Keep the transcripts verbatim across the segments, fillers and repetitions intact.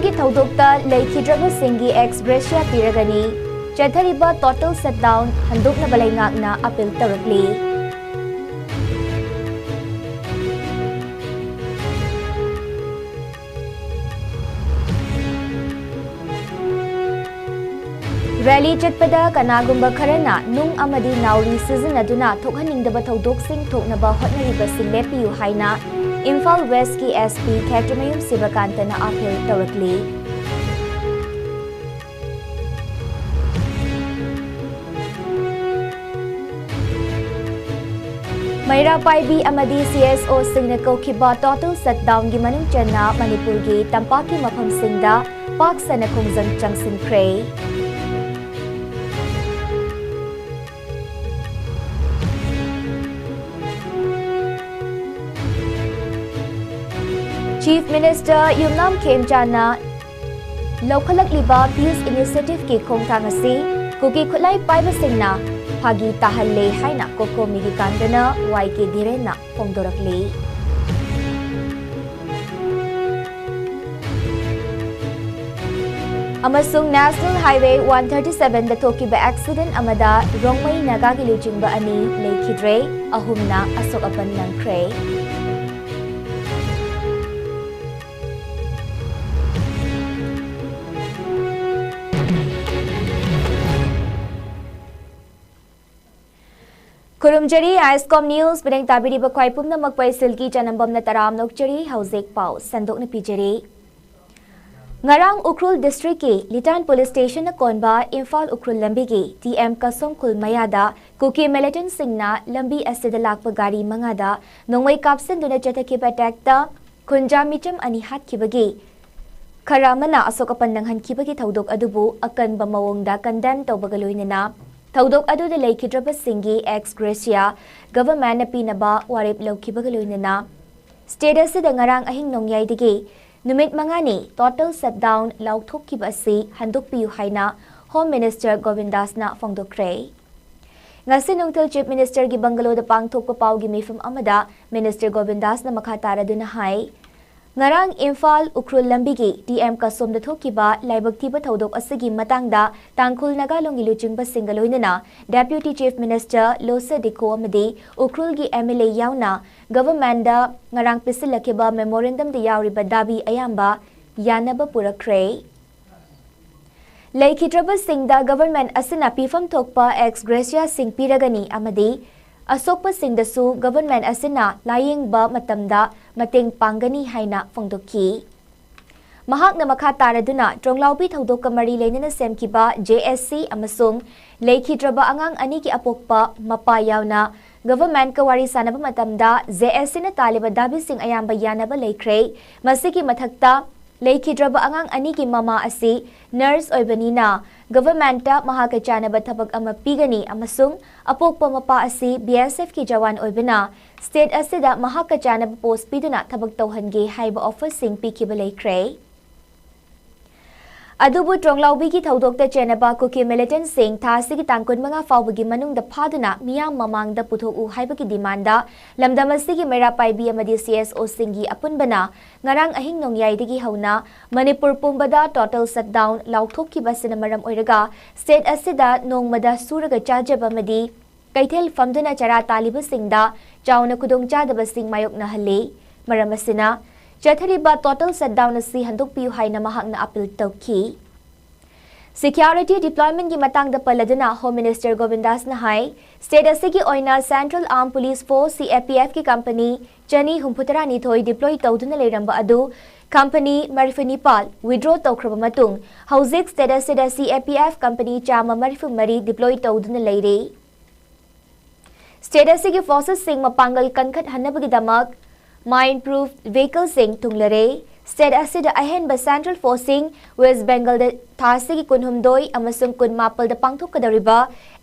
ꯒꯤ ꯊꯧꯗꯣꯛꯇ ꯂꯩꯈꯤꯗ꯭ꯔꯕꯁꯤꯡꯒꯤ ex gratia ꯄꯤꯔꯒꯅꯤ꯫ ꯆꯠꯊꯔꯤꯕ total shutdown ꯍꯟꯗꯣꯛꯅꯕ ꯂꯩꯉꯥꯛꯅ appeal ꯇꯧꯔꯛꯂꯤ꯫ Rally ꯆꯠꯄꯗ ꯀꯅꯥꯒꯨꯝꯕ ꯈꯔꯅ ꯅꯨꯡ ꯑꯃꯗꯤ ꯅꯥꯎꯔꯤ ꯁꯤꯖꯤꯟꯅꯗꯨꯅ ꯊꯣꯛꯍꯟꯅꯤꯡꯗꯕ ꯊꯧꯗꯣꯛꯁꯤꯡ ꯊꯣꯛꯅꯕ ꯍꯣꯠꯅꯔꯤꯕꯁꯤ ꯂꯦꯞꯄꯤꯌꯨ ꯍꯥꯏꯅ ꯏꯝꯐꯥꯜ West ꯀꯤ S P ꯈꯦꯇ꯭ꯔꯤꯃꯌꯨꯝ ꯁꯤꯕꯀꯥꯟꯇꯅ appeal ꯇꯧꯔꯛꯂꯤ꯫ ꯃꯩꯔꯥ ꯄꯥꯏꯕꯤ ꯑꯃꯗꯤ C S O ꯁꯤꯡꯅ ꯀꯧꯈꯤꯕ total shutdown ꯒꯤ ꯃꯅꯨꯡ ꯆꯟꯅ ꯃꯅꯤꯄꯨꯔꯒꯤ ꯇꯝꯄꯥꯛꯀꯤ ꯃꯐꯝꯁꯤꯡꯗ ꯄꯥꯛ ꯁꯟꯅ ꯈꯣꯡꯖꯪ ꯆꯪꯁꯤꯟꯈ꯭ꯔꯦ꯫ Chief Minister ꯌꯨꯝꯅꯥꯝ ꯈꯦꯝꯆꯥꯟꯅ ꯂꯧꯈꯠꯂꯛꯂꯤꯕ Peace Initiative ꯀꯤ ꯈꯣꯡꯊꯥꯡ ꯑꯁꯤ ꯀꯨꯀꯤ ꯈꯨꯠꯂꯥꯏ ꯄꯥꯏꯕꯁꯤꯡꯅ ꯐꯥꯒꯤ ꯇꯥꯍꯜꯂꯦ ꯍꯥꯏꯅ COCOMI ꯒꯤ convenor Y K ꯙꯤꯔꯦꯟꯅ ꯐꯣꯡꯗꯣꯔꯛꯂꯤ꯫ ꯑꯃꯁꯨꯡ National Highway one thirty seven ꯗ ꯊꯣꯛꯈꯤꯕ accident ꯑꯃꯗ ꯔꯣꯡꯃꯩ ꯅꯥꯒꯥꯒꯤ ꯂꯨꯆꯤꯡꯕ ꯑꯅꯤ ꯂꯩꯈꯤꯗ꯭ꯔꯦ, ꯑꯍꯨꯝꯅ ꯑꯁꯣꯛ ꯑꯄꯟ ꯅꯪꯈ꯭ꯔꯦ꯫ ꯈꯨꯔꯨꯝꯖꯔꯤ, ISCOM News ꯄꯨꯅꯦꯡ ꯇꯥꯕꯤꯔꯤꯕ ꯈ꯭ꯋꯥꯏ ꯄꯨꯝꯅꯃꯛꯄꯨ ꯑꯩ ꯁꯤꯜꯀꯤ ꯆꯅꯝꯕꯝꯅ ꯇꯔꯥꯝꯅ ꯑꯣꯛꯆꯔꯤ꯫ ꯍꯧꯖꯤꯛ ꯄꯥꯎ ꯁꯟꯗꯣꯛꯅ ꯄꯤꯖꯔꯤ꯫ ꯉꯔꯥꯡ ꯎꯈ꯭ꯔꯨꯜ district ꯀꯤ ꯂꯤꯇꯥꯟ police station ꯅ ꯀꯣꯟꯕ ꯏꯝꯐꯥꯜ ꯎꯈ꯭ꯔꯨꯜ ꯂꯝꯕꯤꯒꯤ T M ꯀꯁꯣꯝ ꯈꯨꯜ ꯃꯌꯥꯗ ꯀꯨꯀꯤ militant ꯁꯤꯡꯅ ꯂꯝꯕꯤ ꯑꯁꯤꯗ ꯂꯥꯛꯄ ꯒꯥꯔꯤ ꯃꯉꯥꯗ ꯅꯣꯡꯃꯩ ꯀꯥꯞꯁꯤꯟꯗꯨꯅ ꯆꯠꯊꯈꯤꯕ attack ꯇ ꯈꯨꯟꯖꯥ ꯃꯤꯆꯝ ꯑꯅꯤ ꯍꯥꯠꯈꯤꯕꯒꯤ ꯈꯔ ꯑꯃꯅ ꯑꯁꯣꯛ ꯑꯄꯟ ꯅꯪꯍꯟꯈꯤꯕꯒꯤ ꯊꯧꯗꯣꯛ ꯑꯗꯨꯕꯨ ꯑꯀꯟꯕ ꯃꯑꯣꯡꯗ condemn ꯇꯧꯕꯒ ꯂꯣꯏꯅꯅ ꯊꯧꯗꯣꯛ ꯑꯗꯨꯗ ꯂꯩꯈꯤꯗ꯭ꯔꯕꯁꯤꯡꯒꯤ ex gratia government ꯅ ꯄꯤꯅꯕ ꯋꯥꯔꯦꯞ ꯂꯧꯈꯤꯕꯒ ꯂꯣꯏꯅꯅ state ꯑꯁꯤꯗ ꯉꯔꯥꯡ ꯑꯍꯤꯡ ꯅꯣꯡꯌꯥꯏꯗꯒꯤ ꯅꯨꯃꯤꯠ ꯃꯉꯥꯅꯤ total shutdown ꯂꯥꯎꯊꯣꯛꯈꯤꯕ ꯑꯁꯤ ꯍꯟꯗꯣꯛꯄꯤꯌꯨ ꯍꯥꯏꯅ Home Minister ꯒꯣꯕꯤꯟꯗꯥꯁꯅ ꯐꯣꯡꯗꯣꯛꯈ꯭ꯔꯦ꯫ ꯉꯁꯤ ꯅꯨꯡꯊꯤꯜ Chief Minister ꯒꯤ bungalow ꯗ ꯄꯥꯡꯊꯣꯛꯄ ꯄꯥꯎꯒꯤ ꯃꯤꯐꯝ ꯑꯃꯗ Minister ꯒꯣꯕꯤꯟꯗꯥꯁꯅ ꯃꯈꯥ ꯇꯥꯔꯗꯨꯅ ꯍꯥꯏ, ꯉꯔꯥꯡ ꯏꯝꯐꯥꯜ ꯎꯈ꯭ꯔꯨꯜ ꯂꯝꯕꯤꯒꯤ ꯇꯤ ꯑꯦꯝ ꯀꯁꯣꯝꯗ ꯊꯣꯛꯈꯤꯕ ꯂꯥꯏꯕꯛ ꯊꯤꯕ ꯊꯧꯗꯣꯛ ꯑꯁꯤꯒꯤ ꯃꯇꯥꯡꯗ ꯇꯥꯡꯈꯨꯜ ꯅꯥꯒꯥ ꯂꯣꯟꯒꯤ ꯂꯨꯆꯤꯡꯕꯁꯤꯡꯒ ꯂꯣꯏꯅꯅ Deputy Chief Minister ꯂꯣꯁꯥ ꯗꯤꯈꯣ ꯑꯃꯗꯤ ꯎꯈ꯭ꯔꯨꯜꯒꯤ M L A ꯌꯥꯎꯅ governmentꯗ ꯉꯔꯥꯡ ꯄꯤꯁꯤꯜꯂꯛꯈꯤꯕ memorandumꯗ ꯌꯥꯎꯔꯤꯕ ꯗꯥꯕꯤ ꯑꯌꯥꯝꯕ ꯌꯥꯅꯕ ꯄꯨꯔꯛꯈ꯭ꯔꯦ꯫ ꯂꯩꯈꯤꯗ꯭ꯔꯕꯁꯤꯡꯗ government ꯑꯁꯤꯅ ꯄꯤꯐꯝ ꯊꯣꯛꯄ ex gratia ꯁꯤꯡ ꯄꯤꯔꯒꯅꯤ ꯑꯃꯗꯤ ꯑꯁꯣꯛꯄꯁꯤꯡꯗꯁꯨ government ꯑꯁꯤꯅ ꯂꯥꯌꯦꯡꯕ ꯃꯇꯝꯗ ꯃꯇꯦꯡ ꯄꯥꯡꯒꯅꯤ ꯍꯥꯏꯅ ꯐꯣꯡꯗꯣꯛꯈꯤ꯫ ꯃꯍꯥꯛꯅ ꯃꯈꯥ ꯇꯥꯔꯗꯨꯅ ꯇ꯭ꯔꯣꯡꯂꯥꯎꯕꯤ ꯊꯧꯗꯣꯛꯀ ꯃꯔꯤ ꯂꯩꯅꯅ ꯁꯦꯝꯈꯤꯕ J S C ꯑꯃꯁꯨꯡ ꯂꯩꯈꯤꯗ꯭ꯔꯕ ꯑꯉꯥꯡ ꯑꯅꯤꯒꯤ ꯑꯄꯣꯛꯄ ꯃꯄꯥ ꯌꯥꯎꯅ governmentꯀ ꯋꯥꯔꯤ ꯁꯥꯟꯅꯕ ꯃꯇꯝꯗ J S Cꯅ ꯇꯥꯜꯂꯤꯕ ꯗꯥꯕꯤꯁꯤꯡ ꯑꯌꯥꯝꯕ ꯌꯥꯅꯕ ꯂꯩꯈ꯭ꯔꯦ꯫ ꯃꯁꯤꯒꯤ ꯃꯊꯛꯇ ꯂꯩꯈꯤꯗ꯭ꯔꯕ ꯑꯉꯥꯡ ꯑꯅꯤꯒꯤ ꯃꯃꯥ ꯑꯁꯤ nurse ꯑꯣꯏꯕꯅꯤꯅ governmentꯇ ꯃꯍꯥꯛꯀ ꯆꯥꯟꯅꯕ ꯊꯕꯛ ꯑꯃ ꯄꯤꯒꯅꯤ ꯑꯃꯁꯨꯡ ꯑꯄꯣꯛꯄ ꯃꯄꯥ ꯑꯁꯤ B S Fꯀꯤ ꯖꯋꯥꯟ ꯑꯣꯏꯕꯅ state ꯑꯁꯤꯗ ꯃꯍꯥꯛꯀ ꯆꯥꯟꯅꯕ post ꯄꯤꯗꯨꯅ ꯊꯕꯛ ꯇꯧꯍꯟꯒꯦ ꯍꯥꯏꯕ offerꯁꯤꯡ ꯄꯤꯈꯤꯕ ꯂꯩꯈ꯭ꯔꯦ꯫ ꯑꯗꯨꯕꯨ ꯇ꯭ꯔꯣꯡꯂꯥꯎꯕꯤꯒꯤ ꯊꯧꯗꯣꯛꯇ ꯆꯦꯟꯅꯕ ꯀꯨꯀꯤ militantꯁꯤꯡ ꯊꯥ ꯑꯁꯤꯒꯤ ꯇꯥꯡ ꯀꯨꯟꯃꯉꯥ ꯐꯥꯎꯕꯒꯤ ꯃꯅꯨꯡꯗ ꯐꯥꯗꯨꯅ ꯃꯤꯌꯥꯝ ꯃꯃꯥꯡꯗ ꯄꯨꯊꯣꯛꯎ ꯍꯥꯏꯕꯒꯤ demandꯗ ꯂꯝꯗꯝ ꯑꯁꯤꯒꯤ ꯃꯩꯔꯥ ꯄꯥꯏꯕꯤ ꯑꯃꯗꯤ C S Oꯁꯤꯡꯒꯤ ꯑꯄꯨꯟꯕꯅ ꯉꯔꯥꯡ ꯑꯍꯤꯡ ꯅꯣꯡꯌꯥꯏꯗꯒꯤ ꯍꯧꯅ ꯃꯅꯤꯄꯨꯔ ꯄꯨꯝꯕꯗ total shutdown ꯂꯥꯎꯊꯣꯛꯈꯤꯕ ꯑꯁꯤꯅ ꯃꯔꯝ ꯑꯣꯏꯔꯒ state ꯑꯁꯤꯗ ꯅꯣꯡꯃꯗ ꯁꯨꯔꯒ ꯆꯥꯖꯕ ꯑꯃꯗꯤ ꯀꯩꯊꯦꯜ ꯐꯝꯗꯨꯅ ꯆꯔꯥ ꯇꯥꯜꯂꯤꯕꯁꯤꯡꯗ ꯆꯥꯎꯅ ꯈꯨꯗꯣꯡꯆꯥꯗꯕꯁꯤꯡ ꯃꯥꯌꯣꯛꯅꯍꯜꯂꯤ꯫ ꯃꯔꯝ ꯑꯁꯤꯅ, ꯆꯠꯊꯔꯤꯕ total shutdown ꯑꯁꯤ ꯍꯟꯗꯣꯛꯄꯤꯌꯨ ꯍꯥꯏꯅ ꯃꯍꯥꯛꯅ appeal ꯇꯧꯈꯤ꯫ Security deploymentꯀꯤ ꯃꯇꯥꯡꯗ ꯄꯜꯂꯗꯨꯅ Home Minister ꯒꯣꯕꯤꯟꯗꯥꯁꯅ ꯍꯥꯏ, state ꯑꯁꯤꯒꯤ ꯑꯣꯏꯅ Central Armed Police Force, C A P Fꯀꯤ company ꯆꯅꯤ ꯍꯨꯝꯐꯨꯇꯔꯥꯅꯤꯊꯣꯏ deploy ꯇꯧꯗꯨꯅ ꯂꯩꯔꯝꯕ ꯑꯗꯨ company ꯃꯔꯤꯐꯨꯅꯤꯄꯥꯜ withdraw ꯇꯧꯈ꯭ꯔꯕ ꯃꯇꯨꯡ, ꯍꯧꯖꯤꯛ state ꯑꯁꯤꯗ C A P F company ꯆꯥꯝꯃ ꯃꯔꯤꯐꯨ ꯃꯔꯤ deploy ꯇꯧꯗꯨꯅ ꯂꯩꯔꯦ꯫ State ꯑꯁꯤꯒꯤ forcesꯁꯤꯡ ꯃꯄꯥꯡꯒꯜ ꯀꯟꯈꯠꯍꯟꯅꯕꯒꯤꯗꯃꯛ mine proof vehicleꯁꯤꯡ ꯊꯨꯡꯂꯔꯦ꯫ State ꯑꯁꯤꯗ ꯑꯍꯦꯟꯕ central forceꯁꯤꯡ West Bengalꯗ ꯊꯥ ꯑꯁꯤꯒꯤ ꯀꯨꯟꯍꯨꯝꯗꯣꯏ ꯑꯃꯁꯨꯡ ꯀꯨꯟꯃꯥꯄꯜꯗ ꯄꯥꯡꯊꯣꯛꯀꯗꯧꯔꯤꯕ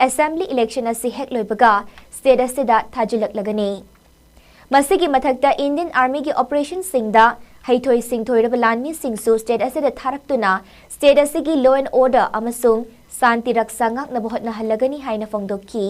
assembly election ꯑꯁꯤ ꯍꯦꯛ ꯂꯣꯏꯕꯒ state ꯑꯁꯤꯗ ꯊꯥꯖꯤꯜꯂꯛꯂꯒꯅꯤ꯫ ꯃꯁꯤꯒꯤ ꯃꯊꯛꯇ Indian Armyꯒꯤ operationꯁꯤꯡꯗ ꯍꯩꯊꯣꯏ ꯁꯤꯡꯊꯣꯏꯔꯕ ꯂꯥꯟꯃꯤꯁꯤꯡꯁꯨ state ꯑꯁꯤꯗ ꯊꯥꯔꯛꯇꯨꯅ state ꯑꯁꯤꯒꯤ law and order ꯑꯃꯁꯨꯡ ꯁꯥꯟꯇꯤ ꯔꯛꯁꯥ ꯉꯥꯛꯅꯕ ꯍꯣꯠꯅꯍꯜꯂꯒꯅꯤ ꯍꯥꯏꯅ ꯐꯣꯡꯗꯣꯛꯈꯤ꯫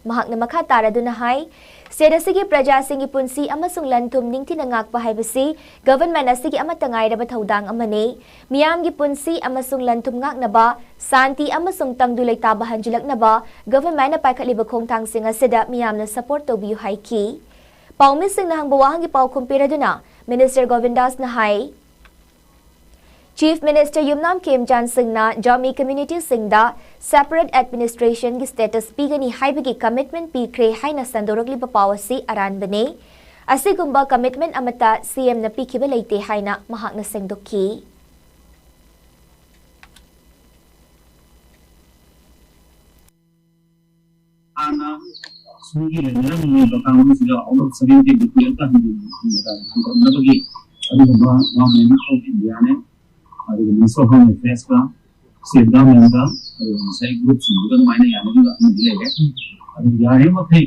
ꯃꯍꯥꯛꯅ ꯃꯈꯥ ꯇꯥꯔꯗꯨꯅ ꯍꯥꯏ, state ꯑꯁꯤꯒꯤ ꯄ꯭ꯔꯖꯥꯁꯤꯡꯒꯤ ꯄꯨꯟꯁꯤ ꯑꯃꯁꯨꯡ ꯂꯟ ꯊꯨꯝ ꯅꯤꯡꯊꯤꯅ ꯉꯥꯛꯄ ꯍꯥꯏꯕꯁꯤ government ꯑꯁꯤꯒꯤ ꯑꯃꯠꯇ ꯉꯥꯏꯔꯕ ꯊꯧꯗꯥꯡ ꯑꯃꯅꯤ꯫ ꯃꯤꯌꯥꯝꯒꯤ ꯄꯨꯟꯁꯤ ꯑꯃꯁꯨꯡ ꯂꯟ ꯊꯨꯝ ꯉꯥꯛꯅꯕ, ꯁꯥꯟꯇꯤ ꯑꯃꯁꯨꯡ ꯇꯪꯗꯨ ꯂꯩꯇꯥꯕ ꯍꯟꯖꯤꯜꯂꯛꯅꯕ government ꯅ ꯄꯥꯏꯈꯠꯂꯤꯕ ꯈꯣꯡꯊꯥꯡꯁꯤꯡ ꯑꯁꯤꯗ ꯃꯤꯌꯥꯝꯅ support ꯇꯧꯕꯤꯌꯨ ꯍꯥꯏꯈꯤ꯫ ꯄꯥꯎꯃꯤꯁꯤꯡꯅ ꯍꯪꯕ ꯋꯥꯍꯪꯒꯤ ꯄꯥꯎꯈꯨꯝ ꯄꯤꯔꯗꯨꯅ Minister ꯒꯣꯕꯤꯟꯗꯥꯁꯅ ꯍꯥꯏ, Chief Minister ꯌꯨꯝꯅꯥꯝ ꯈꯦꯝꯆꯥꯟ ꯁꯤꯡꯅ ꯖꯥꯃꯤ community ꯁꯤꯡꯗ separate administration ꯒꯤ status ꯄꯤꯒꯅꯤ ꯍꯥꯏꯕꯒꯤ commitment ꯄꯤꯈ꯭ꯔꯦ ꯍꯥꯏꯅ ꯁꯟꯗꯣꯔꯛꯂꯤꯕ ꯄꯥꯎ ꯑꯁꯤ ꯑꯔꯥꯟꯕꯅꯤ꯫ ꯑꯁꯤꯒꯨꯝꯕ commitment ꯑꯃꯠꯇ C M ꯅ ꯄꯤꯈꯤꯕ ꯂꯩꯇꯦ ꯍꯥꯏꯅ ꯃꯍꯥꯛꯅ ꯁꯦꯡꯗꯣꯛꯈꯤ꯫ ꯍꯥꯟꯅ ꯁꯨꯝꯒꯤ ꯂꯩꯅꯔꯝꯃꯤꯕ ꯀꯥꯡꯕꯨꯁꯤꯗ out of seventy D P L ꯇ ꯍꯟꯗꯣꯛꯅꯕꯒꯤ ꯑꯗꯨꯒꯨꯝꯕ government of India ꯅꯦ, ꯑꯗꯨꯒ Ministry of Home Affairs ꯀ, state government ꯀ, ꯑꯗꯨꯒ ꯉꯁꯥꯏ group ꯁꯤꯡꯗꯨꯒ ꯑꯗꯨꯃꯥꯏꯅ ꯌꯥꯅꯈꯤꯕ ꯑꯃꯗꯤ ꯂꯩꯔꯦ꯫ ꯑꯗꯨ ꯌꯥꯔꯤꯕ ꯃꯈꯩ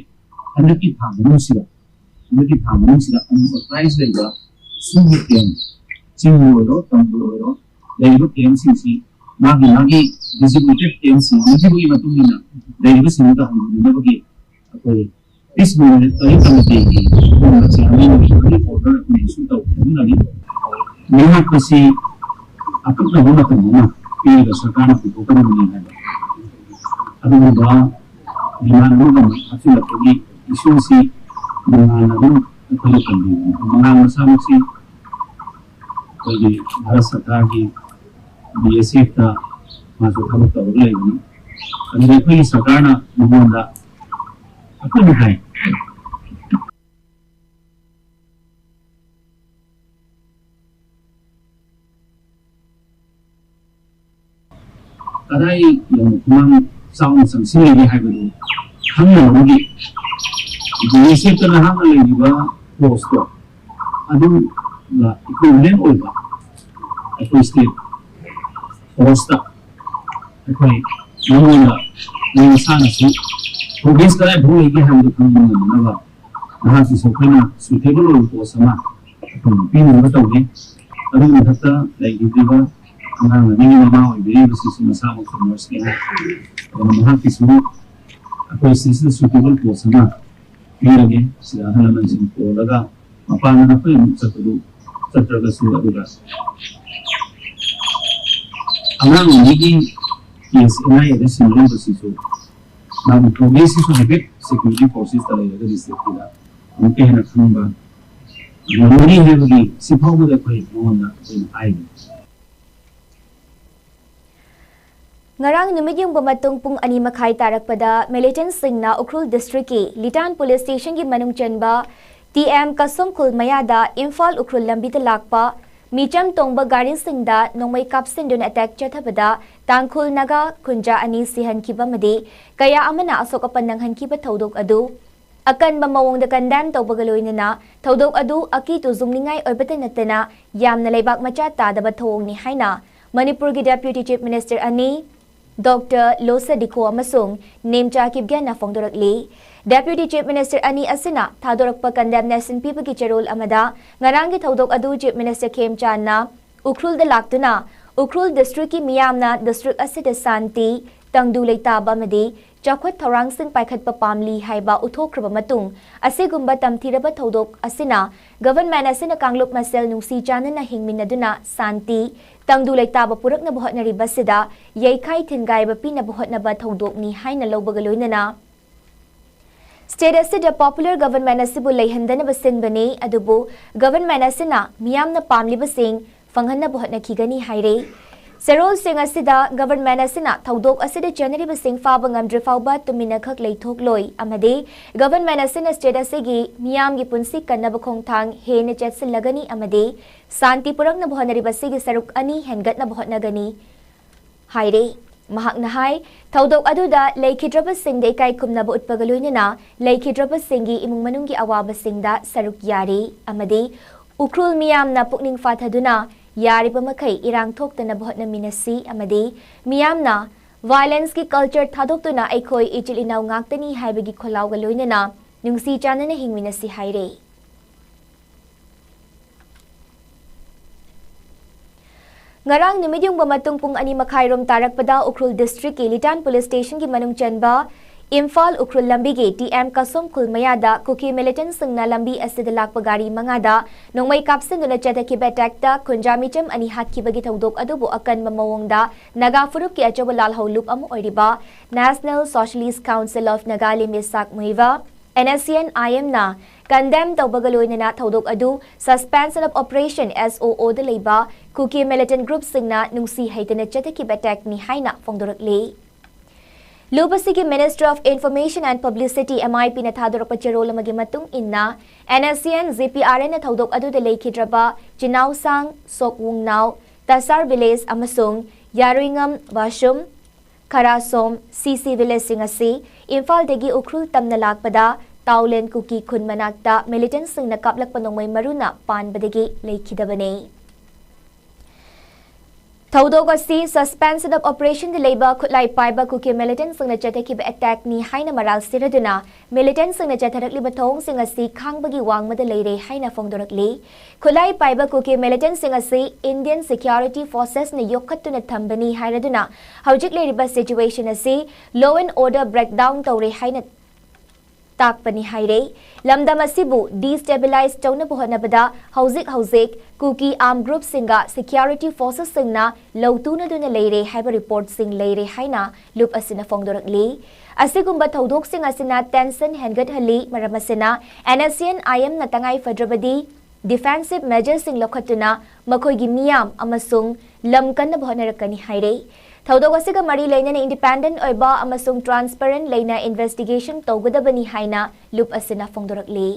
ꯍꯟꯗꯛꯀꯤ ꯊꯥ ꯃꯅꯨꯡꯁꯤꯗ, ꯍꯟꯗꯛꯀꯤ ꯊꯥ ꯃꯅꯨꯡꯁꯤꯗ unauthorized ꯂꯩꯕ ꯁꯨꯝꯒꯤ camp, ꯆꯤꯡꯒꯤ ꯑꯣꯏꯔꯣ, ꯇꯝꯒꯤ ꯑꯣꯏꯔꯣ, ꯂꯩꯔꯤꯕ camp ꯁꯤꯡꯁꯤ ꯃꯥꯒꯤ ꯃꯥꯒꯤ designated camp ꯁꯤꯡ ꯄꯤꯈꯤꯕꯒꯤ ꯃꯇꯨꯡ ꯏꯟꯅ ꯂꯩꯔꯤꯕꯁꯤꯡꯗꯨꯗ ꯍꯟꯖꯤꯟꯅꯕꯒꯤ ꯑꯩꯈꯣꯏ peace movement ꯇꯔꯦꯠ ꯑꯃꯗꯤ ꯆꯤꯌꯥꯔꯃꯦꯟ ꯑꯣꯏꯕꯒꯤ order ꯑꯃ issue ꯇꯧꯈꯤꯕꯅꯤ꯫ ꯃꯤꯍꯥꯠꯄꯁꯤ ꯑꯀꯛꯅꯕ ꯃꯇꯝ ꯑꯃ ꯄꯤꯔꯒ ꯁꯔꯀꯥꯔꯅ ꯄꯨꯊꯣꯛꯀꯗꯕꯅꯤ ꯍꯥꯏꯕ ꯑꯗꯨꯒꯨꯝꯕ demand ꯑꯃꯈꯛ ꯍꯥꯞꯆꯤꯜꯂꯛꯄꯒꯤ issue ꯁꯤ ꯃꯉꯥꯜꯅ ꯑꯗꯨꯝ ꯑꯩꯈꯣꯏꯅ ꯇꯝꯕꯤꯕꯅꯤ꯫ ꯃꯉꯥꯜ ꯃꯁꯥꯃꯛꯁꯤ ꯑꯩꯈꯣꯏꯒꯤ ꯚꯥꯔꯠ ꯁꯔꯀꯥꯔꯒꯤ B S F ꯇ ꯃꯥꯁꯨ ꯊꯕꯛ ꯇꯧꯔꯒ ꯂꯩꯕꯅꯤ꯫ ꯑꯗꯨꯗ ꯑꯩꯈꯣꯏꯒꯤ ꯁꯔꯀꯥꯔꯅ ꯃꯉꯣꯟꯗ ꯑꯩꯈꯣꯏꯅ ꯍꯥꯏ, ꯀꯗꯥꯏ ꯌꯧꯅ ꯈꯨꯃꯥꯡ ꯆꯥꯎꯅ ꯆꯪꯁꯤꯜꯂꯤꯒꯦ ꯍꯥꯏꯕꯗꯨ ꯈꯪꯅꯕꯒꯤ ꯕꯤ ꯑꯦꯁ ꯑꯦꯐꯇ ꯅꯍꯥꯛꯅ ꯂꯩꯔꯤꯕ ꯐꯣꯔꯁꯇꯣ ꯑꯗꯨꯒ equivalent ꯑꯣꯏꯕ ꯑꯩꯈꯣꯏ state force ꯇ ꯑꯩꯈꯣꯏ ꯅꯉꯣꯟꯗ ꯅꯪ ꯅꯁꯥꯅꯁꯨ progress ꯀꯗꯥꯏ ꯐꯥꯎ ꯂꯩꯒꯦ ꯍꯥꯏꯕꯗꯨ ꯈꯪꯕ ꯉꯝꯅꯕ ꯅꯍꯥꯛꯀꯤꯁꯨ ꯑꯩꯈꯣꯏꯅ suitable ꯑꯣꯏꯕ post ꯑꯃ ꯑꯩꯈꯣꯏꯅ ꯄꯤꯅꯕ ꯇꯧꯒꯦ꯫ ꯑꯗꯨꯒꯤ ꯃꯊꯛꯇ ꯂꯩꯈꯤꯗ꯭ꯔꯤꯕ ꯑꯉꯥꯡ ꯑꯅꯤꯒꯤ ꯃꯃꯥ ꯑꯣꯏꯕꯤꯔꯤꯕꯁꯤꯁꯨ ꯃꯁꯥꯃꯛꯁꯨ nurse ꯅꯤ ꯍꯥꯏ꯫ ꯑꯗꯨꯅ ꯃꯍꯥꯛꯀꯤꯁꯨ ꯑꯩꯈꯣꯏ ꯁꯤꯁꯤꯗ ꯁꯨꯇꯦꯕꯜ ꯄꯣꯁ ꯑꯃ ꯄꯤꯔꯒꯦ꯫ ꯁꯤꯗ ꯑꯍꯜ ꯂꯃꯟꯁꯤꯡ ꯄꯨꯔꯒ ꯃꯄꯥꯟꯗ ꯑꯩꯈꯣꯏ ꯑꯃꯨꯛ ꯆꯠꯄꯗꯨ ꯆꯠꯇ꯭ꯔꯒꯁꯨ, ꯑꯗꯨꯒ ꯑꯉꯥꯡ ꯑꯅꯤꯒꯤ ꯀꯦꯁ ꯑꯦꯟ ꯑꯥꯏ ꯑꯦꯗ ꯁꯤꯟꯅꯔꯤꯕꯁꯤꯁꯨ ꯃꯥꯒꯤ ꯄ꯭ꯔꯣꯒ꯭ꯔꯦꯁꯁꯤꯁꯨ ꯍꯥꯏꯐꯦꯠ ꯁꯦꯀ꯭ꯌꯨꯔꯤꯇꯤ ꯐꯣꯔꯁꯦꯁꯇ ꯂꯩꯔꯒꯗꯤ ꯁꯦꯐꯇꯤꯗ ꯑꯃꯨꯛꯀ ꯍꯦꯟꯅ ꯈꯪꯕ ꯉꯝꯒꯅꯤ ꯍꯥꯏꯕꯒꯤ ꯁꯤ ꯐꯥꯎꯕꯗ ꯑꯩꯈꯣꯏ ꯃꯉꯣꯟꯗ ꯑꯩꯈꯣꯏꯅ ꯍꯥꯏꯔꯤ꯫ ꯉꯔꯥꯡ ꯅꯨꯃꯤꯠ ꯌꯨꯡꯕ ꯃꯇꯨꯡ ꯄꯨꯡ ꯑꯅꯤ ꯃꯈꯥꯏ ꯇꯥꯔꯛꯄꯗ ꯃꯤꯂꯤꯇꯦꯟꯠꯁꯤꯡꯅ ꯎꯈ꯭ꯔꯨꯜ ꯗꯤꯁꯇ꯭ꯔꯤꯛꯀꯤ ꯂꯤꯇꯥꯟ ꯄꯨꯂꯤꯁ ꯁ꯭ꯇꯦꯁꯟꯒꯤ ꯃꯅꯨꯡ ꯆꯟꯕ ꯇꯤ ꯑꯦꯝ ꯀꯁꯣꯝ ꯈꯨꯜ ꯃꯌꯥꯗ ꯏꯝꯐꯥꯜ ꯎꯈ꯭ꯔꯨꯜ ꯂꯝꯕꯤꯗ ꯂꯥꯛꯄ ꯃꯤꯆꯝ ꯇꯣꯡꯕ ꯒꯥꯔꯤꯁꯤꯡꯗ ꯅꯣꯡꯃꯩ ꯀꯥꯞꯁꯤꯟꯗꯨꯅ ꯑꯦꯇꯦꯛ ꯆꯠꯊꯕꯗ ꯇꯥꯡꯈꯨꯜ ꯅꯥꯒꯥ ꯈꯨꯟꯖꯥ ꯑꯅꯤ ꯁꯤꯍꯟꯈꯤꯕ ꯑꯃꯗꯤ ꯀꯌꯥ ꯑꯃꯅ ꯑꯁꯣꯛ ꯑꯄꯟ ꯅꯪꯍꯟꯈꯤꯕ ꯊꯧꯗꯣꯛ ꯑꯗꯨ ꯑꯀꯟꯕ ꯃꯑꯣꯡꯗ ꯀꯟꯗꯦꯝ ꯇꯧꯕꯒ ꯂꯣꯏꯅꯅ ꯊꯧꯗꯣꯛ ꯑꯗꯨ ꯑꯀꯤ ꯇꯨꯖꯨꯡꯅꯤꯡꯉꯥꯏ ꯑꯣꯏꯕꯇ ꯅꯠꯇꯅ ꯌꯥꯝꯅ ꯂꯩꯕꯥꯛ ꯃꯆꯥ ꯇꯥꯗꯕ ꯊꯧꯑꯣꯡꯅꯤ ꯍꯥꯏꯅ ꯃꯅꯤꯄꯨꯔꯒꯤ ꯗꯦꯄ꯭ꯌꯨꯇꯤ ꯆꯤꯐ ꯃꯤꯅꯤꯁꯇꯔ ꯑꯅꯤ ꯗꯣꯛꯇꯔ ꯂꯣꯁꯥ ꯗꯤꯈꯣ ꯑꯃꯁꯨꯡ ꯅꯦꯝꯆꯥ ꯀꯤꯞꯒꯦꯟꯅ ꯐꯣꯡꯗꯣꯔꯛꯂꯤ꯫ ꯗꯦꯄ꯭ꯌꯨꯇꯤ ꯆꯤꯐ ꯃꯤꯅꯤꯁꯇꯔ ꯑꯅꯤ ꯑꯁꯤꯅ ꯊꯥꯗꯣꯔꯛꯄ ꯀꯟꯗꯦꯝꯅꯦꯁꯟ ꯄꯤꯕꯒꯤ ꯆꯦꯔꯣꯜ ꯑꯃꯗ ꯉꯔꯥꯡꯒꯤ ꯊꯧꯗꯣꯛ ꯑꯗꯨ ꯆꯤꯐ ꯃꯤꯅꯤꯁꯇꯔ ꯈꯦꯝꯆꯥꯟꯅ ꯎꯈ꯭ꯔꯨꯜꯗ ꯂꯥꯛꯇꯨꯅ ꯎꯈ꯭ꯔꯨꯜ ꯗꯤꯁꯇ꯭ꯔꯤꯛꯀꯤ ꯃꯤꯌꯥꯝꯅ ꯗꯤꯁꯇ꯭ꯔꯤꯛ ꯑꯁꯤꯗ ꯁꯥꯟꯇꯤ, ꯇꯪꯗꯨ ꯂꯩꯇꯥꯕ ꯑꯃꯗꯤ ꯆꯥꯎꯈꯠ ꯊꯧꯔꯥꯡꯁꯤꯡ ꯄꯥꯏꯈꯠꯄ ꯄꯥꯝꯂꯤ ꯍꯥꯏꯕ ꯎꯠꯊꯣꯛꯈ꯭ꯔꯕ ꯃꯇꯨꯡ, ꯑꯁꯤꯒꯨꯝꯕ ꯇꯝꯊꯤꯔꯕ ꯊꯧꯗꯣꯛ ꯑꯁꯤꯅ ꯒꯚꯔꯟꯃꯦꯟꯠ ꯑꯁꯤꯅ ꯀꯥꯡꯂꯨꯞ ꯃꯁꯦꯜ ꯅꯨꯡꯁꯤ ꯆꯥꯟꯅꯅ ꯍꯤꯡꯃꯤꯟꯅꯗꯨꯅ ꯁꯥꯟꯇꯤ, ꯇꯪꯗꯨ ꯂꯩꯇꯥꯕ ꯄꯨꯔꯛꯅꯕ ꯍꯣꯠꯅꯔꯤꯕꯁꯤꯗ ꯌꯩꯈꯥꯏ ꯊꯤꯟꯒꯥꯏꯕ ꯄꯤꯅꯕ ꯍꯣꯠꯅꯕ ꯊꯧꯗꯣꯛꯅꯤ ꯍꯥꯏꯅ ꯂꯧꯕꯒ ꯂꯣꯏꯅꯅ ꯁ꯭ꯇꯦꯠ ꯑꯁꯤꯗ ꯄꯣꯄꯨꯂꯔ ꯒꯚꯔꯟꯃꯦꯟꯠ ꯑꯁꯤꯕꯨ ꯂꯩꯍꯟꯗꯅꯕ ꯁꯤꯟꯕꯅꯤ, ꯑꯗꯨꯕꯨ ꯒꯚꯔꯟꯃꯦꯟꯠ ꯑꯁꯤꯅ ꯃꯤꯌꯥꯝꯅ ꯄꯥꯝꯂꯤꯕꯁꯤꯡ ꯐꯪꯍꯟꯅꯕ ꯍꯣꯠꯅꯈꯤꯒꯅꯤ ꯍꯥꯏꯔꯦ꯫ ꯆꯦꯔꯣꯜꯁꯤꯡ ꯑꯁꯤꯗ ꯒꯚꯔꯟꯃꯦꯟꯠ ꯑꯁꯤꯅ ꯊꯧꯗꯣꯛ ꯑꯁꯤꯗ ꯆꯦꯟꯅꯔꯤꯕꯁꯤꯡ ꯐꯥꯕ ꯉꯝꯗ꯭ꯔꯤ ꯐꯥꯎꯕ ꯇꯨꯃꯤꯟꯅꯈꯛ ꯂꯩꯊꯣꯛꯂꯣꯏ ꯑꯃꯗꯤ ꯒꯚꯔꯟꯃꯦꯟꯠ ꯑꯁꯤꯅ ꯁ꯭ꯇꯦꯠ ꯑꯁꯤꯒꯤ ꯃꯤꯌꯥꯝꯒꯤ ꯄꯨꯟꯁꯤ ꯀꯟꯅꯕ ꯈꯣꯡꯊꯥꯡ ꯍꯦꯟꯅ ꯆꯦꯠꯁꯤꯜꯂꯒꯅꯤ ꯑꯃꯗꯤ ꯁꯥꯟꯇꯤ ꯄꯨꯔꯛꯅꯕ ꯍꯣꯠꯅꯔꯤꯕꯁꯤꯒꯤ ꯁꯔꯨꯛ ꯑꯅꯤ ꯍꯦꯟꯒꯠꯅꯕ ꯍꯣꯠꯅꯒꯅꯤ ꯍꯥꯏꯔꯦ꯫ ꯃꯍꯥꯛꯅ ꯍꯥꯏ, ꯊꯧꯗꯣꯛ ꯑꯗꯨꯗ ꯂꯩꯈꯤꯗ꯭ꯔꯕꯁꯤꯡꯗ ꯏꯀꯥꯏ ꯈꯨꯝꯅꯕ ꯎꯠꯄꯒ ꯂꯣꯏꯅꯅ ꯂꯩꯈꯤꯗ꯭ꯔꯕꯁꯤꯡꯒꯤ ꯏꯃꯨꯡ ꯃꯅꯨꯡꯒꯤ ꯑꯋꯥꯕꯁꯤꯡꯗ ꯁꯔꯨꯛ ꯌꯥꯔꯤ ꯑꯃꯗꯤ ꯎꯈ꯭ꯔꯨꯜ ꯃꯤꯌꯥꯝꯅ ꯄꯨꯛꯅꯤꯡ ꯐꯥꯊꯗꯨꯅ ꯌꯥꯔꯤꯕ ꯃꯈꯩ ꯏꯔꯥꯡ ꯊꯣꯛꯇꯅꯕ ꯍꯣꯠꯅꯃꯤꯟꯅꯁꯤ ꯑꯃꯗꯤ ꯃꯤꯌꯥꯝꯅ ꯚꯥꯏꯂꯦꯟꯁꯀꯤ ꯀꯜꯆꯔ ꯊꯥꯗꯣꯛꯇꯨꯅ ꯑꯩꯈꯣꯏ ꯏꯆꯤꯜ ꯏꯅꯥꯎ ꯉꯥꯛꯇꯅꯤ ꯍꯥꯏꯕꯒꯤ ꯈꯣꯜꯂꯥꯎꯒ ꯂꯣꯏꯅꯅ ꯅꯨꯡꯁꯤ ꯆꯥꯟꯅꯅ ꯍꯤꯡꯃꯤꯟꯅꯁꯤ ꯍꯥꯏꯔꯦ꯫ ꯉꯔꯥꯡ ꯅꯨꯃꯤꯠ ꯌꯨꯡꯕ ꯃꯇꯨꯡ ꯄꯨꯡ ꯑꯅꯤ ꯃꯈꯥꯏꯔꯣꯝ ꯇꯥꯔꯛꯄꯗ ꯎꯈ꯭ꯔꯨꯜ ꯗꯤꯁꯇ꯭ꯔꯤꯛꯀꯤ ꯂꯤꯇꯥꯟ ꯄꯨꯂꯤꯁ ꯁ꯭ꯇꯦꯁꯟꯒꯤ ꯃꯅꯨꯡ ꯆꯟꯕ ꯏꯝꯐꯥꯜ ꯎꯈ꯭ꯔꯨꯜ ꯂꯝꯕꯤꯒꯤ ꯇꯤ ꯑꯦꯝ ꯀꯁꯣꯝ ꯈꯨꯜ ꯃꯌꯥꯗ ꯀꯨꯀꯤ ꯃꯤꯂꯤꯇꯦꯟꯠꯁꯤꯡꯅ ꯂꯝꯕꯤ ꯑꯁꯤꯗ ꯂꯥꯛꯄ ꯒꯥꯔꯤ ꯃꯉꯥꯗ ꯅꯣꯡꯃꯩ ꯀꯥꯞꯁꯤꯟꯗꯨꯅ ꯆꯠꯊꯈꯤꯕ ꯑꯦꯇꯦꯛꯇ ꯈꯨꯟꯖꯥ ꯃꯤꯆꯝ ꯑꯅꯤ ꯍꯥꯠꯈꯤꯕꯒꯤ ꯊꯧꯗꯣꯛ ꯑꯗꯨꯕꯨ ꯑꯀꯟꯕ ꯃꯑꯣꯡꯗ ꯅꯥꯒꯥ ꯐꯨꯔꯨꯞꯀꯤ ꯑꯆꯧꯕ ꯂꯥꯜꯍꯧ ꯂꯨꯞ ꯑꯃ ꯑꯣꯏꯔꯤꯕ National Socialist Council of Nagalim, ꯃꯤꯁꯥꯛ ꯃꯨꯏꯕ, N S C N I M ꯅ condemn ꯇꯧꯕꯒ ꯂꯣꯏꯅꯅ ꯊꯧꯗꯣꯛ ꯑꯗꯨ Suspension of Operation, S O O, ꯗ ꯂꯩꯕ ꯀꯨꯀꯤ ꯃꯤꯂꯤꯇꯦꯟꯠ ꯒ꯭ꯔꯨꯞꯁꯤꯡꯅ ꯅꯨꯡꯁꯤ ꯍꯩꯇꯅ ꯆꯠꯊꯈꯤꯕ ꯑꯦꯇꯦꯛꯅꯤ ꯍꯥꯏꯅ ꯐꯣꯡꯗꯣꯔꯛꯂꯤ꯫ ꯂꯨꯞ ꯑꯁꯤꯒꯤ Ministry of Information and Publicity, M I P ꯅ ꯊꯥꯗꯣꯔꯛꯄ ꯆꯦꯔꯣꯜ ꯑꯃꯒꯤ ꯃꯇꯨꯡ ꯏꯟꯅ, N S C N G P R N ꯅ ꯊꯧꯗꯣꯛ ꯑꯗꯨꯗ ꯂꯩꯈꯤꯗ꯭ꯔꯕ ꯆꯤꯅꯥꯎꯁꯥꯡ, ꯁꯣꯛꯋꯨꯡꯅꯥꯎ, ꯇꯁꯥꯔ ꯚꯤꯂꯦꯖ ꯑꯃꯁꯨꯡ ꯌꯥꯔꯨꯏꯉꯝ ꯕꯥꯁꯨꯝ, ꯈꯔꯥꯁꯣꯝ, C C ꯚꯤꯂꯦꯖꯁꯤꯡ ꯑꯁꯤ ꯏꯝꯐꯥꯜꯗꯒꯤ ꯎꯈ꯭ꯔꯨꯜ ꯇꯝꯅ ꯂꯥꯛꯄꯗ ꯇꯥꯎꯂꯦꯟ ꯀꯨꯀꯤ ꯈꯨꯟ ꯃꯅꯥꯛꯇ ꯃꯤꯂꯤꯇꯦꯟꯠꯁꯤꯡꯅ ꯀꯥꯞꯂꯛꯄ ꯅꯣꯡꯃꯩ ꯃꯔꯨꯅ ꯄꯥꯟꯕꯗꯒꯤ ꯂꯩꯈꯤꯗꯕꯅꯤ꯫ ꯊꯧꯗꯣꯛ ꯑꯁꯤ Suspension of Operation ꯗ ꯂꯩꯕ ꯈꯨꯠꯂꯥꯏ ꯄꯥꯏꯕ ꯀꯨꯀꯤ ꯃꯤꯂꯤꯇꯦꯟꯠꯁꯤꯡꯅ ꯆꯠꯊꯈꯤꯕ ꯑꯦꯇꯦꯛꯅꯤ ꯍꯥꯏꯅ ꯃꯔꯥꯜ ꯁꯤꯔꯗꯨꯅ ꯃꯤꯂꯤꯇꯦꯟꯠꯁꯤꯡꯅ ꯆꯠꯊꯔꯛꯂꯤꯕ ꯊꯧꯑꯣꯡꯁꯤꯡ ꯑꯁꯤ ꯈꯥꯡꯕꯒꯤ ꯋꯥꯡꯃꯗ ꯂꯩꯔꯦ ꯍꯥꯏꯅ ꯐꯣꯡꯗꯣꯔꯛꯂꯤ꯫ ꯈꯨꯠꯂꯥꯏ ꯄꯥꯏꯕ ꯀꯨꯀꯤ ꯃꯤꯂꯤꯇꯦꯟꯠꯁꯤꯡ ꯑꯁꯤ Indian Security Forces ꯅ ꯌꯣꯛꯈꯠꯇꯨꯅ ꯊꯝꯕꯅꯤ ꯍꯥꯏꯔꯗꯨꯅ ꯍꯧꯖꯤꯛ ꯂꯩꯔꯤꯕ situation ꯑꯁꯤ law and order breakdown ꯇꯧꯔꯦ ꯍꯥꯏꯅ ꯇꯥꯛꯄꯅꯤ ꯍꯥꯏꯔꯦ꯫ ꯂꯝꯗꯝ ꯑꯁꯤꯕꯨ destabilize ꯇꯧꯅꯕ ꯍꯣꯠꯅꯕꯗ ꯍꯧꯖꯤꯛ ꯍꯧꯖꯤꯛ ꯀꯨꯀꯤ armed group ꯁꯤꯡꯒ security forces ꯁꯤꯡꯅ ꯂꯧꯇꯨꯅꯗꯨꯅ ꯂꯩꯔꯦ ꯍꯥꯏꯕ report ꯁꯤꯡ ꯂꯩꯔꯦ ꯍꯥꯏꯅ ꯂꯨꯞ ꯑꯁꯤꯅ ꯐꯣꯡꯗꯣꯔꯛꯂꯤ꯫ ꯑꯁꯤꯒꯨꯝꯕ ꯊꯧꯗꯣꯛꯁꯤꯡ ꯑꯁꯤꯅ tension ꯍꯦꯟꯒꯠꯍꯜꯂꯤ꯫ ꯃꯔꯝ ꯑꯁꯤꯅ, N S C N I M ꯅ ꯇꯉꯥꯏ ꯐꯗ꯭ꯔꯕꯗꯤ defensive measures ꯁꯤꯡ ꯂꯧꯈꯠꯇꯨꯅ ꯃꯈꯣꯏꯒꯤ ꯃꯤꯌꯥꯝ ꯑꯃꯁꯨꯡ ꯂꯝ ꯀꯟꯅꯕ ꯍꯣꯠꯅꯔꯛꯀꯅꯤ ꯍꯥꯏꯔꯦ꯫ ꯊꯧꯗꯣꯛ ꯑꯁꯤꯒ ꯃꯔꯤ ꯂꯩꯅꯅ independent ꯑꯣꯏꯕ ꯑꯃꯁꯨꯡ transparent ꯂꯩꯅ investigation ꯇꯧꯒꯗꯕꯅꯤ ꯍꯥꯏꯅ ꯂꯨꯞ ꯑꯁꯤꯅ ꯐꯣꯡꯗꯣꯔꯛꯂꯤ꯫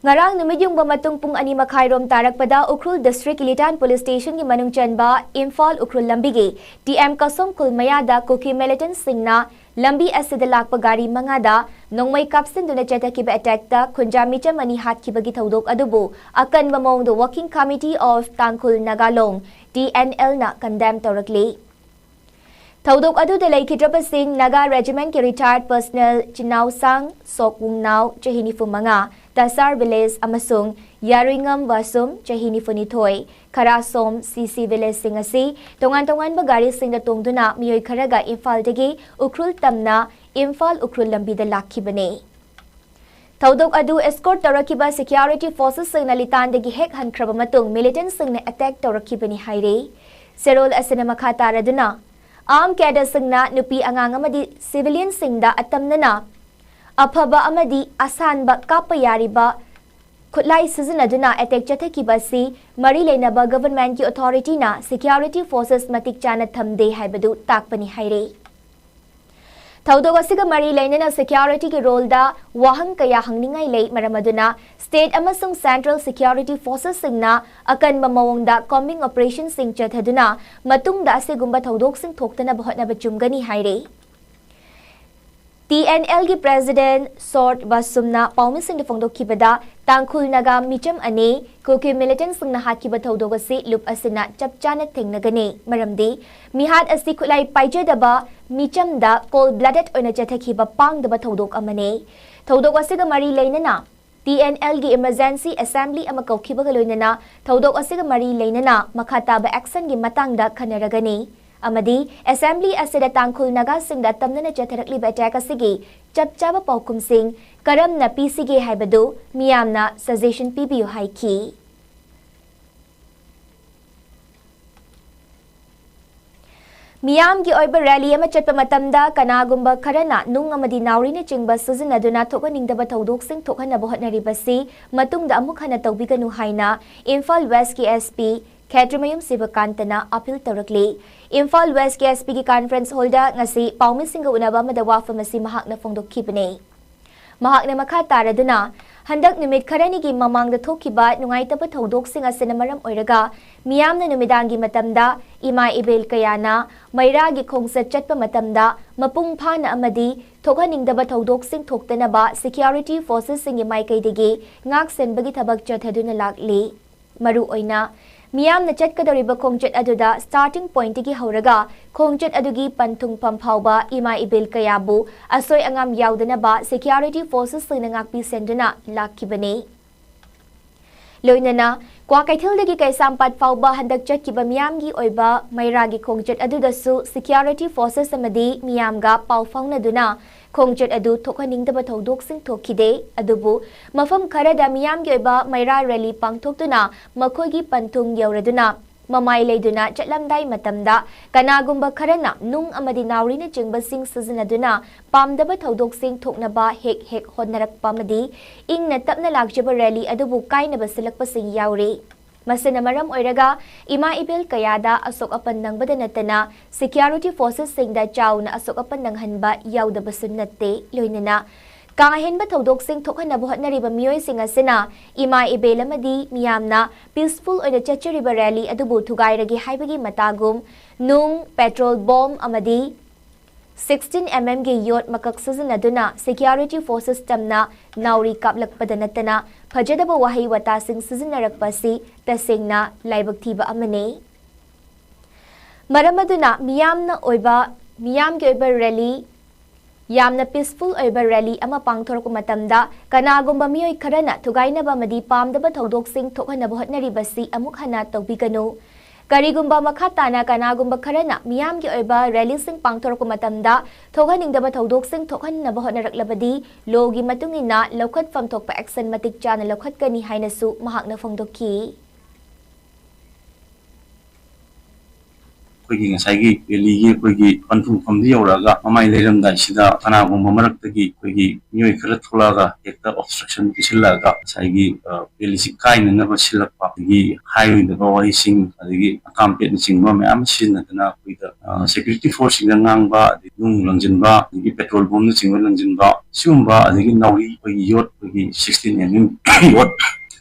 ꯉꯔꯥꯡ ꯅꯨꯃꯤꯠ ꯌꯨꯡꯕ ꯃꯇꯨꯡ ꯄꯨꯡ ꯑꯅꯤ ꯃꯈꯥꯏꯔꯣꯝ ꯇꯥꯔꯛꯄꯗ ꯎꯈ꯭ꯔꯨꯜ district ꯀꯤ ꯂꯤꯇꯥꯟ police station ꯒꯤ ꯃꯅꯨꯡ ꯆꯟꯕ ꯏꯝꯐꯥꯜ ꯎꯈ꯭ꯔꯨꯜ ꯂꯝꯕꯤꯒꯤ T M ꯀꯁꯣꯝ ꯈꯨꯜ ꯃꯌꯥꯗ ꯀꯨꯀꯤ militant ꯁꯤꯡꯅ ꯂꯝꯕꯤ ꯑꯁꯤꯗ ꯂꯥꯛꯄ ꯒꯥꯔꯤ ꯃꯉꯥꯗ ꯅꯣꯡꯃꯩ ꯀꯥꯞꯁꯤꯟꯗꯨꯅ ꯆꯠꯊꯈꯤꯕ attack ꯇ ꯈꯨꯟꯖꯥ ꯃꯤꯆꯝ ꯑꯅꯤ ꯍꯥꯠꯈꯤꯕꯒꯤ ꯊꯧꯗꯣꯛ ꯑꯗꯨꯕꯨ ꯑꯀꯟꯕ ꯃꯑꯣꯡꯗ Working Committee of Tangkhul Naga Long, T N L ꯅ condemn ꯇꯧꯔꯛꯂꯤ꯫ ꯊꯧꯗꯣꯛ ꯑꯗꯨꯗ ꯂꯩꯈꯤꯗ꯭ꯔꯕꯁꯤꯡ Naga Regiment ꯀꯤ retired personnel ꯆꯤꯅꯥꯎꯁꯥꯡ ꯁꯣꯛꯋꯨꯡꯅꯥꯎ, ꯆꯍꯤ ꯅꯤꯐꯨ ꯃꯉꯥ, ꯇꯁꯥꯔ ꯚꯤꯂꯦꯖ ꯑꯃꯁꯨꯡ ꯌꯥꯔꯨꯏꯉꯝ ꯕꯥꯁꯨꯝ, ꯆꯍꯤ ꯅꯤꯐꯨꯅꯤꯊꯣꯏ, ꯈꯔꯥꯁꯣꯝ ꯁꯤ ꯁꯤ ꯚꯤꯂꯦꯖꯁꯤꯡ ꯑꯁꯤ ꯇꯣꯉꯥꯟ ꯇꯣꯉꯥꯟꯕ ꯒꯥꯔꯤꯁꯤꯡꯗ ꯇꯣꯡꯗꯨꯅ ꯃꯤꯑꯣꯏ ꯈꯔꯒ ꯏꯝꯐꯥꯜꯗꯒꯤ ꯎꯈ꯭ꯔꯨꯜ ꯇꯝꯅ ꯏꯝꯐꯥꯜ ꯎꯈ꯭ꯔꯨꯜ ꯂꯝꯕꯤꯗ ꯂꯥꯛꯈꯤꯕꯅꯤ꯫ ꯊꯧꯗꯣꯛ ꯑꯗꯨ ꯑꯦꯁꯀꯣꯔꯠ ꯇꯧꯔꯛꯈꯤꯕ ꯁꯦꯀ꯭ꯌꯨꯔꯤꯇꯤ ꯐꯣꯔꯁꯦꯁꯁꯤꯡꯅ ꯂꯤꯇꯥꯟꯗꯒꯤ ꯍꯦꯛ ꯍꯟꯈ꯭ꯔꯕ ꯃꯇꯨꯡ, ꯃꯤꯂꯤꯇꯦꯟꯠꯁꯤꯡꯅ ꯑꯦꯇꯦꯛ ꯇꯧꯔꯛꯈꯤꯕꯅꯤ ꯍꯥꯏꯔꯤ꯫ ꯆꯦꯔꯣꯜ ꯑꯁꯤꯅ ꯃꯈꯥ ꯇꯥꯔꯗꯨꯅ, ꯑꯥꯔꯝ ꯀꯦꯗꯔꯁꯤꯡꯅ ꯅꯨꯄꯤ ꯑꯉꯥꯡ ꯑꯃꯗꯤ ꯁꯤꯚꯤꯂꯤꯌꯟꯁꯤꯡꯗ ꯑꯇꯝꯅꯅ ꯑꯐꯕ ꯑꯃꯗꯤ ꯑꯁꯥꯟꯕ ꯀꯥꯞꯄ ꯌꯥꯔꯤꯕ ꯈꯨꯠꯂꯥꯏ ꯁꯤꯖꯤꯟꯅꯗꯨꯅ ꯑꯦꯇꯦꯛ ꯆꯠꯊꯈꯤꯕ ꯑꯁꯤ ꯃꯔꯤ ꯂꯩꯅꯕ ꯒꯚꯔꯟꯃꯦꯟꯠꯀꯤ ꯑꯣꯊꯣꯔꯤꯇꯤꯅ ꯁꯦꯀ꯭ꯌꯨꯔꯤꯇꯤ ꯐꯣꯔꯁꯦꯁ ꯃꯇꯤꯛ ꯆꯥꯅ ꯊꯝꯗꯦ ꯍꯥꯏꯕꯗꯨ ꯇꯥꯛꯄꯅꯤ ꯍꯥꯏꯔꯤ꯫ ꯊꯧꯗꯣꯛ ꯑꯁꯤꯒ ꯃꯔꯤ ꯂꯩꯅꯅ ꯁꯦꯀ꯭ꯌꯨꯔꯤꯇꯤꯒꯤ ꯔꯣꯜꯗ ꯋꯥꯍꯪ ꯀꯌꯥ ꯍꯪꯅꯤꯡꯉꯥꯏ ꯂꯩ꯫ ꯃꯔꯝ ꯑꯗꯨꯅ ꯁ꯭ꯇꯦꯠ ꯑꯃꯁꯨꯡ ꯁꯦꯟꯇ꯭ꯔꯦꯜ ꯁꯦꯀ꯭ꯌꯨꯔꯤꯇꯤ ꯐꯣꯔꯁꯦꯁꯁꯤꯡꯅ ꯑꯀꯟꯕ ꯃꯑꯣꯡꯗ ꯀꯣꯝꯕꯤꯡ ꯑꯣꯄꯔꯦꯁꯟꯁꯤꯡ ꯆꯠꯊꯗꯨꯅ ꯃꯇꯨꯡꯗ ꯑꯁꯤꯒꯨꯝꯕ ꯊꯧꯗꯣꯛꯁꯤꯡ ꯊꯣꯛꯇꯅꯕ ꯍꯣꯠꯅꯕ ꯆꯨꯝꯒꯅꯤ ꯍꯥꯏꯔꯤ꯫ ꯇꯤ ꯑꯦꯟ ꯑꯦꯜꯒꯤ ꯄ꯭ꯔꯦꯁꯤꯗꯦꯟꯠ ꯁꯣꯔꯠ ꯕꯥꯁꯨꯝꯅ ꯄꯥꯎꯃꯤꯁꯤꯡꯗ ꯐꯣꯡꯗꯣꯛꯈꯤꯕꯗ, ꯇꯥꯡꯈꯨꯜ ꯅꯥꯒꯥ ꯃꯤꯆꯝ ꯑꯅꯤ ꯀꯨꯀꯤ ꯃꯤꯂꯤꯇꯦꯟꯠꯁꯤꯡꯅ ꯍꯥꯠꯈꯤꯕ ꯊꯧꯗꯣꯛ ꯑꯁꯤ ꯂꯨꯞ ꯑꯁꯤꯅ ꯆꯞ ꯆꯥꯅ ꯊꯦꯡꯅꯒꯅꯤ, ꯃꯔꯝꯗꯤ ꯃꯤꯍꯥꯠ ꯑꯁꯤ ꯈꯨꯠꯂꯥꯏ ꯄꯥꯏꯖꯗꯕ ꯃꯤꯆꯝꯗ ꯀꯣꯜ ꯕ꯭ꯂꯗꯦꯗ ꯑꯣꯏꯅ ꯆꯠꯊꯈꯤꯕ ꯄꯥꯡꯗꯕ ꯊꯧꯗꯣꯛ ꯑꯃꯅꯤ꯫ ꯊꯧꯗꯣꯛ ꯑꯁꯤꯒ ꯃꯔꯤ ꯂꯩꯅꯅ ꯇꯤ ꯑꯦꯟ ꯑꯦꯜꯒꯤ ꯏꯃꯔꯖꯦꯟꯁꯤ ꯑꯦꯁꯦꯝꯕ꯭ꯂꯤ ꯑꯃ ꯀꯧꯈꯤꯕꯒ ꯂꯣꯏꯅꯅ ꯊꯧꯗꯣꯛ ꯑꯁꯤꯒ ꯃꯔꯤ ꯂꯩꯅꯅ ꯃꯈꯥ ꯇꯥꯕ ꯑꯦꯛꯁꯟꯒꯤ ꯃꯇꯥꯡꯗ ꯈꯟꯅꯔꯒꯅꯤ ꯑꯃꯗꯤ ꯑꯦꯁꯦꯝꯕ꯭ꯂꯤ ꯑꯁꯤꯗ ꯇꯥꯡꯈꯨꯜ ꯅꯥꯒꯥꯁꯤꯡꯗ ꯇꯝꯅꯅ ꯆꯠꯊꯔꯛꯂꯤꯕ ꯑꯦꯇꯦꯛ ꯑꯁꯤꯒꯤ ꯆꯞ ꯆꯥꯕ ꯄꯥꯎꯈꯨꯝꯁꯤꯡ ꯀꯔꯝꯅ ꯄꯤꯁꯤꯒꯦ ꯍꯥꯏꯕꯗꯨ ꯃꯤꯌꯥꯝꯅ ꯁꯖꯦꯁꯟ ꯄꯤꯕꯤꯌꯨ ꯍꯥꯏꯈꯤ꯫ ꯃꯤꯌꯥꯝꯒꯤ ꯑꯣꯏꯕ ꯔꯦꯂꯤ ꯑꯃ ꯆꯠꯄ ꯃꯇꯝꯗ ꯀꯅꯥꯒꯨꯝꯕ ꯈꯔꯅ ꯅꯨꯡ ꯑꯃꯗꯤ ꯅꯥꯎꯔꯤꯅꯆꯤꯡꯕ ꯁꯤꯖꯤꯟꯅꯗꯨꯅ ꯊꯣꯛꯍꯟꯅꯤꯡꯗꯕ ꯊꯧꯗꯣꯛꯁꯤꯡ ꯊꯣꯛꯍꯟꯅꯕ ꯍꯣꯠꯅꯔꯤꯕꯁꯤ ꯃꯇꯨꯡꯗ ꯑꯃꯨꯛ ꯍꯟꯅ ꯇꯧꯕꯤꯒꯅꯨ ꯍꯥꯏꯅ ꯏꯝꯐꯥꯜ ꯋꯦꯁ꯭ꯠꯀꯤ ꯑꯦꯁ ꯄꯤ ꯈꯦꯇ꯭ꯔꯤꯃꯌꯨꯝ ꯁꯤꯕꯀꯥꯟꯇꯅ ꯑꯄꯤꯜ ꯇꯧꯔꯛꯂꯤ꯫ ꯏꯝꯐꯥꯜ ꯋꯦꯁ꯭ꯠꯀꯤ ꯑꯦꯁ ꯄꯤꯒꯤ ꯀꯟꯐꯔꯦꯟꯁ ꯍꯣꯜꯗ ꯉꯁꯤ ꯄꯥꯎꯃꯤꯁꯤꯡꯒ ꯎꯅꯕ ꯑꯃꯗ ꯋꯥꯐꯝ ꯑꯁꯤ ꯃꯍꯥꯛꯅ ꯐꯣꯡꯗꯣꯛꯈꯤꯕꯅꯤ꯫ ꯃꯍꯥꯛꯅ ꯃꯈꯥ ꯇꯥꯔꯗꯨꯅ, ꯍꯟꯗꯛ ꯅꯨꯃꯤꯠ ꯈꯔꯅꯤꯒꯤ ꯃꯃꯥꯡꯗ ꯊꯣꯛꯈꯤꯕ ꯅꯨꯡꯉꯥꯏꯇꯕ ꯊꯧꯗꯣꯛꯁꯤꯡ ꯑꯁꯤꯅ ꯃꯔꯝ ꯑꯣꯏꯔꯒ ꯃꯤꯌꯥꯝꯅ ꯅꯨꯃꯤꯗꯥꯡꯒꯤ ꯃꯇꯝꯗ ꯏꯃꯥ ꯏꯕꯦꯜ ꯀꯌꯥꯅ ꯃꯩꯔꯥꯒꯤ ꯈꯣꯡꯆꯠ ꯆꯠꯄ ꯃꯇꯝꯗ ꯃꯄꯨꯡ ꯐꯥꯅ ꯑꯃꯗꯤ ꯊꯣꯛꯍꯟꯅꯤꯡꯗꯕ ꯊꯧꯗꯣꯛꯁꯤꯡ ꯊꯣꯛꯇꯅꯕ ꯁꯦꯀ꯭ꯌꯨꯔꯤꯇꯤ ꯐꯣꯔꯁꯦꯁꯁꯤꯡꯒꯤ ꯃꯥꯏꯀꯩꯗꯒꯤ ꯉꯥꯛ ꯁꯦꯟꯕꯒꯤ ꯊꯕꯛ ꯆꯠꯊꯗꯨꯅ ꯂꯥꯛꯂꯤ꯫ ꯃꯔꯨꯑꯣꯏꯅ ꯃꯤꯌꯥꯝꯅ ꯆꯠꯀꯗꯧꯔꯤꯕ ꯈꯣꯡꯆꯠ ꯑꯗꯨꯗ starting pointꯇꯒꯤ ꯍꯧꯔꯒ ꯈꯣꯡꯆꯠ ꯑꯗꯨꯒꯤ ꯄꯟꯊꯨꯡꯐꯝ ꯐꯥꯎꯕ ꯏꯃꯥ ꯏꯕꯦꯜ ꯀꯌꯥꯕꯨ ꯑꯁꯣꯏ ꯑꯉꯥꯝ ꯌꯥꯎꯗꯅꯕ security forcesꯁꯤꯡꯅ ꯉꯥꯛꯄꯤ ꯁꯦꯟꯗꯨꯅ ꯂꯥꯛꯈꯤꯕꯅꯤ꯫ ꯂꯣꯏꯅꯅ ꯀ꯭ꯋꯥꯀꯩꯊꯦꯜꯗꯒꯤ ꯀꯩꯁꯥꯝꯄꯥꯠ ꯐꯥꯎꯕ ꯍꯟꯗꯛ ꯆꯠꯈꯤꯕ ꯃꯤꯌꯥꯝꯒꯤ ꯑꯣꯏꯕ ꯃꯩꯔꯥꯒꯤ ꯈꯣꯡꯆꯠ ꯑꯗꯨꯗꯁꯨ security forces ꯑꯃꯗꯤ ꯃꯤꯌꯥꯝꯒ ꯄꯥꯎ ꯐꯥꯎꯅꯗꯨꯅ ꯈꯣꯡꯆꯠ ꯑꯗꯨ ꯊꯣꯛꯍꯟꯅꯤꯡꯗꯕ ꯊꯧꯗꯣꯛꯁꯤꯡ ꯊꯣꯛꯈꯤꯗꯦ꯫ ꯑꯗꯨꯕꯨ ꯃꯐꯝ ꯈꯔꯗ ꯃꯤꯌꯥꯝꯒꯤ ꯑꯣꯏꯕ ꯃꯩꯔꯥ rally ꯄꯥꯡꯊꯣꯛꯇꯨꯅ ꯃꯈꯣꯏꯒꯤ ꯄꯟꯊꯨꯡ ꯌꯧꯔꯗꯨꯅ ꯃꯃꯥꯏ ꯂꯩꯗꯨꯅ ꯆꯠꯂꯝꯗꯥꯏ ꯃꯇꯝꯗ ꯀꯅꯥꯒꯨꯝꯕ ꯈꯔꯅ ꯅꯨꯡ ꯑꯃꯗꯤ ꯅꯥꯎꯔꯤꯅꯆꯤꯡꯕꯁꯤꯡ ꯁꯤꯖꯤꯟꯅꯗꯨꯅ ꯄꯥꯝꯗꯕ ꯊꯧꯗꯣꯛꯁꯤꯡ ꯊꯣꯛꯅꯕ ꯍꯦꯛ ꯍꯦꯛ ꯍꯣꯠꯅꯔꯛꯄ ꯑꯃꯗꯤ ꯏꯪꯅ ꯇꯞꯅ ꯂꯥꯛꯆꯕ rally ꯑꯗꯨꯕꯨ ꯀꯥꯏꯅꯕ ꯁꯤꯜꯂꯛꯄꯁꯤꯡ ꯌꯥꯎꯔꯤ꯫ ꯃꯁꯤꯅ ꯃꯔꯝ ꯑꯣꯏꯔꯒ ꯏꯃꯥ ꯏꯕꯦꯜ ꯀꯌꯥꯗ ꯑꯁꯣꯛ ꯑꯄꯟ ꯅꯪꯕꯗ ꯅꯠꯇꯅ security forcesꯁꯤꯡꯗ ꯆꯥꯎꯅ ꯑꯁꯣꯛ ꯑꯄꯟ ꯅꯪꯍꯟꯕ ꯌꯥꯎꯗꯕꯁꯨ ꯅꯠꯇꯦ꯫ ꯂꯣꯏꯅꯅ ꯀꯥ ꯍꯦꯟꯕ ꯊꯧꯗꯣꯛꯁꯤꯡ ꯊꯣꯛꯍꯟꯅꯕ ꯍꯣꯠꯅꯔꯤꯕ ꯃꯤꯑꯣꯏꯁꯤꯡ ꯑꯁꯤꯅ ꯏꯃꯥ ꯏꯕꯦꯜ ꯑꯃꯗꯤ ꯃꯤꯌꯥꯝꯅ peaceful ꯑꯣꯏꯅ ꯆꯠꯆꯔꯤꯕ rally ꯑꯗꯨꯕꯨ ꯊꯨꯒꯥꯏꯔꯒꯦ ꯍꯥꯏꯕꯒꯤ ꯃꯇꯥꯒꯨꯝ ꯅꯨꯡ, petrol bomb ꯑꯃꯗꯤ sixteen mmꯒꯤ ꯌꯣꯠ ꯃꯀꯛ ꯁꯤꯖꯤꯟꯅꯗꯨꯅ security forcesꯇꯝꯅ ꯅꯥꯎꯔꯤ ꯀꯥꯞꯂꯛꯄꯗ ꯅꯠꯇꯅ ꯐꯖꯗꯕ ꯋꯥꯍꯩ ꯋꯥꯇꯥꯁꯤꯡ ꯁꯤꯖꯤꯟꯅꯔꯛꯄ ꯑꯁꯤ ꯇꯁꯦꯡꯅ ꯂꯥꯏꯕꯛ ꯊꯤꯕ ꯑꯃꯅꯤ꯫ ꯃꯔꯝ ꯑꯗꯨꯅ ꯃꯤꯌꯥꯝꯅ ꯑꯣꯏꯕ, ꯃꯤꯌꯥꯝꯒꯤ ꯑꯣꯏꯕ rally, ꯌꯥꯝꯅ peaceful ꯑꯣꯏꯕ rally ꯑꯃ ꯄꯥꯡꯊꯣꯔꯛꯄ ꯃꯇꯝꯗ ꯀꯅꯥꯒꯨꯝꯕ ꯃꯤꯑꯣꯏ ꯈꯔꯅ ꯊꯨꯒꯥꯏꯅꯕ ꯑꯃꯗꯤ ꯄꯥꯝꯗꯕ ꯊꯧꯗꯣꯛꯁꯤꯡ ꯊꯣꯛꯍꯟꯅꯕ ꯍꯣꯠꯅꯔꯤꯕꯁꯤ ꯑꯃꯨꯛ ꯍꯟꯅ ꯇꯧꯕꯤꯒꯅꯨ꯫ ꯀꯔꯤꯒꯨꯝꯕ ꯃꯈꯥ ꯇꯥꯅ ꯀꯅꯥꯒꯨꯝꯕ ꯈꯔꯅ ꯃꯤꯌꯥꯝꯒꯤ ꯑꯣꯏꯕ rallyꯁꯤꯡ ꯄꯥꯡꯊꯣꯔꯛꯄ ꯃꯇꯝꯗ ꯊꯣꯛꯍꯟꯅꯤꯡꯗꯕ ꯊꯧꯗꯣꯛꯁꯤꯡ ꯊꯣꯛꯍꯟꯅꯕ ꯍꯣꯠꯅꯔꯛꯂꯕꯗꯤ lawꯒꯤ ꯃꯇꯨꯡ ꯏꯟꯅ ꯂꯧꯈꯠꯐꯝ ꯊꯣꯛꯄ action ꯃꯇꯤꯛ ꯆꯥꯅ ꯂꯧꯈꯠꯀꯅꯤ ꯍꯥꯏꯅꯁꯨ ꯃꯍꯥꯛꯅ ꯐꯣꯡꯗꯣꯛꯈꯤ꯫ ꯑꯩꯈꯣꯏꯒꯤ ꯉꯁꯥꯏꯒꯤ rallyꯒꯤ ꯑꯩꯈꯣꯏꯒꯤ ꯄꯟꯊꯨꯡꯐꯝꯗ ꯌꯧꯔꯛꯑꯒ ꯃꯃꯥꯏ ꯂꯩꯔꯝꯗꯥꯏꯁꯤꯗ ꯀꯅꯥꯒꯨꯝꯕ ꯃꯔꯛꯇꯒꯤ ꯑꯩꯈꯣꯏꯒꯤ ꯃꯤꯑꯣꯏ ꯈꯔ ꯊꯣꯛꯂꯛꯑꯒ ꯍꯦꯛꯇ obstruction ꯄꯤꯁꯤꯜꯂꯛꯑꯒ ꯉꯁꯥꯏꯒꯤ rallyꯁꯤ ꯀꯥꯏꯅꯅꯕ ꯁꯤꯜꯂꯛꯄ, ꯑꯗꯒꯤ ꯍꯥꯏꯔꯣꯏꯗꯕ ꯋꯥꯍꯩꯁꯤꯡ, ꯑꯗꯒꯤ ꯑꯀꯥꯝꯄꯦꯠꯅꯆꯤꯡꯕ ꯃꯌꯥꯝ ꯑꯃ ꯁꯤꯖꯤꯟꯅꯗꯅ ꯑꯩꯈꯣꯏꯗ security forceꯁꯤꯡꯗ ꯉꯥꯡꯕ, ꯑꯗꯒꯤ ꯅꯨꯡ ꯂꯪꯁꯤꯟꯕ, ꯑꯗꯒꯤ petrol bombꯅꯆꯤꯡꯕ ꯂꯪꯁꯤꯟꯕ, ꯁꯤꯒꯨꯝꯕ, ꯑꯗꯒꯤ ꯅꯥꯎꯔꯤ, ꯑꯩꯈꯣꯏꯒꯤ ꯌꯣꯠ, ꯑꯩꯈꯣꯏꯒꯤ sixteen mm ꯌꯣꯠ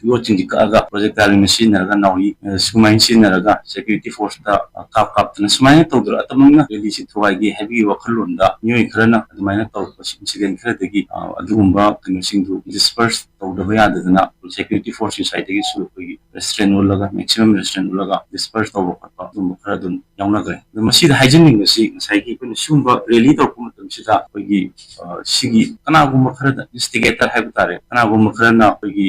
ꯌꯣꯠꯁꯤꯡꯁꯤ ꯀꯛꯑꯒ ꯄ꯭ꯔꯣꯖꯦꯛꯇꯥꯏꯜ ꯁꯤꯖꯤꯟꯅꯔꯒ ꯅꯥꯎꯔꯤ ꯁꯨꯃꯥꯏꯅ ꯁꯤꯖꯤꯟꯅꯔꯒ ꯁꯦꯀ꯭ꯌꯨꯔꯤꯇꯤ ꯐꯣꯔꯁꯇ ꯀꯥꯞ ꯀꯥꯞꯇꯅ ꯁꯨꯃꯥꯏꯅ ꯇꯧꯗꯅ ꯑꯇꯃꯛꯅ ꯔꯦꯂꯤꯁꯤ ꯊꯨꯒꯥꯏꯒꯦ ꯍꯥꯏꯕꯒꯤ ꯋꯥꯈꯜꯂꯣꯟꯗ ꯃꯤꯑꯣꯏ ꯈꯔꯅ ꯑꯗꯨꯃꯥꯏꯅ ꯇꯧꯔꯛꯄ ꯏꯟꯁꯤꯗꯦꯟ ꯈꯔꯗꯒꯤ ꯑꯗꯨꯒꯨꯝꯕ ꯀꯩꯅꯣꯁꯤꯡꯗꯨ ꯗꯤꯁꯄꯔꯁ ꯇꯧꯗꯕ ꯌꯥꯗꯗꯅ ꯁꯦꯀ꯭ꯌꯨꯔꯤꯇꯤ ꯐꯣꯔꯁꯀꯤ ꯁꯥꯏꯠꯇꯒꯤꯁꯨ ꯑꯩꯈꯣꯏꯒꯤ ꯔꯦꯁꯇ꯭ꯔꯦꯟ ꯎꯠꯂꯒ ꯃꯦꯛꯁꯤꯃꯝ ꯔꯦꯁꯇ꯭ꯔꯦꯟ ꯎꯠꯂꯒ ꯗꯤꯁꯄꯔꯁ ꯇꯧꯕ ꯈꯣꯠꯄ ꯑꯗꯨꯝꯕ ꯈꯔ ꯑꯗꯨꯝ ꯌꯥꯎꯅꯈ꯭ꯔꯦ꯫ ꯑꯗꯣ ꯃꯁꯤꯗ ꯍꯥꯏꯖꯅꯤꯡꯕꯁꯤ ꯉꯁꯥꯏꯒꯤ ꯑꯩꯈꯣꯏꯅ ꯁꯤꯒꯨꯝꯕ ꯔꯦꯂꯤ ꯇꯧꯔꯛꯄ ꯃꯇꯝꯁꯤꯗ ꯑꯩꯈꯣꯏꯒꯤ ꯁꯤꯒꯤ ꯀꯅꯥꯒꯨꯝꯕ ꯈꯔꯗ ꯏꯟꯁꯇꯤꯒꯦꯇꯔ ꯍꯥꯏꯕ ꯇꯥꯔꯦ, ꯀꯅꯥꯒꯨꯝꯕ ꯈꯔꯅ ꯑꯩꯈꯣꯏꯒꯤ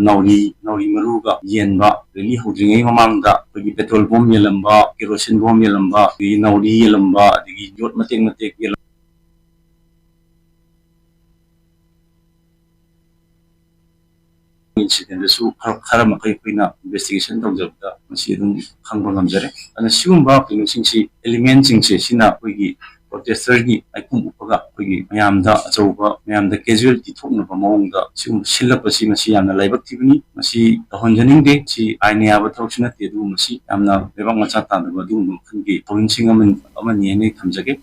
ꯅꯥꯎꯔꯤ ꯅꯥꯎꯔꯤ ꯃꯔꯨꯒ ꯌꯦꯟꯕ, ꯔꯦꯂꯤ ꯍꯧꯗ꯭ꯔꯤꯉꯩ ꯃꯃꯥꯡꯗ ꯑꯩꯈꯣꯏꯒꯤ ꯄꯦꯇ꯭ꯔꯣꯜ ꯕꯣꯝ ꯌꯦꯜꯂꯝꯕ, ꯀꯦꯔꯣꯁꯤꯟ ꯕꯣꯝ ꯌꯦꯜꯂꯝꯕ, ꯑꯗꯒꯤ ꯅꯥꯎꯔꯤ ꯌꯦꯜꯂꯝꯕ, ꯑꯗꯒꯤ ꯌꯣꯠ ꯃꯇꯦꯛ ꯃꯇꯦꯛ ꯌꯦꯜꯂꯝꯕ ꯏꯟꯁꯤꯗꯦꯟꯗꯁꯨ ꯈꯔ ꯈꯔ ꯃꯈꯩ ꯑꯩꯈꯣꯏꯅ ꯏꯟꯚꯦꯁꯇꯤꯒꯦꯁꯟ ꯇꯧꯖꯕꯗ ꯃꯁꯤ ꯑꯗꯨꯝ ꯈꯪꯕ ꯉꯝꯖꯔꯦ꯫ ꯑꯗꯨꯅ ꯁꯤꯒꯨꯝꯕ ꯀꯩꯅꯣꯁꯤꯡꯁꯤ, ꯑꯦꯂꯤꯃꯦꯟꯁꯤꯡꯁꯦ ꯁꯤꯅ ꯑꯩꯈꯣꯏꯒꯤ ꯄ꯭ꯔꯣꯇꯦꯁꯇꯔꯒꯤ ꯃꯥꯏꯈꯨꯝ ꯎꯞꯄꯒ ꯑꯩꯈꯣꯏꯒꯤ ꯃꯌꯥꯝꯗ ꯑꯆꯧꯕ, ꯃꯌꯥꯝꯗ ꯀꯦꯖꯨꯋꯦꯂꯤꯇꯤ ꯊꯣꯛꯅꯕ ꯃꯑꯣꯡꯗ ꯁꯤꯒꯨꯝꯕ ꯁꯤꯜꯂꯛꯄꯁꯤ ꯃꯁꯤ ꯌꯥꯝꯅ ꯂꯥꯏꯕꯛ ꯊꯤꯕꯅꯤ꯫ ꯃꯁꯤ ꯇꯧꯍꯟꯖꯅꯤꯡꯗꯦ꯫ ꯁꯤ ꯑꯥꯏꯟꯅ ꯌꯥꯕ ꯊꯕꯛꯁꯨ ꯅꯠꯇꯦ꯫ ꯑꯗꯨꯕꯨ ꯃꯁꯤ ꯌꯥꯝꯅ ꯂꯩꯕꯥꯛ ꯃꯆꯥ ꯇꯥꯗꯕ ꯑꯗꯨꯒꯨꯝꯕ ꯃꯈꯜꯒꯤ ꯊꯧꯑꯣꯡꯁꯤꯡ ꯑꯃꯅꯤ, ꯑꯃꯅꯤ ꯍꯥꯏꯅ ꯑꯩ ꯊꯝꯖꯒꯦ꯫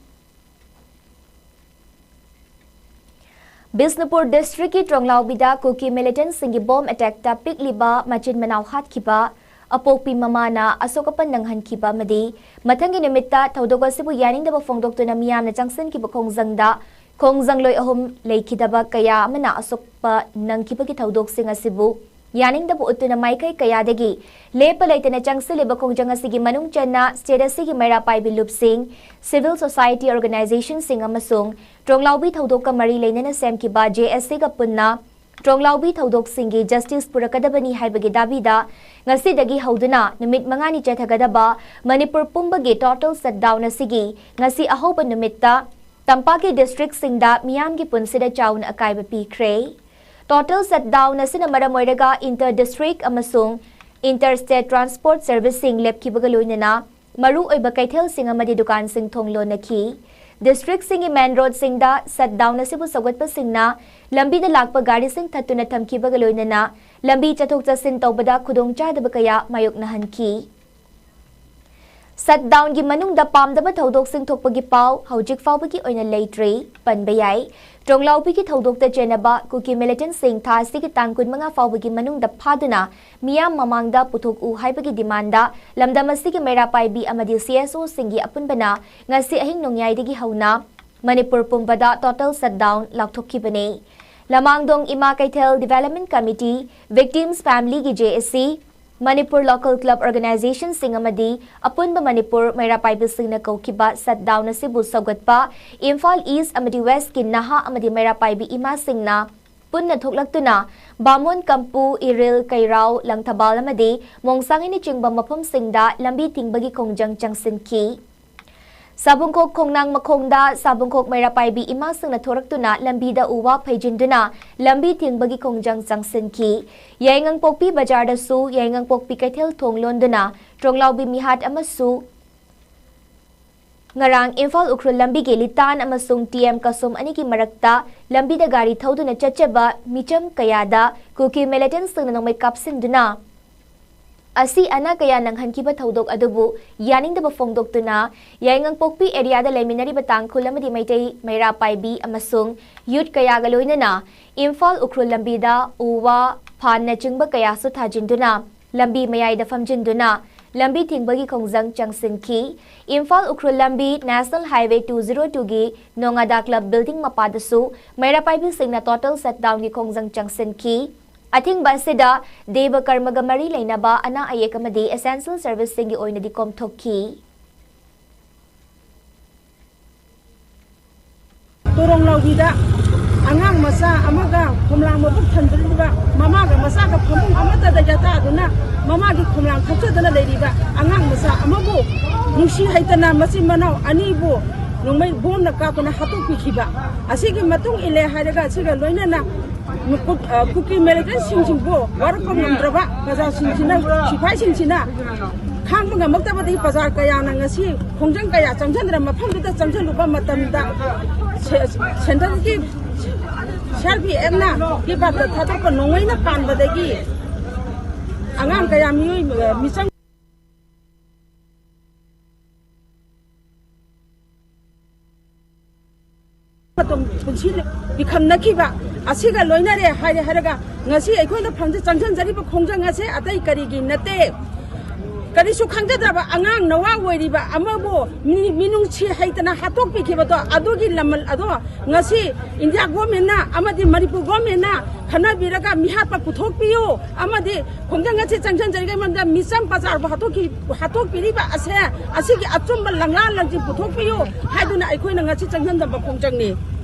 ꯕꯤꯁꯅꯨꯄꯨꯔ ꯗꯤꯁꯇ꯭ꯔꯤꯛꯀꯤ ꯇ꯭ꯔꯣꯡꯂꯥꯎꯕꯤꯗ ꯀꯨꯀꯤ ꯃꯤꯂꯤꯇꯦꯟꯠꯁꯤꯡꯒꯤ ꯕꯣꯝ ꯑꯦꯇꯦꯛꯇ ꯄꯤꯛꯂꯤꯕ ꯃꯆꯤꯟ ꯃꯅꯥꯎ ꯍꯥꯠꯈꯤꯕ, ꯑꯄꯣꯛꯄꯤ ꯃꯃꯥꯅ ꯑꯁꯣꯛ ꯑꯄꯟ ꯅꯪꯍꯟꯈꯤꯕ ꯑꯃꯗꯤ ꯃꯊꯪꯒꯤ ꯅꯨꯃꯤꯠꯇ ꯊꯧꯗꯣꯛ ꯑꯁꯤꯕꯨ ꯌꯥꯅꯤꯡꯗꯕ ꯐꯣꯡꯗꯣꯛꯇꯨꯅ ꯃꯤꯌꯥꯝꯅ ꯆꯪꯁꯤꯟꯈꯤꯕ ꯈꯣꯡꯖꯪꯗ ꯈꯣꯡꯖꯪꯂꯣꯏ ꯑꯍꯨꯝ ꯂꯩꯈꯤꯗꯕ ꯀꯌꯥ ꯑꯃꯅ ꯑꯁꯣꯛꯄ ꯅꯪꯈꯤꯕꯒꯤ ꯊꯧꯗꯣꯛꯁꯤꯡ ꯑꯁꯤꯕꯨ ꯌꯥꯅꯤꯡꯗꯕ ꯎꯠꯇꯨꯅ ꯃꯥꯏꯀꯩ ꯀꯌꯥꯗꯒꯤ ꯂꯦꯞꯄ ꯂꯩꯇꯅ ꯆꯪꯁꯤꯜꯂꯤꯕ ꯈꯣꯡꯖꯪ ꯑꯁꯤꯒꯤ ꯃꯅꯨꯡ ꯆꯟꯅ ꯁ꯭ꯇꯦꯠ ꯑꯁꯤꯒꯤ ꯃꯩꯔꯥ ꯄꯥꯏꯕꯤ ꯂꯨꯞꯁꯤꯡ, ꯁꯤꯚꯤꯜ ꯁꯣꯁꯥꯏꯇꯤ ꯑꯣꯔꯒꯅꯥꯏꯖꯦꯁꯟꯁꯤꯡ ꯑꯃꯁꯨꯡ ꯇ꯭ꯔꯣꯡꯂꯥꯎꯕꯤ ꯊꯧꯗꯣꯛꯀ ꯃꯔꯤ ꯂꯩꯅꯅ ꯁꯦꯝꯈꯤꯕ ꯖꯦ ꯑꯦꯁ ꯁꯤꯒ ꯄꯨꯟꯅ ꯇ꯭ꯔꯣꯡꯂꯥꯎꯕꯤ ꯊꯧꯗꯣꯛꯁꯤꯡꯒꯤ ꯖꯁꯇꯤꯁ ꯄꯨꯔꯛꯀꯗꯕꯅꯤ ꯍꯥꯏꯕꯒꯤ ꯗꯥꯕꯤꯗ ꯉꯁꯤꯗꯒꯤ ꯍꯧꯗꯨꯅ ꯅꯨꯃꯤꯠ ꯃꯉꯥꯅꯤ ꯆꯠꯊꯒꯗꯕ ꯃꯅꯤꯄꯨꯔ ꯄꯨꯝꯕꯒꯤ ꯇꯣꯇꯦꯜ ꯁꯠꯗꯥꯎꯟ ꯑꯁꯤꯒꯤ ꯉꯁꯤ ꯑꯍꯧꯕ ꯅꯨꯃꯤꯠꯇ ꯇꯝꯄꯥꯛꯀꯤ ꯗꯤꯁꯇ꯭ꯔꯤꯛꯁꯤꯡꯗ ꯃꯤꯌꯥꯝꯒꯤ ꯄꯨꯟꯁꯤꯗ ꯆꯥꯎꯅ ꯑꯀꯥꯏꯕ ꯄꯤꯈ꯭ꯔꯦ꯫ ꯇꯣꯇꯦꯜ ꯁꯠꯗꯥꯎꯟ ꯑꯁꯤꯅ ꯃꯔꯝ ꯑꯣꯏꯔꯒ ꯏꯟꯇꯔ ꯗꯤꯁꯇ꯭ꯔꯤꯛ ꯑꯃꯁꯨꯡ ꯏꯟꯇꯔ ꯁ꯭ꯇꯦꯠ ꯇ꯭ꯔꯥꯟꯁꯄꯣꯔꯠ ꯁꯔꯚꯤꯁꯁꯤꯡ ꯂꯦꯞꯈꯤꯕꯒ ꯂꯣꯏꯅꯅ ꯃꯔꯨ ꯑꯣꯏꯕ ꯀꯩꯊꯦꯜꯁꯤꯡ ꯑꯃꯗꯤ ꯗꯨꯀꯥꯟꯁꯤꯡ ꯊꯣꯡ ꯂꯣꯟꯅꯈꯤ꯫ ꯗꯤꯁꯇ꯭ꯔꯤꯛꯁꯤꯡꯒꯤ ꯃꯦꯟ ꯔꯣꯗꯁꯤꯡꯗ ꯁꯠꯗꯥꯎꯟ ꯑꯁꯤꯕꯨ ꯁꯧꯒꯠꯄꯁꯤꯡꯅ ꯂꯝꯕꯤꯗ ꯂꯥꯛꯄ ꯒꯥꯔꯤꯁꯤꯡ ꯊꯠꯇꯨꯅ ꯊꯝꯈꯤꯕꯒ ꯂꯣꯏꯅꯅ ꯂꯝꯕꯤ ꯆꯠꯊꯣꯛ ꯆꯠꯁꯤꯟ ꯇꯧꯕꯗ ꯈꯨꯗꯣꯡꯆꯥꯗꯕ ꯀꯌꯥ ꯃꯥꯌꯣꯛꯅꯍꯟꯈꯤ꯫ ꯁꯠꯗꯥꯎꯟꯒꯤ ꯃꯅꯨꯡꯗ ꯄꯥꯝꯗꯕ ꯊꯧꯗꯣꯛꯁꯤꯡ ꯊꯣꯛꯄꯒꯤ ꯄꯥꯎ ꯍꯧꯖꯤꯛ ꯐꯥꯎꯕꯒꯤ ꯑꯣꯏꯅ ꯂꯩꯇ꯭ꯔꯤ꯫ ꯄꯟꯕ ꯌꯥꯏ, ꯇ꯭ꯔꯣꯡꯂꯥꯎꯕꯤꯒꯤ ꯊꯧꯗꯣꯛꯇ ꯆꯦꯟꯅꯕ ꯀꯨꯀꯤ ꯃꯤꯂꯤꯇꯦꯟꯠꯁꯤꯡ ꯊꯥ ꯑꯁꯤꯒꯤ ꯇꯥꯡ ꯀꯨꯟꯃꯉꯥ ꯐꯥꯎꯕꯒꯤ ꯃꯅꯨꯡꯗ ꯐꯥꯗꯨꯅ ꯃꯤꯌꯥꯝ ꯃꯃꯥꯡꯗ ꯄꯨꯊꯣꯛꯎ ꯍꯥꯏꯕꯒꯤ ꯗꯤꯃꯥꯟꯗ ꯂꯝꯗꯝ ꯑꯁꯤꯒꯤ ꯃꯩꯔꯥ ꯄꯥꯏꯕꯤ ꯑꯃꯗꯤ ꯁꯤ ꯑꯦꯁ ꯑꯣꯁꯤꯡꯒꯤ ꯑꯄꯨꯟꯕꯅ ꯉꯁꯤ ꯑꯍꯤꯡ ꯅꯣꯡꯌꯥꯏꯗꯒꯤ ꯍꯧꯅ ꯃꯅꯤꯄꯨꯔ ꯄꯨꯝꯕꯗ ꯇꯣꯇꯦꯜ ꯁꯠꯗꯥꯎꯟ ꯂꯥꯎꯊꯣꯛꯈꯤꯕꯅꯤ꯫ ꯂꯃꯥꯡꯗꯣꯡ ꯏꯃꯥ ꯀꯩꯊꯦꯜ ꯗꯤꯚꯦꯂꯞꯃꯦꯟꯠ ꯀꯃꯤꯇꯤ, ꯚꯤꯛꯇꯤꯝꯁ ꯐꯦꯃꯤꯂꯤꯒꯤ ꯖꯦ ꯑꯦ ꯁꯤ, ꯃꯅꯤꯄꯨꯔ ꯂꯣꯀꯦꯜ ꯀ꯭ꯂꯕ ꯑꯣꯔꯒꯅꯥꯏꯖꯦꯁꯟꯁꯤꯡ ꯑꯃꯗꯤ ꯑꯄꯨꯟꯕ ꯃꯅꯤꯄꯨꯔ ꯃꯩꯔꯥ ꯄꯥꯏꯕꯤꯁꯤꯡꯅ ꯀꯧꯈꯤꯕ ꯁꯠꯗꯥꯎꯟ ꯑꯁꯤꯕꯨ ꯁꯧꯒꯠꯄ ꯏꯝꯐꯥꯜ ꯏꯁ꯭ꯠ ꯑꯃꯗꯤ ꯋꯦꯁ꯭ꯠꯀꯤ ꯅꯍꯥ ꯑꯃꯗꯤ ꯃꯩꯔꯥ ꯄꯥꯏꯕꯤ ꯏꯃꯥꯁꯤꯡꯅ ꯄꯨꯟꯅ ꯊꯣꯛꯂꯛꯇꯨꯅ ꯕꯥꯃꯣꯟ ꯀꯝꯄꯨ, ꯏꯔꯤꯜ, ꯀꯩꯔꯥꯎ, ꯂꯪꯊꯕꯥꯜ ꯑꯃꯗꯤ ꯃꯣꯡꯁꯥꯡꯏꯅꯆꯤꯡꯕ ꯃꯐꯝꯁꯤꯡꯗ ꯂꯝꯕꯤ ꯊꯤꯡꯕꯒꯤ ꯈꯣꯡꯖꯪ ꯆꯪꯁꯤꯟꯈꯤ꯫ ꯁꯥꯕꯨꯡꯈꯣꯛ ꯈꯣꯡꯅꯥꯡ ꯃꯈꯣꯡꯗ ꯁꯥꯕꯨꯡꯈꯣꯛ ꯃꯩꯔꯥ ꯄꯥꯏꯕꯤ ꯏꯃꯥꯁꯤꯡꯅ ꯊꯣꯔꯛꯇꯨꯅ ꯂꯝꯕꯤꯗ ꯎ ꯋꯥ ꯐꯩꯖꯤꯟꯗꯨꯅ ꯂꯝꯕꯤ ꯊꯤꯡꯕꯒꯤ ꯈꯣꯡꯖꯪ ꯆꯪꯁꯤꯟꯈꯤ꯫ ꯌꯥꯏꯉꯪꯄꯣꯛꯄꯤ ꯕꯖꯥꯔꯗꯁꯨ ꯌꯥꯏꯉꯪꯄꯣꯛꯄꯤ ꯀꯩꯊꯦꯜ ꯊꯣꯡ ꯂꯣꯟꯗꯨꯅ ꯇ꯭ꯔꯣꯡꯂꯥꯎꯕꯤ ꯃꯤꯍꯥꯠ ꯑꯃꯁꯨ ꯉꯔꯥꯡ ꯏꯝꯐꯥꯜ ꯎꯈ꯭ꯔꯨꯜ ꯂꯝꯕꯤꯒꯤ ꯂꯤꯇꯥꯟ ꯑꯃꯁꯨꯡ ꯇꯤ ꯑꯦꯝ ꯀꯁꯣꯝ ꯑꯅꯤꯒꯤ ꯃꯔꯛꯇ ꯂꯝꯕꯤꯗ ꯒꯥꯔꯤ ꯊꯧꯗꯨꯅ ꯆꯠꯆꯕ ꯃꯤꯆꯝ ꯀꯌꯥꯗ ꯀꯨꯀꯤ ꯃꯤꯂꯤꯇꯦꯟꯠꯁꯤꯡꯅ ꯅꯣꯡꯃꯩ ꯀꯥꯞꯁꯤꯟꯗꯨꯅ ꯑꯁꯤ ꯑꯅꯥ ꯀꯌꯥ ꯅꯪꯍꯟꯈꯤꯕ ꯊꯧꯗꯣꯛ ꯑꯗꯨꯕꯨ ꯌꯥꯅꯤꯡꯗꯕ ꯐꯣꯡꯗꯣꯛꯇꯨꯅ ꯌꯥꯏꯉꯪꯄꯣꯛꯄꯤ ꯑꯦꯔꯤꯌꯥꯗ ꯂꯩꯃꯤꯟꯅꯔꯤꯕ ꯇꯥꯡꯈꯨꯜ ꯑꯃꯗꯤ ꯃꯩꯇꯩ ꯃꯩꯔꯥ ꯄꯥꯏꯕꯤ ꯑꯃꯁꯨꯡ ꯌꯨꯠ ꯀꯌꯥꯒ ꯂꯣꯏꯅꯅ ꯏꯝꯐꯥꯜ ꯎꯈ꯭ꯔꯨꯜ ꯂꯝꯕꯤꯗ ꯎ ꯋꯥ, ꯐꯥꯟꯅꯆꯤꯡꯕ ꯀꯌꯥꯁꯨ ꯊꯥꯖꯤꯟꯗꯨꯅ ꯂꯝꯕꯤ ꯃꯌꯥꯏꯗ ꯐꯝꯖꯤꯟꯗꯨꯅ ꯂꯝꯕꯤ ꯊꯤꯡꯕꯒꯤ ꯈꯣꯡꯖꯪ ꯆꯪꯁꯤꯟꯈꯤ꯫ ꯏꯝꯐꯥꯜ ꯎꯈ꯭ꯔꯨꯜ ꯂꯝꯕꯤ ꯅꯦꯁꯅꯦꯜ ꯍꯥꯏꯋꯦ ꯇꯨ ꯖꯤꯔꯣ ꯇꯨꯒꯤ ꯅꯣꯉꯥꯗꯥ ꯀ꯭ꯂꯕ ꯕꯤꯜꯗꯤꯡ ꯃꯄꯥꯗꯁꯨ ꯃꯩꯔꯥ ꯄꯥꯏꯕꯤꯁꯤꯡꯅ ꯇꯣꯇꯦꯜ ꯁꯠꯗꯥꯎꯟꯒꯤ ꯈꯣꯡꯖꯪ ꯆꯪꯁꯤꯟꯈꯤ꯫ ꯑꯊꯤꯡꯕ ꯑꯁꯤꯗ ꯗꯦꯕ ꯀꯔꯃꯒ ꯃꯔꯤ ꯂꯩꯅꯕ ꯑꯅꯥ ꯑꯌꯦꯛ ꯑꯃꯗꯤ ꯑꯦꯁꯦꯟꯁꯤꯌꯦꯜ ꯁꯔꯚꯤꯁꯁꯤꯡꯒꯤ ꯑꯣꯏꯅꯗꯤ ꯀꯣꯝꯊꯣꯛꯈꯤ꯫ ꯇꯣꯔꯣꯡ ꯂꯥꯎꯕꯤꯗ ꯑꯉꯥꯡ ꯃꯆꯥ ꯑꯃꯒ ꯈꯣꯝꯂꯥꯡ ꯃꯕꯨꯛ ꯊꯟꯗ꯭ꯔꯤꯕ ꯃꯃꯥꯒ ꯃꯆꯥꯒ ꯐꯃꯨꯡ ꯑꯃꯠꯇꯗ ꯌꯥꯇꯥꯗꯨꯅ ꯃꯃꯥꯒꯤ ꯈꯣꯝꯂꯥꯡ ꯊꯛꯆꯗꯨꯅ ꯂꯩꯔꯤꯕ ꯑꯉꯥꯡ ꯃꯆꯥ ꯑꯃꯕꯨ ꯅꯨꯡꯁꯤ ꯍꯩꯇꯅ ꯃꯆꯤꯟ ꯃꯅꯥꯎ ꯑꯅꯤꯕꯨ ꯅꯣꯡꯃꯩ ꯕꯣꯝꯅ ꯀꯥꯞꯇꯨꯅ ꯍꯥꯠꯇꯣꯛꯄꯤꯈꯤꯕ ꯑꯁꯤꯒꯤ ꯃꯇꯨꯡ ꯏꯜꯂꯦ ꯍꯥꯏꯔꯒ ꯑꯁꯤꯒ ꯂꯣꯏꯅꯅ ꯀꯨ-, ꯑ, ꯀꯨꯀꯤ ꯃꯤꯂꯤꯇꯦꯟꯠꯁꯤꯡꯁꯤꯕꯨ ꯋꯥꯔꯛꯄ ꯉꯝꯗ꯭ꯔꯕ ꯄ꯭ꯔꯖꯥꯁꯤꯡꯁꯤꯅ, ꯁꯤꯐꯥꯏꯁꯤꯡꯁꯤꯅ ꯈꯥꯡꯕ ꯉꯝꯃꯛꯇꯕꯗꯒꯤ ꯄ꯭ꯔꯖꯥ ꯀꯌꯥꯅ ꯉꯁꯤ ꯈꯣꯡꯖꯪ ꯀꯌꯥ ꯆꯪꯁꯤꯟꯗꯨꯅ ꯃꯐꯝꯗꯨꯗ ꯆꯪꯁꯤꯜꯂꯨꯕ ꯃꯇꯝꯗ ꯁꯦ-, ꯁꯦꯟꯇ꯭ꯔꯦꯜꯒꯤ ꯁꯤ ꯑꯥꯔ ꯄꯤ ꯑꯦꯐꯅ ꯀꯤꯕꯥꯞꯇ ꯊꯥꯗꯣꯛꯄ ꯅꯣꯡꯃꯩꯅ ꯄꯥꯟꯕꯗꯒꯤ ꯑꯉꯥꯡ ꯀꯌꯥ ꯃꯤꯑꯣꯏ, ꯃꯤꯆꯪ ꯄꯨꯟꯁꯤ ꯄꯤꯈꯝꯅꯈꯤꯕ ꯑꯁꯤꯒ ꯂꯣꯏꯅꯔꯦ ꯍꯥꯏꯔꯦ ꯍꯥꯏꯔꯒ ꯉꯁꯤ ꯑꯩꯈꯣꯏꯅ ꯐꯝꯗ ꯆꯪꯁꯤꯟꯖꯔꯤꯕ ꯈꯣꯡꯖꯪ ꯑꯁꯦ ꯑꯇꯩ ꯀꯔꯤꯒꯤ ꯅꯠꯇꯦ꯫ ꯀꯔꯤꯁꯨ ꯈꯪꯖꯗ꯭ꯔꯕ ꯑꯉꯥꯡ ꯅꯋꯥ ꯑꯣꯏꯔꯤꯕ ꯑꯃꯕꯨ ꯃꯤ-, ꯃꯤꯅꯨꯡꯁꯤ ꯍꯩꯇꯅ ꯍꯥꯠꯇꯣꯛꯄꯤꯈꯤꯕꯗꯣ ꯑꯗꯨꯒꯤ ꯂꯃꯜ ꯑꯗꯣ ꯉꯁꯤ ꯏꯟꯗꯤꯌꯥ ꯒꯣꯔꯃꯦꯟꯅ ꯑꯃꯗꯤ ꯃꯅꯤꯄꯨꯔ ꯒꯣꯔꯃꯦꯟꯅ ꯈꯟꯅꯕꯤꯔꯒ ꯃꯤꯍꯥꯠꯄ ꯄꯨꯊꯣꯛꯄꯤꯌꯨ ꯑꯃꯗꯤ ꯈꯣꯡꯖꯪ ꯑꯁꯤ ꯆꯪꯁꯤꯟꯖꯔꯤꯉꯩ ꯃꯔꯝꯗ ꯃꯤꯆꯝ ꯄ꯭ꯔꯖꯥꯕꯨ ꯍꯥꯠꯇꯣꯛꯈꯤ-, ꯍꯥꯠꯇꯣꯛꯄꯤꯔꯤꯕ ꯑꯁꯦ ꯑꯁꯤꯒꯤ ꯑꯆꯨꯝꯕ ꯂꯪꯂꯥ ꯂꯪꯁꯤꯡ ꯄꯨꯊꯣꯛꯄꯤꯌꯨ ꯍꯥꯏꯗꯨꯅ ꯑꯩꯈꯣꯏꯅ ꯉꯁꯤ ꯆꯪꯁꯤꯟꯖꯕ ꯈꯣꯡꯖꯪꯅꯤ꯫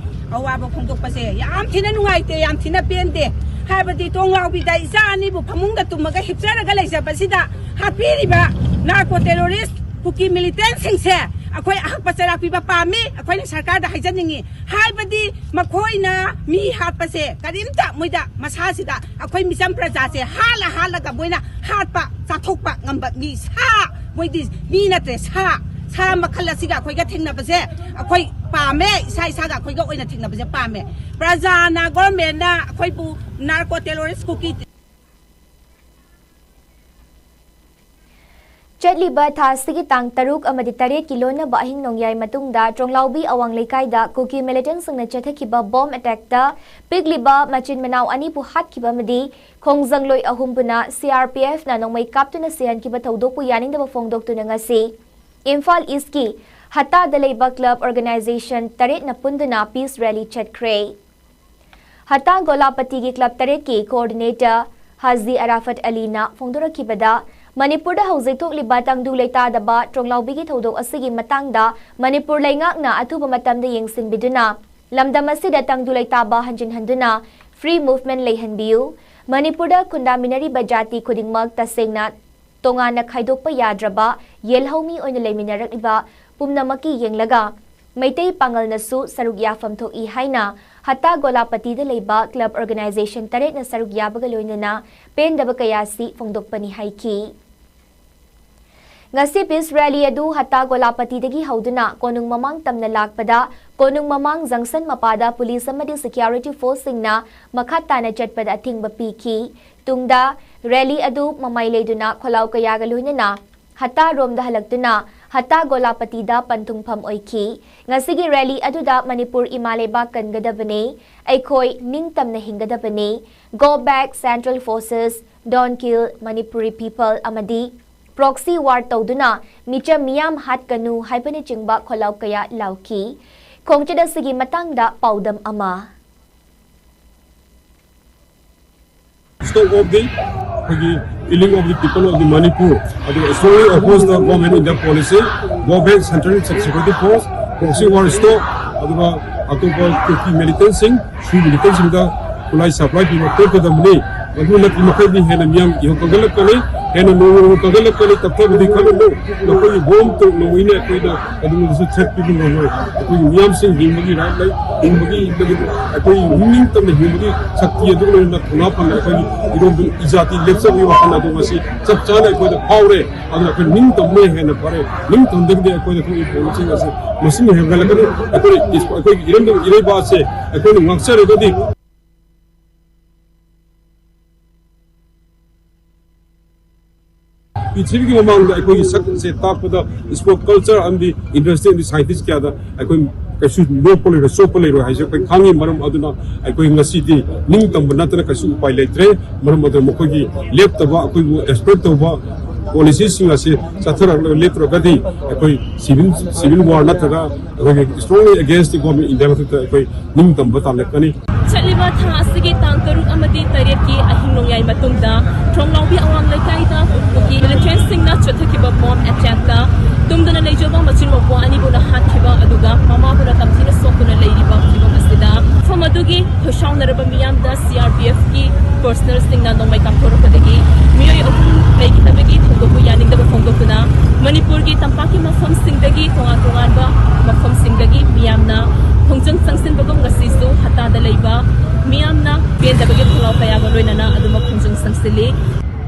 ꯑꯋꯥꯕ ꯐꯣꯡꯗꯣꯛꯄꯁꯦ ꯌꯥꯝ ꯊꯤꯅ ꯅꯨꯡꯉꯥꯏꯇꯦ, ꯌꯥꯝ ꯊꯤꯅ ꯄꯦꯟꯗꯦ꯫ ꯍꯥꯏꯕꯗꯤ ꯇꯣꯡꯂꯥꯎꯕꯤꯗ ꯏꯆꯥ ꯑꯅꯤꯕꯨ ꯐꯃꯨꯡꯗ ꯇꯨꯝꯃꯒ ꯍꯤꯞꯆꯔꯒ ꯂꯩꯖꯕꯁꯤꯗ ꯍꯥꯠꯄꯤꯔꯤꯕ ꯅꯥꯔꯀꯣ ꯇꯦꯔꯣꯔꯤꯁ ꯀꯨꯀꯤ ꯃꯤꯂꯤꯇꯦꯟꯁꯤꯡꯁꯦ ꯑꯩꯈꯣꯏ ꯑꯍꯛꯄ ꯆꯩꯔꯥꯛ ꯄꯤꯕ ꯄꯥꯝꯃꯤ꯫ ꯑꯩꯈꯣꯏꯅ ꯁꯔꯀꯥꯔꯗ ꯍꯥꯏꯖꯅꯤꯡꯉꯤ, ꯍꯥꯏꯕꯗꯤ ꯃꯈꯣꯏꯅ ꯃꯤ ꯍꯥꯠꯄꯁꯦ ꯀꯔꯤꯝꯇ ꯃꯣꯏꯗ ꯃꯁꯥꯁꯤꯗ ꯑꯩꯈꯣꯏ ꯃꯤꯆꯝ ꯄ꯭ꯔꯖꯥꯁꯦ ꯍꯥꯠꯂ ꯍꯥꯠꯂꯒ ꯃꯣꯏꯅ ꯍꯥꯠꯄ ꯆꯥꯊꯣꯛꯄ ꯉꯝꯕ ꯃꯤ ꯁꯥ, ꯃꯣꯏꯗꯤ ꯃꯤ ꯅꯠꯇ꯭ꯔꯦ, ꯁꯥ꯫ ꯁꯥ ꯃꯈꯜ ꯑꯁꯤꯒ ꯑꯩꯈꯣꯏꯒ ꯊꯦꯡꯅꯕꯁꯦ ꯑꯩꯈꯣꯏ ꯄꯥꯝꯃꯦ, ꯏꯁꯥ ꯏꯁꯥꯒ ꯑꯩꯈꯣꯏꯒ ꯑꯣꯏꯅ ꯊꯦꯡꯅꯕꯁꯦ ꯄꯥꯝꯃꯦ꯫ ꯄ꯭ꯔꯖꯥꯅ, ꯒꯣꯔꯃꯦꯟꯅ ꯑꯩꯈꯣꯏꯕꯨ ꯅꯥꯔꯀꯣ ꯇꯦꯔꯣꯔꯤꯁ ꯀꯨꯀꯤ ꯆꯠꯂꯤꯕ ꯊꯥ ꯑꯁꯤꯒꯤ ꯇꯥꯡ ꯇꯔꯨꯛ ꯑꯃꯗꯤ ꯇꯔꯦꯠꯀꯤ ꯂꯣꯟꯅꯕ ꯑꯍꯤꯡ ꯅꯣꯡꯌꯥꯏ ꯃꯇꯨꯡꯗ ꯇ꯭ꯔꯣꯡꯂꯥꯎꯕꯤ ꯑꯋꯥꯡ ꯂꯩꯀꯥꯏꯗ ꯀꯨꯀꯤ ꯃꯤꯂꯤꯇꯦꯟꯁꯤꯡꯅ ꯆꯠꯊꯈꯤꯕ ꯕꯣꯝ ꯑꯦꯇꯦꯛꯇ ꯄꯤꯛꯂꯤꯕ ꯃꯆꯤꯟ ꯃꯅꯥꯎ ꯑꯅꯤꯕꯨ ꯍꯥꯠꯈꯤꯕ ꯑꯃꯗꯤ ꯈꯣꯡꯖꯪꯂꯣꯏ ꯑꯍꯨꯝ ꯄꯨꯟꯅ ꯁꯤ ꯑꯥꯔ ꯄꯤ ꯑꯦꯐꯅ ꯅꯣꯡꯃꯩ ꯀꯥꯞꯇꯨꯅ ꯁꯤꯍꯟꯈꯤꯕ ꯊꯧꯗꯣꯛꯄꯨ ꯌꯥꯅꯤꯡꯗꯕ ꯐꯣꯡꯗꯣꯛꯇꯨꯅ ꯉꯁꯤ ꯏꯝꯐꯥꯜ ꯏꯁꯀꯤ ꯍꯠꯇꯥꯗ ꯂꯩꯕ ꯀ꯭ꯂꯕ ꯑꯣꯔꯒꯅꯥꯏꯖꯦꯁꯟ ꯇꯔꯦꯠꯅ ꯄꯨꯟꯗꯨꯅ ꯄꯤꯁ ꯔꯦꯂꯤ ꯆꯠꯈ꯭ꯔꯦ꯫ ꯍꯠꯇꯥ ꯒꯣꯂꯥꯄꯇꯤꯒꯤ ꯀ꯭ꯂꯕ ꯇꯔꯦꯠꯀꯤ ꯀꯣꯑꯣꯔꯗꯤꯅꯦꯇꯔ ꯍꯥꯖꯤ ꯑꯔꯥꯐꯠ ꯑꯂꯤꯅ ꯐꯣꯡꯗꯣꯔꯛꯈꯤꯕꯗ, ꯃꯅꯤꯄꯨꯔꯗ ꯍꯧꯖꯤꯛ ꯊꯣꯛꯂꯤꯕ ꯇꯪꯗꯨ ꯂꯩꯇꯥꯗꯕ ꯇ꯭ꯔꯣꯡꯂꯥꯎꯕꯤꯒꯤ ꯊꯧꯗꯣꯛ ꯑꯁꯤꯒꯤ ꯃꯇꯥꯡꯗ ꯃꯅꯤꯄꯨꯔ ꯂꯩꯉꯥꯛꯅ ꯑꯊꯨꯕ ꯃꯇꯝꯗ ꯌꯦꯡꯁꯤꯟꯕꯤꯗꯨꯅ ꯂꯝꯗꯝ ꯑꯁꯤꯗ ꯇꯪꯗꯨ ꯂꯩꯇꯥꯕ ꯍꯟꯖꯤꯟꯍꯟꯗꯨꯅ ꯐ꯭ꯔꯤ ꯃꯨꯚꯃꯦꯟ ꯂꯩꯍꯟꯕꯤꯌꯨ, ꯃꯅꯤꯄꯨꯔꯗ ꯈꯨꯟꯗꯥꯃꯤꯟꯅꯔꯤꯕ ꯖꯥꯇꯤ ꯈꯨꯗꯤꯡꯃꯛ ꯇꯁꯦꯡꯅ ꯇꯣꯉꯥꯟꯅ ꯈꯥꯏꯗꯣꯛꯄ ꯌꯥꯗ꯭ꯔꯕ ꯌꯦꯜꯍꯧꯃꯤ ꯑꯣꯏꯅ ꯂꯩꯃꯤꯟꯅꯔꯛꯂꯤꯕ ꯄꯨꯝꯅꯃꯛꯀꯤ ꯌꯦꯡꯂꯒ ꯃꯩꯇꯩ ꯄꯥꯉꯜꯅꯁꯨ ꯁꯔꯨꯛ ꯌꯥꯐꯝ ꯊꯣꯛꯏ ꯍꯥꯏꯅ ꯍꯠꯇꯥ ꯒꯣꯂꯥꯄꯇꯤꯗ ꯂꯩꯕ ꯀ꯭ꯂꯕ ꯑꯣꯔꯒꯅꯥꯏꯖꯦꯁꯟ ꯇꯔꯦꯠꯅ ꯁꯔꯨꯛ ꯌꯥꯕꯒ ꯂꯣꯏꯅꯅ ꯄꯦꯟꯗꯕ ꯀꯌꯥꯁꯤ ꯐꯣꯡꯗꯣꯛꯄꯅꯤ ꯍꯥꯏꯈꯤ꯫ ꯉꯁꯤ ꯄꯤꯁ ꯔꯦꯂꯤ ꯑꯗꯨ ꯍꯠꯇꯥ ꯒꯣꯂꯥꯄꯇꯤꯗꯒꯤ ꯍꯧꯗꯨꯅ ꯀꯣꯅꯨꯡ ꯃꯃꯥꯡ ꯇꯝꯅ ꯂꯥꯛꯄꯗ ꯀꯣꯅꯨꯡ ꯃꯃꯥꯡ ꯖꯪꯁꯟ ꯃꯄꯥꯗ ꯄꯨꯂꯤꯁ ꯑꯃꯗꯤ ꯁꯦꯀ꯭ꯌꯨꯔꯤꯇꯤ ꯐꯣꯔꯁꯁꯤꯡꯅ ꯃꯈꯥ ꯇꯥꯅ ꯆꯠꯄꯗ ꯑꯊꯤꯡꯕ ꯄꯤꯈꯤ꯫ ꯇꯨꯡꯗ ꯔꯦꯂꯤ ꯑꯗꯨ ꯃꯃꯥꯏ ꯂꯩꯗꯨꯅ ꯈꯣꯜꯂꯥꯎ ꯀꯌꯥꯒ ꯂꯣꯏꯅꯅ ꯍꯠꯇꯥꯔꯣꯝꯗ ꯍꯜꯂꯛꯇꯨꯅ ꯍꯇꯥ ꯒꯣꯂꯥꯄꯇꯤꯗ ꯄꯟꯊꯨꯡꯐꯝ ꯑꯣꯏꯈꯤ꯫ ꯉꯁꯤꯒꯤ ꯔꯦꯂꯤ ꯑꯗꯨꯗ ꯃꯅꯤꯄꯨꯔ ꯏꯃꯥ ꯂꯩꯕꯥꯛ ꯀꯟꯒꯗꯕꯅꯤ, ꯑꯩꯈꯣꯏ ꯅꯤꯡꯇꯝꯅ ꯍꯤꯡꯒꯗꯕꯅꯤ, Go Back Central Forces, Don't Kill Manipuri People ꯑꯃꯗꯤ Proxy War ꯇꯧꯗꯨꯅ ꯃꯤꯆꯝ ꯃꯤꯌꯥꯝ ꯍꯥꯠꯀꯅꯨ ꯍꯥꯏꯕꯅꯆꯤꯡꯕ ꯈꯣꯜꯂꯥꯎ ꯀꯌꯥ ꯂꯥꯎꯈꯤ꯫ ꯈꯣꯡꯆꯠ ꯑꯁꯤꯒꯤ ꯃꯇꯥꯡꯗ ꯄꯥꯎꯗꯝ ꯑꯃ꯫ Stop of the ꯑꯩꯈꯣꯏꯒꯤ killing of the people of the Manipur, ꯑꯗꯨꯒ strongly oppose the government in the policy, Go Back Central Security Force, Proxy War stop, ꯑꯗꯨꯒ ꯑꯇꯣꯞꯄ ꯀꯨꯀꯤ militant ꯁꯤꯡ, ꯁꯨ militant ꯁꯤꯡꯗ ꯈꯨꯠꯂꯥꯏ ꯁꯄ꯭ꯂꯥꯏ ꯄꯤꯕ ꯇꯣꯛꯀꯗꯕꯅꯤ꯫ ꯃꯗꯨ ꯅꯠꯇ꯭ꯔꯤ ꯃꯈꯩꯗꯤ ꯍꯦꯟꯅ ꯃꯤꯌꯥꯝ ꯏꯍꯧ ꯀꯟꯒꯠꯂꯛꯀꯅꯤ, ꯍꯦꯟꯅ ꯅꯣꯡꯃ ꯅꯣꯡꯃ ꯀꯟꯒꯠꯂꯛꯀꯅꯤ꯫ ꯇꯞꯊꯕꯗꯤ ꯈꯜꯂꯨꯅꯨ, ꯅꯈꯣꯏꯒꯤ ꯕꯣꯝ ꯇꯣꯛ ꯅꯣꯡꯃꯩꯅ ꯑꯩꯈꯣꯏꯗ ꯀꯩꯗꯧꯅꯨꯡꯗꯁꯨ threat ꯄꯤꯕ ꯉꯝꯂꯣꯏ꯫ ꯑꯩꯈꯣꯏꯒꯤ ꯃꯤꯌꯥꯝꯁꯤꯡ ꯍꯤꯡꯕꯒꯤ right ꯂꯩ, ꯍꯤꯡꯕꯒꯤ ꯑꯩꯈꯣꯏ ꯅꯤꯡꯇꯝꯅ ꯍꯤꯡꯕꯒꯤ ꯁꯛꯇꯤ ꯑꯗꯨꯒ ꯂꯣꯏꯅꯅ ꯊꯧꯅꯥ ꯐꯅ ꯑꯩꯈꯣꯏꯒꯤ ꯏꯔꯣꯝ ꯏꯖꯥꯇꯤ ꯂꯦꯞꯆꯕꯒꯤ ꯋꯥꯈꯜ ꯑꯗꯨ ꯉꯁꯤ ꯆꯞ ꯆꯥꯅ ꯑꯩꯈꯣꯏꯗ ꯐꯥꯎꯔꯦ꯫ ꯑꯗꯨꯅ ꯑꯩꯈꯣꯏ ꯅꯤꯡꯇꯝꯕꯅ ꯍꯦꯟꯅ ꯐꯔꯦ, ꯅꯤꯡꯇꯝꯗꯒꯤꯗꯤ ꯑꯩꯈꯣꯏꯅ ꯊꯣꯛꯏꯕ ꯄꯣꯠꯁꯤꯡ ꯑꯁꯤ ꯃꯁꯤꯡ ꯍꯦꯟꯒꯠꯂꯛꯀꯅꯤ꯫ ꯑꯩꯈꯣꯏ ꯑꯩꯈꯣꯏꯒꯤ ꯏꯔꯝꯗꯝ ꯏꯔꯩꯕꯥꯛ ꯑꯁꯦ ꯑꯩꯈꯣꯏꯅ ꯉꯥꯛꯆꯔꯒꯗꯤ ꯄ꯭ꯔꯤꯊꯤꯕꯤꯒꯤ ꯃꯃꯥꯡꯗ ꯑꯩꯈꯣꯏꯒꯤ ꯁꯛ ꯑꯁꯦ ꯇꯥꯛꯄꯗ sport culture ꯑꯃꯗꯤ industry ꯑꯃꯗꯤ scientist ꯀꯌꯥꯗ ꯑꯩꯈꯣꯏ ꯀꯩꯁꯨ ꯅꯣꯞꯄ ꯂꯩꯔꯣꯏ, ꯆꯣꯞꯄ ꯂꯩꯔꯣꯏ ꯍꯥꯏꯁꯦ ꯑꯩꯈꯣꯏ ꯈꯪꯉꯤ꯫ ꯃꯔꯝ ꯑꯗꯨꯅ ꯑꯩꯈꯣꯏ ꯉꯁꯤꯗꯤ ꯅꯤꯡꯇꯝꯕ ꯅꯠꯇꯅ ꯀꯩꯁꯨ ꯎꯄꯥꯏ ꯂꯩꯇ꯭ꯔꯦ꯫ ꯃꯔꯝ ꯑꯗꯨꯅ ꯃꯈꯣꯏꯒꯤ ꯂꯦꯞꯇꯕ, ꯑꯩꯈꯣꯏꯕꯨ exploit ꯇꯧꯕ policy ꯁꯤꯡ ꯑꯁꯤ ꯆꯠꯊꯔꯛꯂꯒ ꯂꯦꯞꯇ꯭ꯔꯒꯗꯤ ꯑꯩꯈꯣꯏ civil civil war ꯅꯠꯇ꯭ꯔꯒ ꯑꯩꯈꯣꯏꯒꯤ strongly against the government India ꯃꯊꯛꯇ ꯑꯩꯈꯣꯏ ꯅꯤꯡꯇꯝꯕ ꯇꯥꯜꯂꯛꯀꯅꯤ꯫ ꯆꯠꯂꯤꯕ ꯊꯥ ꯑꯁꯤꯒꯤ ꯇꯥꯡ ꯇꯔꯨꯛ ꯑꯃꯗꯤ ꯇꯔꯦꯠꯀꯤ ꯑꯍꯤꯡ ꯅꯣꯡꯌꯥꯏ ꯃꯇꯨꯡꯗ ꯊ꯭ꯔꯣꯡꯂꯥꯎꯕꯤ ꯑꯋꯥꯡ ꯂꯩꯀꯥꯏꯗ ꯀꯨꯀꯤ militant ꯁꯤꯡꯅ ꯆꯠꯊꯈꯤꯕ bomb attack ꯇ ꯇꯨꯝꯗꯨꯅ ꯂꯩꯖꯕ ꯃꯆꯤꯟ ꯃꯧꯄ꯭ꯋꯥ ꯑꯅꯤꯕꯨꯅ ꯍꯥꯠꯈꯤꯕ ꯑꯗꯨꯒ ꯃꯃꯥꯕꯨꯅ ꯇꯝꯊꯤꯅ ꯁꯣꯛꯇꯨꯅ ꯂꯩꯔꯤꯕ ꯐꯤꯕꯝ ꯑꯁꯤꯗ ꯃꯐꯝ ꯑꯗꯨꯒꯤ ꯈꯣꯏꯁꯥꯎꯅꯔꯕ ꯃꯤꯌꯥꯝꯗ C R P F ꯀꯤ personnel ꯁꯤꯡꯅ ꯅꯣꯡꯃꯩ ꯀꯥꯞꯊꯣꯔꯛꯄꯗꯒꯤ ꯃꯤꯑꯣꯏ ꯑꯍꯨꯝ ꯂꯩꯈꯤꯗꯕꯒꯤ ꯊꯧꯗꯣꯛꯄꯨ ꯌꯥꯅꯤꯡꯗꯕ ꯐꯣꯡꯗꯣꯛꯇꯨꯅ ꯃꯅꯤꯄꯨꯔꯒꯤ ꯇꯝꯄꯥꯛꯀꯤ ꯃꯐꯝꯁꯤꯡꯗꯒꯤ ꯇꯣꯉꯥꯟ ꯇꯣꯉꯥꯟꯕ ꯃꯐꯝꯁꯤꯡꯗꯒꯤ ꯃꯤꯌꯥꯝꯅ ꯈꯣꯡꯖꯪ ꯆꯪꯁꯤꯟꯕꯒꯨꯝ ꯉꯁꯤꯁꯨ ꯍꯇꯥꯗ ꯂꯩꯕ ꯃꯤꯌꯥꯝꯅ ꯄꯦꯟꯗꯕꯒꯤ ꯈꯣꯡꯂꯥꯎ ꯀꯌꯥꯒ ꯂꯣꯏꯅꯅ ꯑꯗꯨꯃꯛ ꯈꯣꯡꯖꯪ ꯆꯪꯁꯤꯜꯂꯤ꯫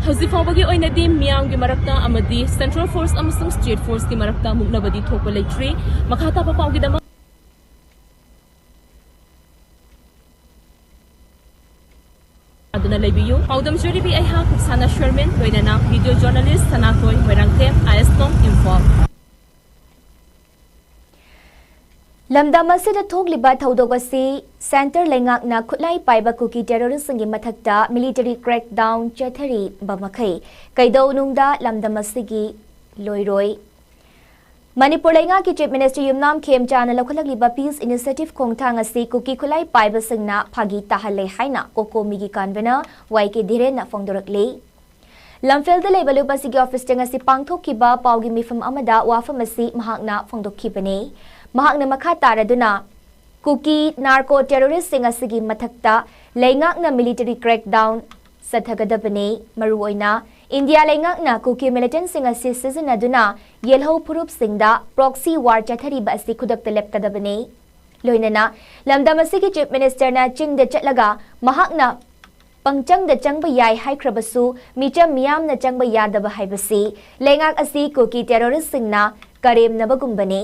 ꯍꯧꯖꯤꯛ ꯐꯥꯎꯕꯒꯤ ꯑꯣꯏꯅꯗꯤ ꯃꯤꯌꯥꯝꯒꯤ ꯃꯔꯛꯇ ꯑꯃꯗꯤ central force ꯑꯃꯁꯨꯡ state force ꯀꯤ ꯃꯔꯛꯇ ꯃꯨꯛꯅꯕꯗꯤ ꯊꯣꯛꯄ ꯂꯩꯇ꯭ꯔꯤ꯫ ꯃꯈꯥ ꯇꯥꯕ ꯄꯥꯎꯒꯤꯗꯃꯛ ꯑꯗꯨꯅ ꯂꯩꯕꯤꯌꯨ꯫ ꯄꯥꯎꯗꯝꯖꯔꯤꯕꯤ ꯑꯩꯍꯥꯛ ꯀꯨꯞꯁꯥꯅ ꯁꯔꯃꯤꯟ, ꯂꯣꯏꯅꯅ video journalist ꯁꯅꯥꯊꯣꯏ ꯃꯣꯏꯔꯥꯡꯊꯦꯝ, ꯑꯥꯏ ꯑꯦꯁ ꯇꯣꯝ, ꯏꯝꯐꯥꯜ꯫ ꯂꯝꯗꯝ ꯑꯁꯤꯗ ꯊꯣꯛꯂꯤꯕ ꯊꯧꯗꯣꯛ ꯑꯁꯤ ꯁꯦꯟꯇꯔ ꯂꯩꯉꯥꯛꯅ ꯈꯨꯠꯂꯥꯏ ꯄꯥꯏꯕ ꯀꯨꯀꯤ ꯇꯦꯔꯣꯔꯤꯁꯁꯤꯡꯒꯤ ꯃꯊꯛꯇ ꯃꯤꯂꯤꯇꯔꯤ ꯀ꯭ꯔꯦꯛꯗꯥꯎꯟ ꯆꯠꯊꯔꯤꯕ ꯃꯈꯩ ꯀꯩꯗꯧꯅꯨꯡꯗ ꯂꯝꯗꯝ ꯑꯁꯤꯒꯤ ꯂꯣꯏꯔꯣꯏ꯫ ꯃꯅꯤꯄꯨꯔ ꯂꯩꯉꯥꯛꯀꯤ ꯆꯤꯐ ꯃꯤꯅꯤꯁꯇꯔ ꯌꯨꯝꯅꯥꯝ ꯈꯦꯝꯆꯥꯅ ꯂꯧꯈꯠꯂꯛꯂꯤꯕ ꯄꯤꯁ ꯏꯅꯤꯁꯤꯌꯦꯇꯤꯚ ꯈꯣꯡꯊꯥꯡ ꯑꯁꯤ ꯀꯨꯀꯤ ꯈꯨꯠꯂꯥꯏ ꯄꯥꯏꯕꯁꯤꯡꯅ ꯐꯥꯒꯤ ꯇꯥꯍꯜꯂꯦ ꯍꯥꯏꯅ ꯀꯣꯀꯣꯃꯤꯒꯤ ꯀꯟꯚꯦꯅꯔ ꯋꯥꯏ ꯀꯦ ꯙꯤꯔꯦꯟꯅ ꯐꯣꯡꯗꯣꯔꯛꯂꯤ꯫ ꯂꯝꯐꯦꯜꯗ ꯂꯩꯕ ꯂꯨꯞ ꯑꯁꯤꯒꯤ ꯑꯣꯐꯤꯁꯇ ꯉꯁꯤ ꯄꯥꯡꯊꯣꯛꯈꯤꯕ ꯄꯥꯎꯒꯤ ꯃꯤꯐꯝ ꯑꯃꯗ ꯋꯥꯐꯝ ꯑꯁꯤ ꯃꯍꯥꯛꯅ ꯐꯣꯡꯗꯣꯛꯈꯤꯕꯅꯤ꯫ ꯃꯍꯥꯛꯅ ꯃꯈꯥ ꯇꯥꯔꯗꯨꯅ, ꯀꯨꯀꯤ ꯅꯥꯔꯀꯣ ꯇꯦꯔꯣꯔꯤꯁꯁꯤꯡ ꯑꯁꯤꯒꯤ ꯃꯊꯛꯇ ꯂꯩꯉꯥꯛꯅ ꯃꯤꯂꯤꯇꯔꯤ ꯀ꯭ꯔꯦꯛꯗꯥꯎꯟ ꯆꯠꯊꯒꯗꯕꯅꯤ꯫ ꯃꯔꯨꯑꯣꯏꯅ ꯏꯟꯗꯤꯌꯥ ꯂꯩꯉꯥꯛꯅ ꯀꯨꯀꯤ ꯃꯤꯂꯤꯇꯦꯟꯁꯤꯡ ꯑꯁꯤ ꯁꯤꯖꯤꯟꯅꯗꯨꯅ ꯌꯦꯜꯍꯧ ꯐꯨꯔꯨꯞꯁꯤꯡꯗ ꯄ꯭ꯔꯣꯛꯁꯤ ꯋꯥꯔ ꯆꯠꯊꯔꯤꯕ ꯑꯁꯤ ꯈꯨꯗꯛꯇ ꯂꯦꯞꯀꯗꯕꯅꯤ꯫ ꯂꯣꯏꯅꯅ ꯂꯝꯗꯝ ꯑꯁꯤꯒꯤ ꯆꯤꯐ ꯃꯤꯅꯤꯁꯇꯔꯅ ꯆꯤꯡꯗ ꯆꯠꯂꯒ ꯃꯍꯥꯛꯅ ꯄꯪꯆꯪꯗ ꯆꯪꯕ ꯌꯥꯏ ꯍꯥꯏꯈ꯭ꯔꯕꯁꯨ, ꯃꯤꯆꯝ ꯃꯤꯌꯥꯝꯅ ꯆꯪꯕ ꯌꯥꯗꯕ ꯍꯥꯏꯕꯁꯤ ꯂꯩꯉꯥꯛ ꯑꯁꯤ ꯀꯨꯀꯤ ꯇꯦꯔꯣꯔꯤꯁꯁꯤꯡꯅ ꯀꯔꯦꯝꯅꯕꯒꯨꯝꯕꯅꯤ꯫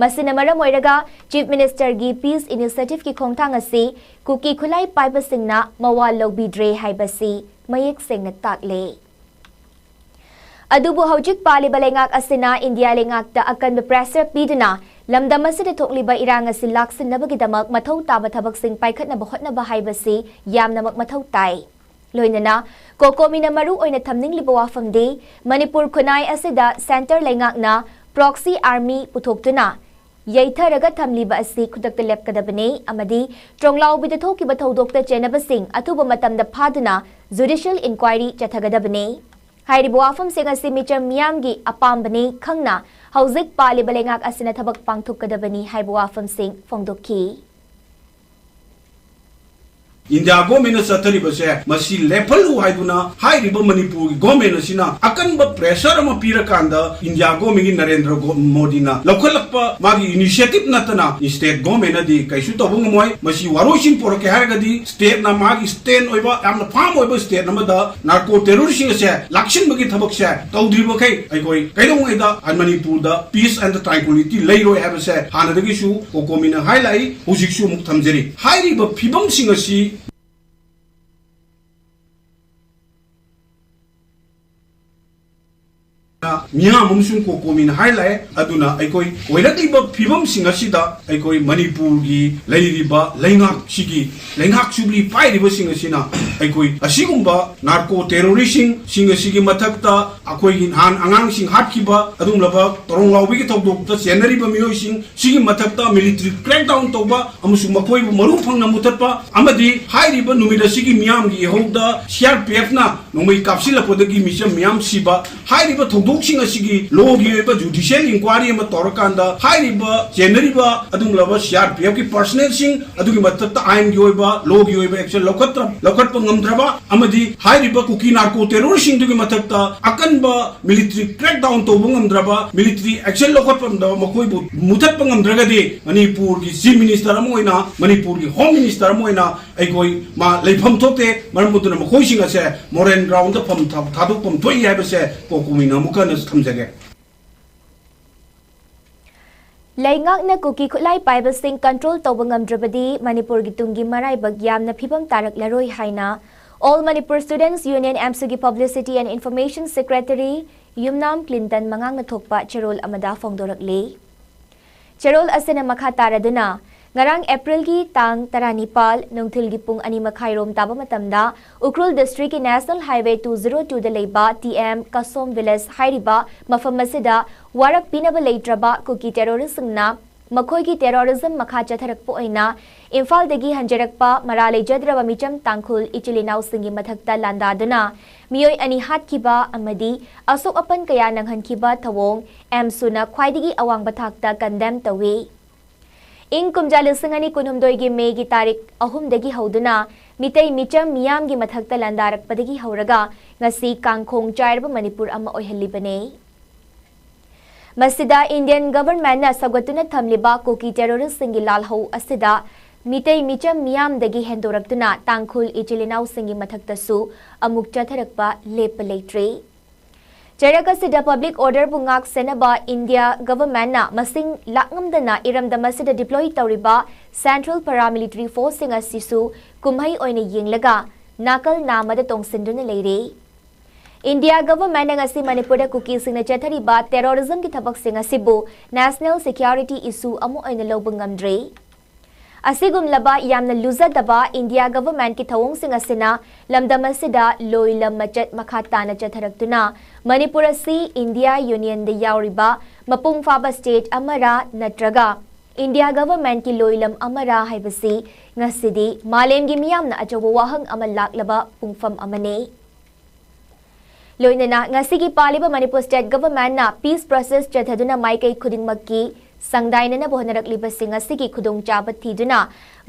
ꯃꯁꯤꯅ ꯃꯔꯝ ꯑꯣꯏꯔꯒ ꯆꯤꯐ ꯃꯤꯅꯤꯁꯇꯔꯒꯤ ꯄꯤꯁ ꯏꯅꯤꯁꯤꯌꯦꯇꯤꯚꯀꯤ ꯈꯣꯡꯊꯥꯡ ꯑꯁꯤ ꯀꯨꯀꯤ ꯈꯨꯠꯂꯥꯏ ꯄꯥꯏꯕꯁꯤꯡꯅ ꯃꯋꯥ ꯂꯧꯕꯤꯗ꯭ꯔꯦ ꯍꯥꯏꯕꯁꯤ ꯃꯌꯦꯛ ꯁꯦꯡꯅ ꯇꯥꯛꯂꯦ꯫ ꯑꯗꯨꯕꯨ ꯍꯧꯖꯤꯛ ꯄꯥꯜꯂꯤꯕ ꯂꯩꯉꯥꯛ ꯑꯁꯤꯅ ꯏꯟꯗꯤꯌꯥ ꯂꯩꯉꯥꯛꯇ ꯑꯀꯟꯕ ꯄ꯭ꯔꯦꯁꯔ ꯄꯤꯗꯨꯅ ꯂꯝꯗꯝ ꯑꯁꯤꯗ ꯊꯣꯛꯂꯤꯕ ꯏꯔꯥꯡ ꯑꯁꯤ ꯂꯥꯛꯁꯤꯟꯅꯕꯒꯤꯗꯃꯛ ꯃꯊꯧ ꯇꯥꯕ ꯊꯕꯛꯁꯤꯡ ꯄꯥꯏꯈꯠꯅꯕ ꯍꯣꯠꯅꯕ ꯍꯥꯏꯕꯁꯤ ꯌꯥꯝꯅꯃꯛ ꯃꯊꯧ ꯇꯥꯏ꯫ ꯂꯣꯏꯅꯅ ꯀꯣꯀꯣꯃꯤꯅ ꯃꯔꯨ ꯑꯣꯏꯅ ꯊꯝꯅꯤꯡꯂꯤꯕ ꯋꯥꯐꯝꯗꯤ ꯃꯅꯤꯄꯨꯔ ꯈꯨꯟꯅꯥꯏ ꯑꯁꯤꯗ ꯁꯦꯟꯇꯔ ꯂꯩꯉꯥꯛꯅ ꯄ꯭ꯔꯣꯛꯁꯤ ꯑꯥꯔꯃꯤ ꯄꯨꯊꯣꯛꯇꯨꯅ ꯌꯩꯊꯔꯒ ꯊꯝꯂꯤꯕ ꯑꯁꯤ ꯈꯨꯗꯛꯇ ꯂꯦꯞꯀꯗꯕꯅꯤ ꯑꯃꯗꯤ ꯇ꯭ꯔꯣꯡꯂꯥꯎꯕꯤꯗ ꯊꯣꯛꯈꯤꯕ ꯊꯧꯗꯣꯛꯇ ꯆꯦꯟꯅꯕꯁꯤꯡ ꯑꯊꯨꯕ ꯃꯇꯝꯗ ꯐꯥꯗꯨꯅ ꯖꯨꯗꯤꯁꯤꯌꯦꯜ ꯏꯟꯀ꯭ꯋꯥꯏꯔꯤ ꯆꯠꯊꯒꯗꯕꯅꯤ꯫ ꯍꯥꯏꯔꯤꯕ ꯋꯥꯐꯝꯁꯤꯡ ꯑꯁꯤ ꯃꯤꯆꯝ ꯃꯤꯌꯥꯝꯒꯤ ꯑꯄꯥꯝꯕꯅꯤ ꯈꯪꯅ ꯍꯧꯖꯤꯛ ꯄꯥꯜꯂꯤꯕ ꯂꯩꯉꯥꯛ ꯑꯁꯤꯅ ꯊꯕꯛ ꯄꯥꯡꯊꯣꯛꯀꯗꯕꯅꯤ ꯍꯥꯏꯕ ꯋꯥꯐꯝꯁꯤꯡ ꯐꯣꯡꯗꯣꯛꯈꯤ꯫ ꯏꯟꯗꯤꯌꯥ ꯒꯣꯔꯃꯦꯟꯅ ꯆꯠꯊꯔꯤꯕꯁꯦ ꯃꯁꯤ ꯂꯦꯞꯍꯜꯂꯨ ꯍꯥꯏꯗꯨꯅ ꯍꯥꯏꯔꯤꯕ ꯃꯅꯤꯄꯨꯔꯒꯤ ꯒꯣꯔꯃꯦꯟ ꯑꯁꯤꯅ ꯑꯀꯟꯕ ꯄ꯭ꯔꯦꯁꯔ ꯑꯃ ꯄꯤꯔꯀꯥꯟꯗ ꯏꯟꯗꯤꯌꯥ ꯒꯣꯔꯃꯦꯟꯒꯤ ꯅꯔꯦꯟꯗ꯭ꯔ ꯒꯣ-, ꯃꯣꯗꯤꯅ ꯂꯧꯈꯠꯂꯛꯄ ꯃꯥꯒꯤ ꯏꯅꯤꯁꯤꯌꯦꯇꯤꯚ ꯅꯠꯇꯅ ꯁ꯭ꯇꯦꯠ ꯒꯣꯔꯃꯦꯟꯅꯗꯤ ꯀꯩꯁꯨ ꯇꯧꯕ ꯉꯝꯃꯣꯏ꯫ ꯃꯁꯤ ꯋꯥꯔꯣꯏꯁꯤꯟ ꯄꯣꯔꯛꯀꯦ ꯍꯥꯏꯔꯒꯗꯤ ꯁ꯭ꯇꯦꯠꯅ ꯃꯥꯒꯤ ꯁ꯭ꯇꯦꯟ ꯑꯣꯏꯕ ꯌꯥꯝꯅ ꯐꯥꯔꯝ ꯑꯣꯏꯕ ꯁ꯭ꯇꯦꯠ ꯑꯃꯗ ꯅꯥꯔꯀꯣ ꯇꯦꯔꯣꯔꯤꯁꯁꯤꯡ ꯑꯁꯦ ꯂꯥꯛꯁꯤꯟꯕꯒꯤ ꯊꯕꯛꯁꯦ ꯇꯧꯗ꯭ꯔꯤꯕꯈꯩ ꯑꯩꯈꯣꯏ ꯀꯩꯗꯧꯉꯩꯗ ꯃꯅꯤꯄꯨꯔꯗ peace and tranquility ꯂꯩꯔꯣꯏ ꯍꯥꯏꯕꯁꯦ ꯍꯥꯟꯅꯗꯒꯤꯁꯨ ꯀꯣꯀꯣꯃꯤꯅ ꯍꯥꯏ ꯂꯥꯛꯏ, ꯍꯧꯖꯤꯛꯁꯨ ꯑꯃꯨꯛ ꯊꯝꯖꯔꯤ꯫ ꯍꯥꯏꯔꯤꯕ ꯐꯤꯕꯝꯁꯤꯡ ꯑꯁꯤ ꯃꯤꯌꯥꯝ ꯑꯃꯁꯨꯡ ꯀꯣꯀꯣꯃꯤꯅ ꯍꯥꯏꯂꯥꯛꯑꯦ꯫ ꯑꯗꯨꯅ ꯑꯩꯈꯣꯏ ꯑꯣꯏꯔꯛꯂꯤꯕ ꯐꯤꯕꯝꯁꯤꯡ ꯑꯁꯤꯗ ꯑꯩꯈꯣꯏ ꯃꯅꯤꯄꯨꯔꯒꯤ ꯂꯩꯔꯤꯕ ꯂꯩꯉꯥꯛꯁꯤꯒꯤ, ꯂꯩꯉꯥꯛ ꯖꯨꯕꯤꯂꯤ ꯄꯥꯏꯔꯤꯕꯁꯤꯡ ꯑꯁꯤꯅ ꯑꯩꯈꯣꯏ ꯑꯁꯤꯒꯨꯝꯕ ꯅꯥꯔꯀꯣ ꯇꯦꯔꯣꯔꯤꯁꯁꯤꯡ ꯑꯁꯤꯒꯤ ꯃꯊꯛꯇ ꯑꯩꯈꯣꯏꯒꯤ ꯅꯍꯥꯟ ꯑꯉꯥꯡꯁꯤꯡ ꯍꯥꯠꯈꯤꯕ ꯑꯗꯨꯒꯨꯝꯂꯕ ꯇꯣꯔꯣꯡ ꯂꯥꯎꯕꯤꯒꯤ ꯊꯧꯗꯣꯛꯇ ꯆꯦꯟꯅꯔꯤꯕ ꯃꯤꯑꯣꯏꯁꯤꯡ ꯁꯤꯒꯤ ꯃꯊꯛꯇ ꯃꯤꯂꯤꯇꯔꯤ ꯀ꯭ꯔꯦꯛꯗꯥꯎꯟ ꯇꯧꯕ ꯑꯃꯁꯨꯡ ꯃꯈꯣꯏꯕꯨ ꯃꯔꯨ ꯐꯪꯅ ꯃꯨꯊꯠꯄ ꯑꯃꯗꯤ ꯍꯥꯏꯔꯤꯕ ꯅꯨꯃꯤꯠ ꯑꯁꯤꯒꯤ ꯃꯤꯌꯥꯝꯒꯤ ꯏꯍꯧꯗ ꯁꯤ ꯑꯥꯔ ꯄꯤ ꯑꯦꯐꯅ ꯅꯣꯡꯃꯩ ꯀꯥꯞꯁꯤꯜꯂꯛꯄꯗꯒꯤ ꯃꯤꯆꯝ ꯃꯤꯌꯥꯝ ꯁꯤꯕ, ꯍꯥꯏꯔꯤꯕ ꯊꯧꯗꯣꯛꯁꯤꯡ ꯑꯁꯤꯒꯤ ꯂꯣꯒꯤ ꯑꯣꯏꯕ ꯖꯨꯗꯤꯁꯤꯌꯦꯜ ꯏꯟꯀ꯭ꯋꯥꯏꯔꯤ ꯑꯃ ꯇꯧꯔꯀꯥꯟꯗ ꯍꯥꯏꯔꯤꯕ ꯆꯦꯟꯅꯔꯤꯕ ꯑꯗꯨꯒꯨꯝꯂꯕ ꯁꯤ ꯑꯥꯔ ꯄꯤ ꯑꯦꯐꯀꯤ ꯄꯔꯁꯅꯦꯜꯁꯤꯡ ꯑꯗꯨꯒꯤ ꯃꯊꯛꯇ ꯑꯥꯏꯟꯒꯤ ꯑꯣꯏꯕ, ꯂꯣꯒꯤ ꯑꯣꯏꯕ ꯑꯦꯛꯁꯟ ꯂꯧꯈꯠꯇ꯭ꯔ-, ꯂꯧꯈꯠꯄ ꯉꯝꯗ꯭ꯔꯕ ꯑꯃꯗꯤ ꯍꯥꯏꯔꯤꯕ ꯀꯨꯀꯤ ꯅꯥꯔꯀꯣ ꯇꯦꯔꯣꯔꯤꯁꯁꯤꯡꯗꯨꯒꯤ ꯃꯊꯛꯇ ꯑꯀꯟꯕ ꯃꯤꯂꯤꯇꯔꯤ ꯀ꯭ꯔꯦꯛꯗꯥꯎꯟ ꯇꯧꯕ ꯉꯝꯗ꯭ꯔꯕ, ꯃꯤꯂꯤꯇꯔꯤ ꯑꯦꯛꯁꯟ ꯂꯧꯈꯠꯄ ꯉꯝꯗ꯭ꯔꯕ, ꯃꯈꯣꯏꯕꯨ ꯃꯨꯊꯠꯄ ꯉꯝꯗ꯭ꯔꯒꯗꯤ ꯃꯅꯤꯄꯨꯔꯒꯤ ꯆꯤꯐ ꯃꯤꯅꯤꯁꯇꯔ ꯑꯃ ꯑꯣꯏꯅ, ꯃꯅꯤꯄꯨꯔꯒꯤ ꯍꯣꯝ ꯃꯤꯅꯤꯁꯇꯔ ꯑꯃ ꯑꯣꯏꯅ ꯑꯩꯈꯣꯏ ꯃꯥ ꯂꯩꯐꯝ ꯊꯣꯛꯇꯦ꯫ ꯃꯔꯝ ꯑꯗꯨꯅ ꯃꯈꯣꯏꯁꯤꯡ ꯑꯁꯦ ꯃꯣꯔꯦꯜ ꯒ꯭ꯔꯥꯎꯟꯗ ꯐꯝ ꯊꯥ-, ꯊꯥꯗꯣꯛꯐꯝ ꯊꯣꯛꯏ ꯍꯥꯏꯕꯁꯦ ꯀꯣꯀꯣꯃꯤꯅ ꯑꯃꯨꯛꯀ ꯍꯟꯅ ꯊꯝꯖꯒꯦ꯫ ꯂꯩꯉꯥꯛꯅ ꯀꯨꯀꯤ ꯈꯨꯠꯂꯥꯏ ꯄꯥꯏꯕꯁꯤꯡ ꯀꯟꯇ꯭ꯔꯣꯜ ꯇꯧꯕ ꯉꯝꯗ꯭ꯔꯕꯗꯤ ꯃꯅꯤꯄꯨꯔꯒꯤ ꯇꯨꯡꯒꯤ ꯃꯔꯥꯏꯕꯛ ꯌꯥꯝꯅ ꯐꯤꯕꯝ ꯇꯥꯔꯛꯂꯔꯣꯏ ꯍꯥꯏꯅ All Manipur Students Union, ꯑꯦꯝꯁꯨꯒꯤ Publicity and Information Secretary Yumnam Clinton ꯃꯉꯥꯡꯅ ꯊꯣꯛꯄ ꯆꯦꯔꯣꯜ ꯑꯃꯗ ꯐꯣꯡꯗꯣꯔꯛꯂꯤ꯫ ꯆꯦꯔꯣꯜ ꯑꯁꯤꯅ ꯃꯈꯥ ꯇꯥꯔꯗꯨꯅ, ꯉꯔꯥꯡ ꯑꯦꯄ꯭ꯔꯤꯜꯒꯤ ꯇꯥꯡ ꯇꯔꯥꯅꯤꯄꯥꯜ ꯅꯨꯡꯊꯤꯜꯒꯤ ꯄꯨꯡ ꯑꯅꯤ ꯃꯈꯥꯏꯔꯣꯝ ꯇꯥꯕ ꯃꯇꯝꯗ ꯎꯈ꯭ꯔꯨꯜ ꯗꯤꯁꯇ꯭ꯔꯤꯛꯀꯤ ꯅꯦꯁꯅꯦꯜ ꯍꯥꯏꯋꯦ ꯇꯨ ꯖꯤꯔꯣ ꯇꯨꯗ ꯂꯩꯕ ꯇꯤ ꯑꯦꯝ ꯀꯁꯣꯝ ꯚꯤꯂꯦꯖ ꯍꯥꯏꯔꯤꯕ ꯃꯐꯝ ꯑꯁꯤꯗ ꯋꯥꯔꯛ ꯄꯤꯅꯕ ꯂꯩꯇ꯭ꯔꯕ ꯀꯨꯀꯤ ꯇꯦꯔꯣꯔꯤꯁꯁꯤꯡꯅ ꯃꯈꯣꯏꯒꯤ ꯇꯦꯔꯣꯔꯤꯖꯝ ꯃꯈꯥ ꯆꯠꯊꯔꯛꯄ ꯑꯣꯏꯅ ꯏꯝꯐꯥꯜꯗꯒꯤ ꯍꯟꯖꯔꯛꯄ ꯃꯔꯥ ꯂꯩꯖꯗ꯭ꯔꯕ ꯃꯤꯆꯝ ꯇꯥꯡꯈꯨꯜ ꯏꯆꯤꯜ ꯏꯅꯥꯎꯁꯤꯡꯒꯤ ꯃꯊꯛꯇ ꯂꯥꯟꯗꯥꯗꯨꯅ ꯃꯤꯑꯣꯏ ꯑꯅꯤ ꯍꯥꯠꯈꯤꯕ ꯑꯃꯗꯤ ꯑꯁꯣꯛ ꯑꯄꯟ ꯀꯌꯥ ꯅꯪꯍꯟꯈꯤꯕ ꯊꯧꯑꯣꯡ ꯑꯦꯝꯁꯨꯅ ꯈ꯭ꯋꯥꯏꯗꯒꯤ ꯑꯋꯥꯡꯕ ꯊꯥꯛꯇ ꯀꯟꯗꯦꯝ ꯇꯧꯏ꯫ ꯏꯪ ꯀꯨꯝꯖꯥ ꯂꯤꯁꯤꯡ ꯑꯅꯤ ꯀꯨꯟꯍꯨꯝꯗꯣꯏꯒꯤ ꯃꯦꯒꯤ ꯇꯥꯔꯤꯛ ꯑꯍꯨꯝꯗꯒꯤ ꯍꯧꯗꯨꯅ ꯃꯤꯇꯩ ꯃꯤꯆꯝ ꯃꯤꯌꯥꯝꯒꯤ ꯃꯊꯛꯇ ꯂꯥꯟꯗꯥꯔꯛꯄꯗꯒꯤ ꯍꯧꯔꯒ ꯉꯁꯤ ꯀꯥꯡꯈꯣꯡ ꯆꯥꯏꯔꯕ ꯃꯅꯤꯄꯨꯔ ꯑꯃ ꯑꯣꯏꯍꯜꯂꯤꯕꯅꯤ꯫ ꯃꯁꯤꯗ ꯏꯟꯗꯤꯌꯟ ꯒꯚꯔꯟꯃꯦꯟꯠꯅ ꯁꯧꯒꯠꯇꯨꯅ ꯊꯝꯂꯤꯕ ꯀꯨꯀꯤ ꯇꯦꯔꯣꯔꯤꯁꯁꯤꯡꯒꯤ ꯂꯥꯜꯍꯧ ꯑꯁꯤꯗ ꯃꯤꯇꯩ ꯃꯤꯆꯝ ꯃꯤꯌꯥꯝꯗꯒꯤ ꯍꯦꯟꯗꯣꯔꯛꯇꯨꯅ ꯇꯥꯡꯈꯨꯜ ꯏꯆꯤꯜ ꯏꯅꯥꯎꯁꯤꯡꯒꯤ ꯃꯊꯛꯇꯁꯨ ꯑꯃꯨꯛ ꯆꯠꯊꯔꯛꯄ ꯂꯦꯞꯄ ꯂꯩꯇ꯭ꯔꯤ꯫ ꯆꯩꯔꯛ ꯑꯁꯤꯗ ꯄꯕ꯭ꯂꯤꯛ ꯑꯣꯔꯗꯔꯕꯨ ꯉꯥꯛ ꯁꯦꯟꯅꯕ ꯏꯟꯗꯤꯌꯥ ꯒꯚꯔꯟꯃꯦꯟꯠꯅ ꯃꯁꯤꯡ ꯂꯥꯛꯉꯝꯗꯅ ꯏꯔꯝꯗꯝ ꯑꯁꯤꯗ ꯗꯤꯄ꯭ꯂꯣꯏ ꯇꯧꯔꯤꯕ ꯁꯦꯟꯇ꯭ꯔꯦꯜ ꯄꯔꯥꯃꯤꯂꯤꯇꯔꯤ ꯐꯣꯔꯁꯁꯤꯡ ꯑꯁꯤꯁꯨ ꯀꯨꯝꯍꯩ ꯑꯣꯏꯅ ꯌꯦꯡꯂꯒ ꯅꯥꯀꯜ ꯅꯥꯝꯃꯗ ꯇꯣꯡꯁꯤꯟꯗꯨꯅ ꯂꯩꯔꯦ꯫ ꯏꯟꯗꯤꯌꯥ ꯒꯚꯔꯟꯃꯦꯟꯠꯅ ꯉꯁꯤ ꯃꯅꯤꯄꯨꯔꯗ ꯀꯨꯀꯤꯁꯤꯡꯅ ꯆꯠꯊꯔꯤꯕ ꯇꯦꯔꯣꯔꯤꯖꯝꯒꯤ ꯊꯕꯛꯁꯤꯡ ꯑꯁꯤꯕꯨ ꯅꯦꯁꯅꯦꯜ ꯁꯦꯀ꯭ꯌꯨꯔꯤꯇꯤ ꯏꯁꯨ ꯑꯃ ꯑꯣꯏꯅ ꯂꯧꯕ ꯉꯝꯗ꯭ꯔꯤ꯫ ꯑꯁꯤꯒꯨꯝꯂꯕ ꯌꯥꯝꯅ ꯂꯨꯖꯗꯕ ꯏꯟꯗꯤꯌꯥ ꯒꯚꯔꯟꯃꯦꯟꯠꯀꯤ ꯊꯧꯑꯣꯡꯁꯤꯡ ꯑꯁꯤꯅ ꯂꯝꯗꯝ ꯑꯁꯤꯗ ꯂꯣꯏꯂꯝ ꯃꯆꯠ ꯃꯈꯥ ꯇꯥꯅ ꯆꯠꯊꯔꯛꯇꯨꯅ ꯃꯅꯤꯄꯨꯔ ꯑꯁꯤ ꯏꯟꯗꯤꯌꯥ ꯌꯨꯅꯤꯌꯟꯗ ꯌꯥꯎꯔꯤꯕ ꯃꯄꯨꯡ ꯐꯥꯕ ꯁ꯭ꯇꯦꯠ ꯑꯃꯔꯥ ꯅꯠꯇ꯭ꯔꯒ ꯏꯟꯗꯤꯌꯥ ꯒꯚꯔꯟꯃꯦꯟꯠꯀꯤ ꯂꯣꯏꯂꯝ ꯑꯃꯔꯥ ꯍꯥꯏꯕꯁꯤ ꯉꯁꯤꯗꯤ ꯃꯥꯂꯦꯝꯒꯤ ꯃꯤꯌꯥꯝꯅ ꯑꯆꯧꯕ ꯋꯥꯍꯪ ꯑꯃ ꯂꯥꯛꯂꯕ ꯄꯨꯡꯐꯝ ꯑꯃꯅꯤ꯫ ꯂꯣꯏꯅꯅ ꯉꯁꯤꯒꯤ ꯄꯥꯜꯂꯤꯕ ꯃꯅꯤꯄꯨꯔ ꯁ꯭ꯇꯦꯠ ꯒꯚꯔꯟꯃꯦꯟꯠꯅ ꯄꯤꯁ ꯄ꯭ꯔꯣꯁꯦꯁ ꯆꯠꯊꯗꯨꯅ ꯃꯥꯏꯀꯩ ꯈꯨꯗꯤꯡꯃꯛꯀꯤ ꯁꯪꯗꯥꯏꯅꯅꯕ ꯍꯣꯠꯅꯔꯛꯂꯤꯕꯁꯤꯡ ꯑꯁꯤꯒꯤ ꯈꯨꯗꯣꯡꯆꯥꯕ ꯊꯤꯗꯨꯅ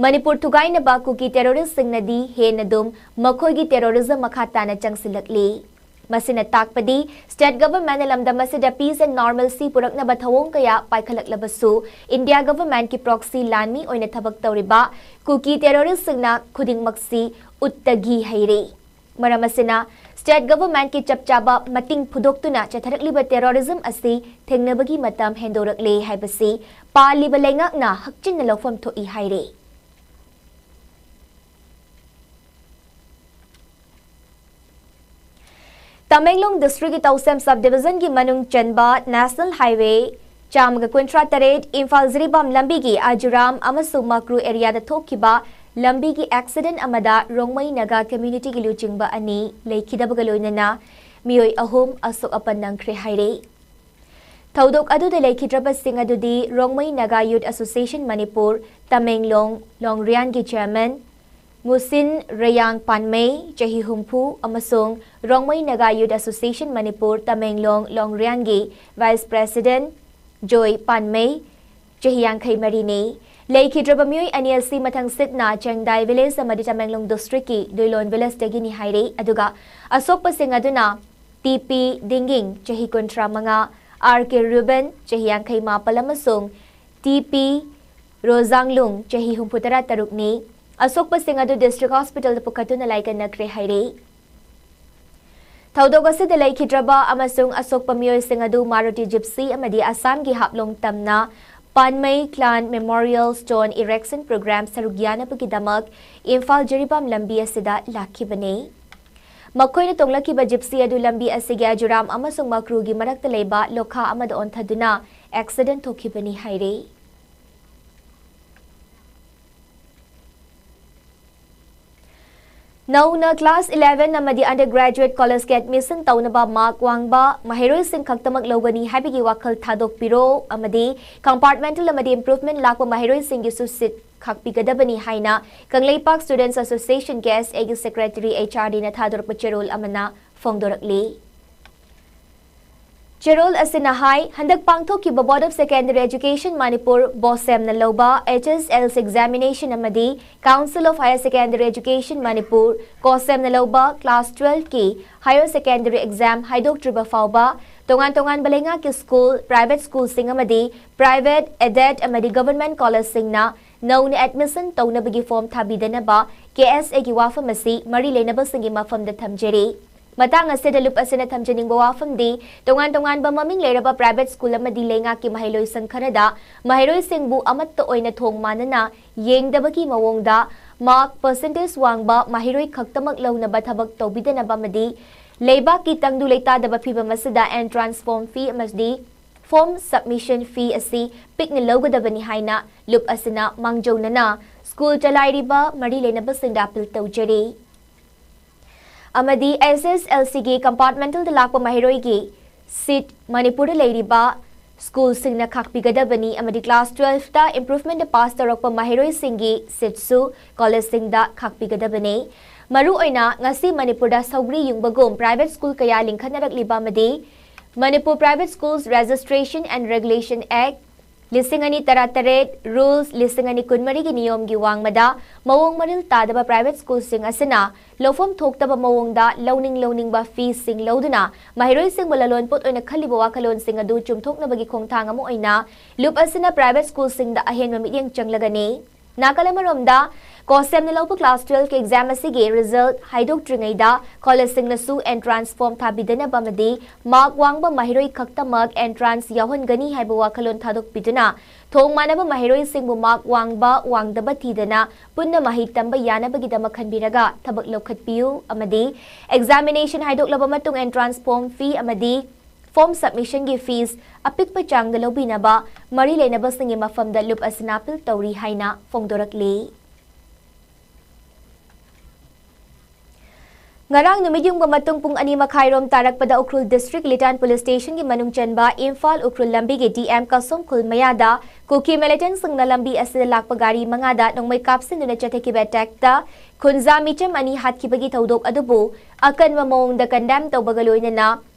ꯃꯅꯤꯄꯨꯔ ꯊꯨꯒꯥꯏꯅꯕ ꯀꯨꯀꯤ ꯇꯦꯔꯣꯔꯤꯁ꯭ꯠꯁꯤꯡꯅꯗꯤ ꯍꯦꯟꯅ ꯑꯗꯨꯝ ꯃꯈꯣꯏꯒꯤ ꯇꯦꯔꯣꯔꯤꯖꯝ ꯃꯈꯥ ꯇꯥꯅ ꯆꯪꯁꯤꯜꯂꯛꯂꯤ꯫ ꯃꯁꯤꯅ ꯇꯥꯛꯄꯗꯤ ꯁ꯭ꯇꯦꯠ ꯒꯚꯔꯟꯃꯦꯟꯠꯅ ꯂꯝꯗꯝ ꯑꯁꯤꯗ peace and normalcy ꯄꯨꯔꯛꯅꯕ ꯊꯧꯑꯣꯡ ꯀꯌꯥ ꯄꯥꯏꯈꯠꯂꯛꯂꯕꯁꯨ ꯏꯟꯗꯤꯌꯥ ꯒꯚꯔꯟꯃꯦꯟꯠꯀꯤ ꯄ꯭ꯔꯣꯛꯁꯤ ꯂꯥꯟꯃꯤ ꯑꯣꯏꯅ ꯊꯕꯛ ꯇꯧꯔꯤꯕ ꯀꯨꯀꯤ ꯇꯦꯔꯣꯔꯤꯁ꯭ꯠꯁꯤꯡꯅ ꯈꯨꯗꯤꯡꯃꯛꯁꯤ ꯎꯠꯇꯒꯤ ꯍꯩꯔꯦ꯫ ꯃꯔꯝ ꯑꯁꯤꯅ ꯁ꯭ꯇꯦꯠ ꯒꯚꯔꯟꯃꯦꯟꯠꯀꯤ ꯆꯞ ꯆꯥꯕ ꯃꯇꯤꯡ ꯐꯨꯗꯣꯛꯇꯨꯅ ꯆꯠꯊꯔꯛꯂꯤꯕ ꯇꯦꯔꯣꯔꯤꯖꯝ ꯑꯁꯤ ꯊꯦꯡꯅꯕꯒꯤ ꯃꯇꯝ ꯍꯦꯟꯗꯣꯔꯛꯂꯦ ꯍꯥꯏꯕꯁꯤ ꯄꯥꯜꯂꯤꯕ ꯂꯩꯉꯥꯛꯅ ꯍꯛꯆꯤꯟꯅ ꯂꯧꯐꯝ ꯊꯣꯛꯏ ꯍꯥꯏꯔꯦ꯫ ꯇꯃꯦꯡꯂꯣꯡ ꯗꯤꯁꯇ꯭ꯔꯤꯛꯀꯤ ꯇꯧꯁꯦꯝ ꯁꯕ ꯗꯤꯕꯤꯖꯟꯒꯤ ꯃꯅꯨꯡ ꯆꯟꯕ ꯅꯦꯁꯅꯦꯜ ꯍꯥꯏꯋꯦ ꯆꯥꯝꯃꯒ ꯀꯨꯟꯊ꯭ꯔꯥ ꯇꯔꯦꯠ ꯏꯝꯐꯥꯜ ꯖꯤꯔꯤꯕꯥꯝ ꯂꯝꯕꯤꯒꯤ ꯑꯖꯨꯔꯥꯝ ꯑꯃꯁꯨꯡ ꯃꯀ꯭ꯔꯨ ꯑꯦꯔꯤꯌꯥꯗ ꯊꯣꯛꯈꯤꯕ ꯂꯝꯕꯤꯒꯤ ꯑꯦꯛꯁꯤꯗꯦꯟꯠ ꯑꯃꯗ ꯔꯣꯡꯃꯩ ꯅꯥꯒꯥ ꯀꯝꯃ꯭ꯌꯨꯅꯤꯇꯤꯒꯤ ꯂꯨꯆꯤꯡꯕ ꯑꯅꯤ ꯂꯩꯈꯤꯗꯕꯒ ꯂꯣꯏꯅꯅ ꯃꯤꯑꯣꯏ ꯑꯍꯨꯝ ꯑꯁꯣꯛ ꯑꯄꯟ ꯅꯪꯈ꯭ꯔꯦ ꯍꯥꯏꯔꯦ꯫ ꯊꯧꯗꯣꯛ ꯑꯗꯨꯗ ꯂꯩꯈꯤꯗ꯭ꯔꯕꯁꯤꯡ ꯑꯗꯨꯗꯤ ꯔꯣꯡꯃꯩ ꯅꯥꯒꯥ ꯌꯨꯊ ꯑꯦꯁꯣꯁꯤꯌꯦꯁꯟ ꯃꯅꯤꯄꯨꯔ ꯇꯃꯦꯡꯂꯣꯡ ꯂꯣꯡꯔꯤꯌꯥꯟꯒꯤ ꯆꯤꯌꯔꯃꯦꯟ ꯃꯨꯁꯤꯟ ꯔꯌꯥꯡ ꯄꯥꯟꯃꯩ, ꯆꯍꯤ ꯍꯨꯝꯐꯨ, ꯑꯃꯁꯨꯡ ꯔꯣꯡꯃꯩ ꯅꯥꯒꯥ ꯌꯨꯊ ꯑꯦꯁꯣꯁꯤꯌꯦꯁꯟ ꯃꯅꯤꯄꯨꯔ ꯇꯃꯦꯡꯂꯣꯡ ꯂꯣꯡꯔꯤꯌꯥꯟꯒꯤ ꯚꯥꯏꯁ ꯄ꯭ꯔꯦꯁꯤꯗꯦꯟꯠ ꯖꯣꯏ ꯄꯥꯟꯃꯩ, ꯆꯍꯤ ꯌꯥꯡꯈꯩ ꯃꯔꯤꯅꯤ꯫ ꯂꯩꯈꯤꯗ꯭ꯔꯕ ꯃꯤꯑꯣꯏ ꯑꯅꯤ ꯑꯁꯤ ꯃꯊꯪꯁꯤꯠꯅ ꯆꯦꯡꯗꯥꯏ ꯚꯤꯂꯦꯖ ꯑꯃꯗꯤ ꯇꯃꯦꯡꯂꯣꯡ ꯗꯤꯁꯇ꯭ꯔꯤꯛꯀꯤ ꯗꯨꯏꯂꯣꯟ ꯚꯤꯂꯦꯖꯇꯒꯤꯅꯤ ꯍꯥꯏꯔꯤ꯫ ꯑꯗꯨꯒ ꯑꯁꯣꯛꯄꯁꯤꯡ ꯑꯗꯨꯅ ꯇꯤ ꯄꯤ ꯗꯤꯡꯒꯤꯡ, ꯆꯍꯤ ꯀꯨꯟꯊ꯭ꯔꯥ ꯃꯉꯥ, ꯑꯥꯔ ꯀꯦ ꯔꯨꯕꯦꯟ, ꯆꯍꯤ ꯌꯥꯡꯈꯩ ꯃꯥꯄꯜ, ꯑꯃꯁꯨꯡ ꯇꯤ ꯄꯤ ꯔꯣꯖꯥꯡꯂꯨꯡ, ꯆꯍꯤ ꯍꯨꯝꯐꯨꯇꯔꯥ ꯇꯔꯨꯛꯅꯤ꯫ ꯑꯁꯣꯛꯄꯁꯤꯡ ꯑꯗꯨ ꯗꯤꯁꯇ꯭ꯔꯤꯛ ꯍꯣꯁꯄꯤꯇꯥꯜꯗ ꯄꯨꯈꯠꯇꯨꯅ ꯂꯥꯏꯀꯠꯅꯈ꯭ꯔꯦ ꯍꯥꯏꯔꯤ꯫ ꯊꯧꯗꯣꯛ ꯑꯁꯤꯗ ꯂꯩꯈꯤꯗ꯭ꯔꯕ ꯑꯃꯁꯨꯡ ꯑꯁꯣꯛꯄ ꯃꯤꯑꯣꯏꯁꯤꯡ ꯑꯗꯨ ꯃꯥꯔꯨꯇꯤ ꯖꯤꯞꯁꯤ ꯑꯃꯗꯤ ꯑꯁꯥꯝꯒꯤ ꯍꯥꯞꯂꯣꯡ ꯇꯝꯅ ꯄꯥꯟꯃꯩ ꯀ꯭ꯂꯥꯟ ꯃꯦꯃꯣꯔꯤꯌꯦꯜ ꯁ꯭ꯇꯣꯟ ꯏꯔꯦꯛꯁꯟ ꯄ꯭ꯔꯣꯒ꯭ꯔꯥꯝ ꯁꯔꯨꯛ ꯌꯥꯅꯕꯒꯤꯗꯃꯛ ꯏꯝꯐꯥꯜ ꯖꯤꯔꯤꯕꯥꯝ ꯂꯝꯕꯤ ꯑꯁꯤꯗ ꯂꯥꯛꯈꯤꯕꯅꯤ꯫ ꯃꯈꯣꯏꯅ ꯇꯣꯡꯂꯛꯈꯤꯕ ꯖꯤꯞꯁꯤ ꯑꯗꯨ ꯂꯝꯕꯤ ꯑꯁꯤꯒꯤ ꯑꯖꯨꯔꯥꯝ ꯑꯃꯁꯨꯡ ꯃꯀ꯭ꯔꯨꯒꯤ ꯃꯔꯛꯇ ꯂꯩꯕ ꯂꯣꯈꯥ ꯑꯃꯗ ꯑꯣꯟꯊꯗꯨꯅ ꯑꯦꯛꯁꯤꯗꯦꯟ ꯊꯣꯛꯈꯤꯕꯅꯤ ꯍꯥꯏꯔꯤ꯫ ꯅꯧꯅ class eleven ꯑꯃꯗꯤ undergraduate collegeꯀꯤ admission ꯇꯧꯅꯕ mark ꯋꯥꯡꯕ ꯃꯍꯩꯔꯣꯏꯁꯤꯡ ꯈꯛꯇꯃꯛ ꯂꯧꯒꯅꯤ ꯍꯥꯏꯕꯒꯤ ꯋꯥꯈꯜ ꯊꯥꯗꯣꯛꯄꯤꯔꯣ ꯑꯃꯗꯤ compartmental ꯑꯃꯗꯤ improvement ꯂꯥꯛꯄ ꯃꯍꯩꯔꯣꯏꯁꯤꯡꯒꯤꯁꯨ seat ꯈꯥꯛꯄꯤꯒꯗꯕꯅꯤ ꯍꯥꯏꯅ ꯀꯪꯂꯩꯄꯥꯛ Students Association, KSAꯒꯤ secretary, HRDꯅ ꯊꯥꯗꯣꯔꯛꯄ ꯆꯦꯔꯣꯜ ꯑꯃꯅ ꯐꯣꯡꯗꯣꯔꯛꯂꯤ꯫ ꯆꯦꯔꯣꯜ ꯑꯁꯤꯅ ꯍꯥꯏ, ꯍꯟꯗꯛ ꯄꯥꯡꯊꯣꯛꯈꯤꯕ Board of Secondary Education Manipur, BOSEMꯅ ꯂꯧꯕ HSLC examination ꯑꯃꯗꯤ Council of Higher Secondary Education Manipur, COHSEMꯅ ꯂꯧꯕ class twelveꯀꯤ higher secondary exam ꯍꯥꯏꯗꯣꯛꯇ꯭ꯔꯤꯕ ꯐꯥꯎꯕ ꯇꯣꯉꯥꯟ ꯇꯣꯉꯥꯟꯕ ꯂꯩꯉꯥꯛꯀꯤ school, private schoolꯁꯤꯡ ꯑꯃꯗꯤ private, aided ꯑꯃꯗꯤ government collegeꯁꯤꯡꯅ ꯅꯧꯅ admission ꯇꯧꯅꯕꯒꯤ form ꯊꯥꯕꯤꯗꯅꯕ KSAꯒꯤ ꯋꯥꯐꯝ ꯑꯁꯤ ꯃꯔꯤ ꯂꯩꯅꯕꯁꯤꯡꯒꯤ ꯃꯐꯝꯗ ꯊꯝꯖꯔꯤ꯫ ꯃꯇꯥꯡ ꯑꯁꯤꯗ ꯂꯨꯞ ꯑꯁꯤꯅ ꯊꯝꯖꯅꯤꯡꯕ ꯋꯥꯐꯝꯗꯤ, ꯇꯣꯉꯥꯟ ꯇꯣꯉꯥꯟꯕ ꯃꯃꯤꯡ ꯂꯩꯔꯕ private school ꯑꯃꯗꯤ ꯂꯩꯉꯥꯛꯀꯤ ꯃꯍꯩꯂꯣꯏꯁꯪ ꯈꯔꯗ ꯃꯍꯩꯔꯣꯏꯁꯤꯡꯕꯨ ꯑꯃꯠꯇ ꯑꯣꯏꯅ ꯊꯣꯡ ꯃꯥꯟꯅꯅ ꯌꯦꯡꯗꯕꯒꯤ ꯃꯑꯣꯡꯗ mark percentage ꯋꯥꯡꯕ ꯃꯍꯩꯔꯣꯏ ꯈꯛꯇꯃꯛ ꯂꯧꯅꯕ ꯊꯕꯛ ꯇꯧꯕꯤꯗꯅꯕ ꯑꯃꯗꯤ ꯂꯩꯕꯥꯛꯀꯤ ꯇꯪꯗꯨ ꯂꯩꯇꯥꯗꯕ ꯐꯤꯚꯝ ꯑꯁꯤꯗ entrance form fee ꯑꯃꯗꯤ form submission fee ꯑꯁꯤ ꯄꯤꯛꯅ ꯂꯧꯒꯗꯕꯅꯤ ꯍꯥꯏꯅ ꯂꯨꯞ ꯑꯁꯤꯅ ꯃꯥꯡꯖꯧꯅꯅ school ꯆꯂꯥꯏꯔꯤꯕ ꯃꯔꯤ ꯂꯩꯅꯕꯁꯤꯡꯗ appeal ꯇꯧꯖꯔꯤ꯫ ꯑꯃꯗꯤ HSLCꯒꯤ compartmentalꯗ ꯂꯥꯛꯄ ꯃꯍꯩꯔꯣꯏꯒꯤ seat ꯃꯅꯤꯄꯨꯔꯗ ꯂꯩꯔꯤꯕ schoolꯁꯤꯡꯅ ꯈꯥꯛꯄꯤꯒꯗꯕꯅꯤ ꯑꯃꯗꯤ class twelveꯇ improvementꯗ pass ꯇꯧꯔꯛꯄ ꯃꯍꯩꯔꯣꯏꯁꯤꯡꯒꯤ seatꯁꯨ collegeꯁꯤꯡꯗ ꯈꯥꯛꯄꯤꯒꯗꯕꯅꯤ꯫ ꯃꯔꯨꯑꯣꯏꯅ ꯉꯁꯤ ꯃꯅꯤꯄꯨꯔꯗ ꯁꯧꯒ꯭ꯔꯤ ꯌꯨꯡꯕꯒꯨꯝ private school ꯀꯌꯥ ꯂꯤꯡꯈꯠꯅꯔꯛꯂꯤꯕ ꯑꯃꯗꯤ Manipur Private Schools Registration and Regulation Act ꯂꯤꯁꯤꯡ ꯑꯅꯤ ꯇꯔꯥꯇꯔꯦꯠ, rules ꯂꯤꯁꯤꯡ ꯑꯅꯤ ꯀꯨꯟꯃꯔꯤꯒꯤ ꯅꯤꯌꯣꯝꯒꯤ ꯋꯥꯡꯃꯗ ꯃꯑꯣꯡ ꯃꯔꯤꯜ ꯇꯥꯗꯕ private schoolꯁꯤꯡ ꯑꯁꯤꯅ ꯂꯧꯐꯝ ꯊꯣꯛꯇꯕ ꯃꯑꯣꯡꯗ ꯂꯧꯅꯤꯡ ꯂꯧꯅꯤꯡꯕ feeꯁꯤꯡ ꯂꯧꯗꯨꯅ ꯃꯍꯩꯔꯣꯏꯁꯤꯡꯕꯨ ꯂꯂꯣꯟꯄꯣꯠ ꯑꯣꯏꯅ ꯈꯜꯂꯤꯕ ꯋꯥꯈꯜꯂꯣꯟꯁꯤꯡ ꯑꯗꯨ ꯆꯨꯝꯊꯣꯛꯅꯕꯒꯤ ꯈꯣꯡꯊꯥꯡ ꯑꯃ ꯑꯣꯏꯅ ꯂꯨꯞ ꯑꯁꯤꯅ private schoolꯁꯤꯡꯗ ꯑꯍꯦꯟꯕ ꯃꯤꯠꯌꯦꯡ ꯆꯪꯂꯒꯅꯤ꯫ ꯅꯥꯀꯜ ꯑꯃꯔꯣꯝꯗ, ꯀꯣꯁꯦꯝꯅ ꯂꯧꯕ class twelve exam ꯑꯁꯤꯒꯤ result ꯍꯥꯏꯗꯣꯛꯇ꯭ꯔꯤꯉꯩꯗ ꯀꯣꯂꯦꯖꯁꯤꯡꯅꯁꯨ entrance form ꯊꯥꯕꯤꯗꯅꯕ ꯑꯃꯗꯤ mark ꯋꯥꯡꯕ ꯃꯍꯩꯔꯣꯏ ꯈꯛꯇꯃꯛ entrance ꯌꯥꯎꯍꯟꯒꯅꯤ ꯍꯥꯏꯕ ꯋꯥꯈꯜꯂꯣꯟ ꯊꯥꯗꯣꯛꯄꯤꯗꯨꯅ ꯊꯣꯡ ꯃꯥꯟꯅꯕ ꯃꯍꯩꯔꯣꯏꯁꯤꯡꯕꯨ mark ꯋꯥꯡꯕ ꯋꯥꯡꯗꯕ ꯊꯤꯗꯅ ꯄꯨꯟꯅ ꯃꯍꯩ ꯇꯝꯕ ꯌꯥꯅꯕꯒꯤꯗꯃꯛ ꯈꯟꯕꯤꯔꯒ ꯊꯕꯛ ꯂꯧꯈꯠꯄꯤꯌꯨ ꯑꯃꯗꯤ examination ꯍꯥꯏꯗꯣꯛꯂꯕ ꯃꯇꯨꯡ entrance form fee ꯑꯃꯗꯤ form submissionꯒꯤ fees ꯑꯄꯤꯛꯄ ꯆꯥꯡꯗ ꯂꯧꯕꯤꯅꯕ ꯃꯔꯤ ꯂꯩꯅꯕꯁꯤꯡꯒꯤ ꯃꯐꯝꯗ ꯂꯨꯞ ꯑꯁꯤꯅ appeal ꯇꯧꯔꯤ ꯍꯥꯏꯅ ꯐꯣꯡꯗꯣꯔꯛꯂꯤ꯫ ꯉꯔꯥꯡ ꯅꯨꯃꯤꯠ ꯌꯨꯡꯕ ꯃꯇꯨꯡ ꯄꯨꯡ ꯑꯅꯤ ꯃꯈꯥꯏꯔꯣꯝ ꯇꯥꯔꯛꯄꯗ ꯎꯈ꯭ꯔꯨꯜ district ꯂꯤꯇꯥꯟ police stationꯒꯤ ꯃꯅꯨꯡ ꯆꯟꯕ ꯏꯝꯐꯥꯜ ꯎꯈ꯭ꯔꯨꯜ ꯂꯝꯕꯤꯒꯤ DM ꯀꯁꯣꯝ ꯈꯨꯜ ꯃꯌꯥꯗ ꯀꯨꯀꯤ militantꯁꯤꯡꯅ ꯂꯝꯕꯤ ꯑꯁꯤꯗ ꯂꯥꯛꯄ ꯒꯥꯔꯤ ꯃꯉꯥꯗ ꯅꯣꯡꯃꯩ ꯀꯥꯞꯁꯤꯟꯗꯨꯅ ꯆꯠꯊꯈꯤꯕ attackꯇ ꯈꯨꯟꯖꯥ ꯃꯤꯆꯝ ꯑꯅꯤ ꯍꯥꯠꯈꯤꯕꯒꯤ ꯊꯧꯗꯣꯛ ꯑꯗꯨꯕꯨ ꯑꯀꯟꯕ ꯃꯑꯣꯡꯗ condemn ꯇꯧꯕꯒ ꯂꯣꯏꯅꯅ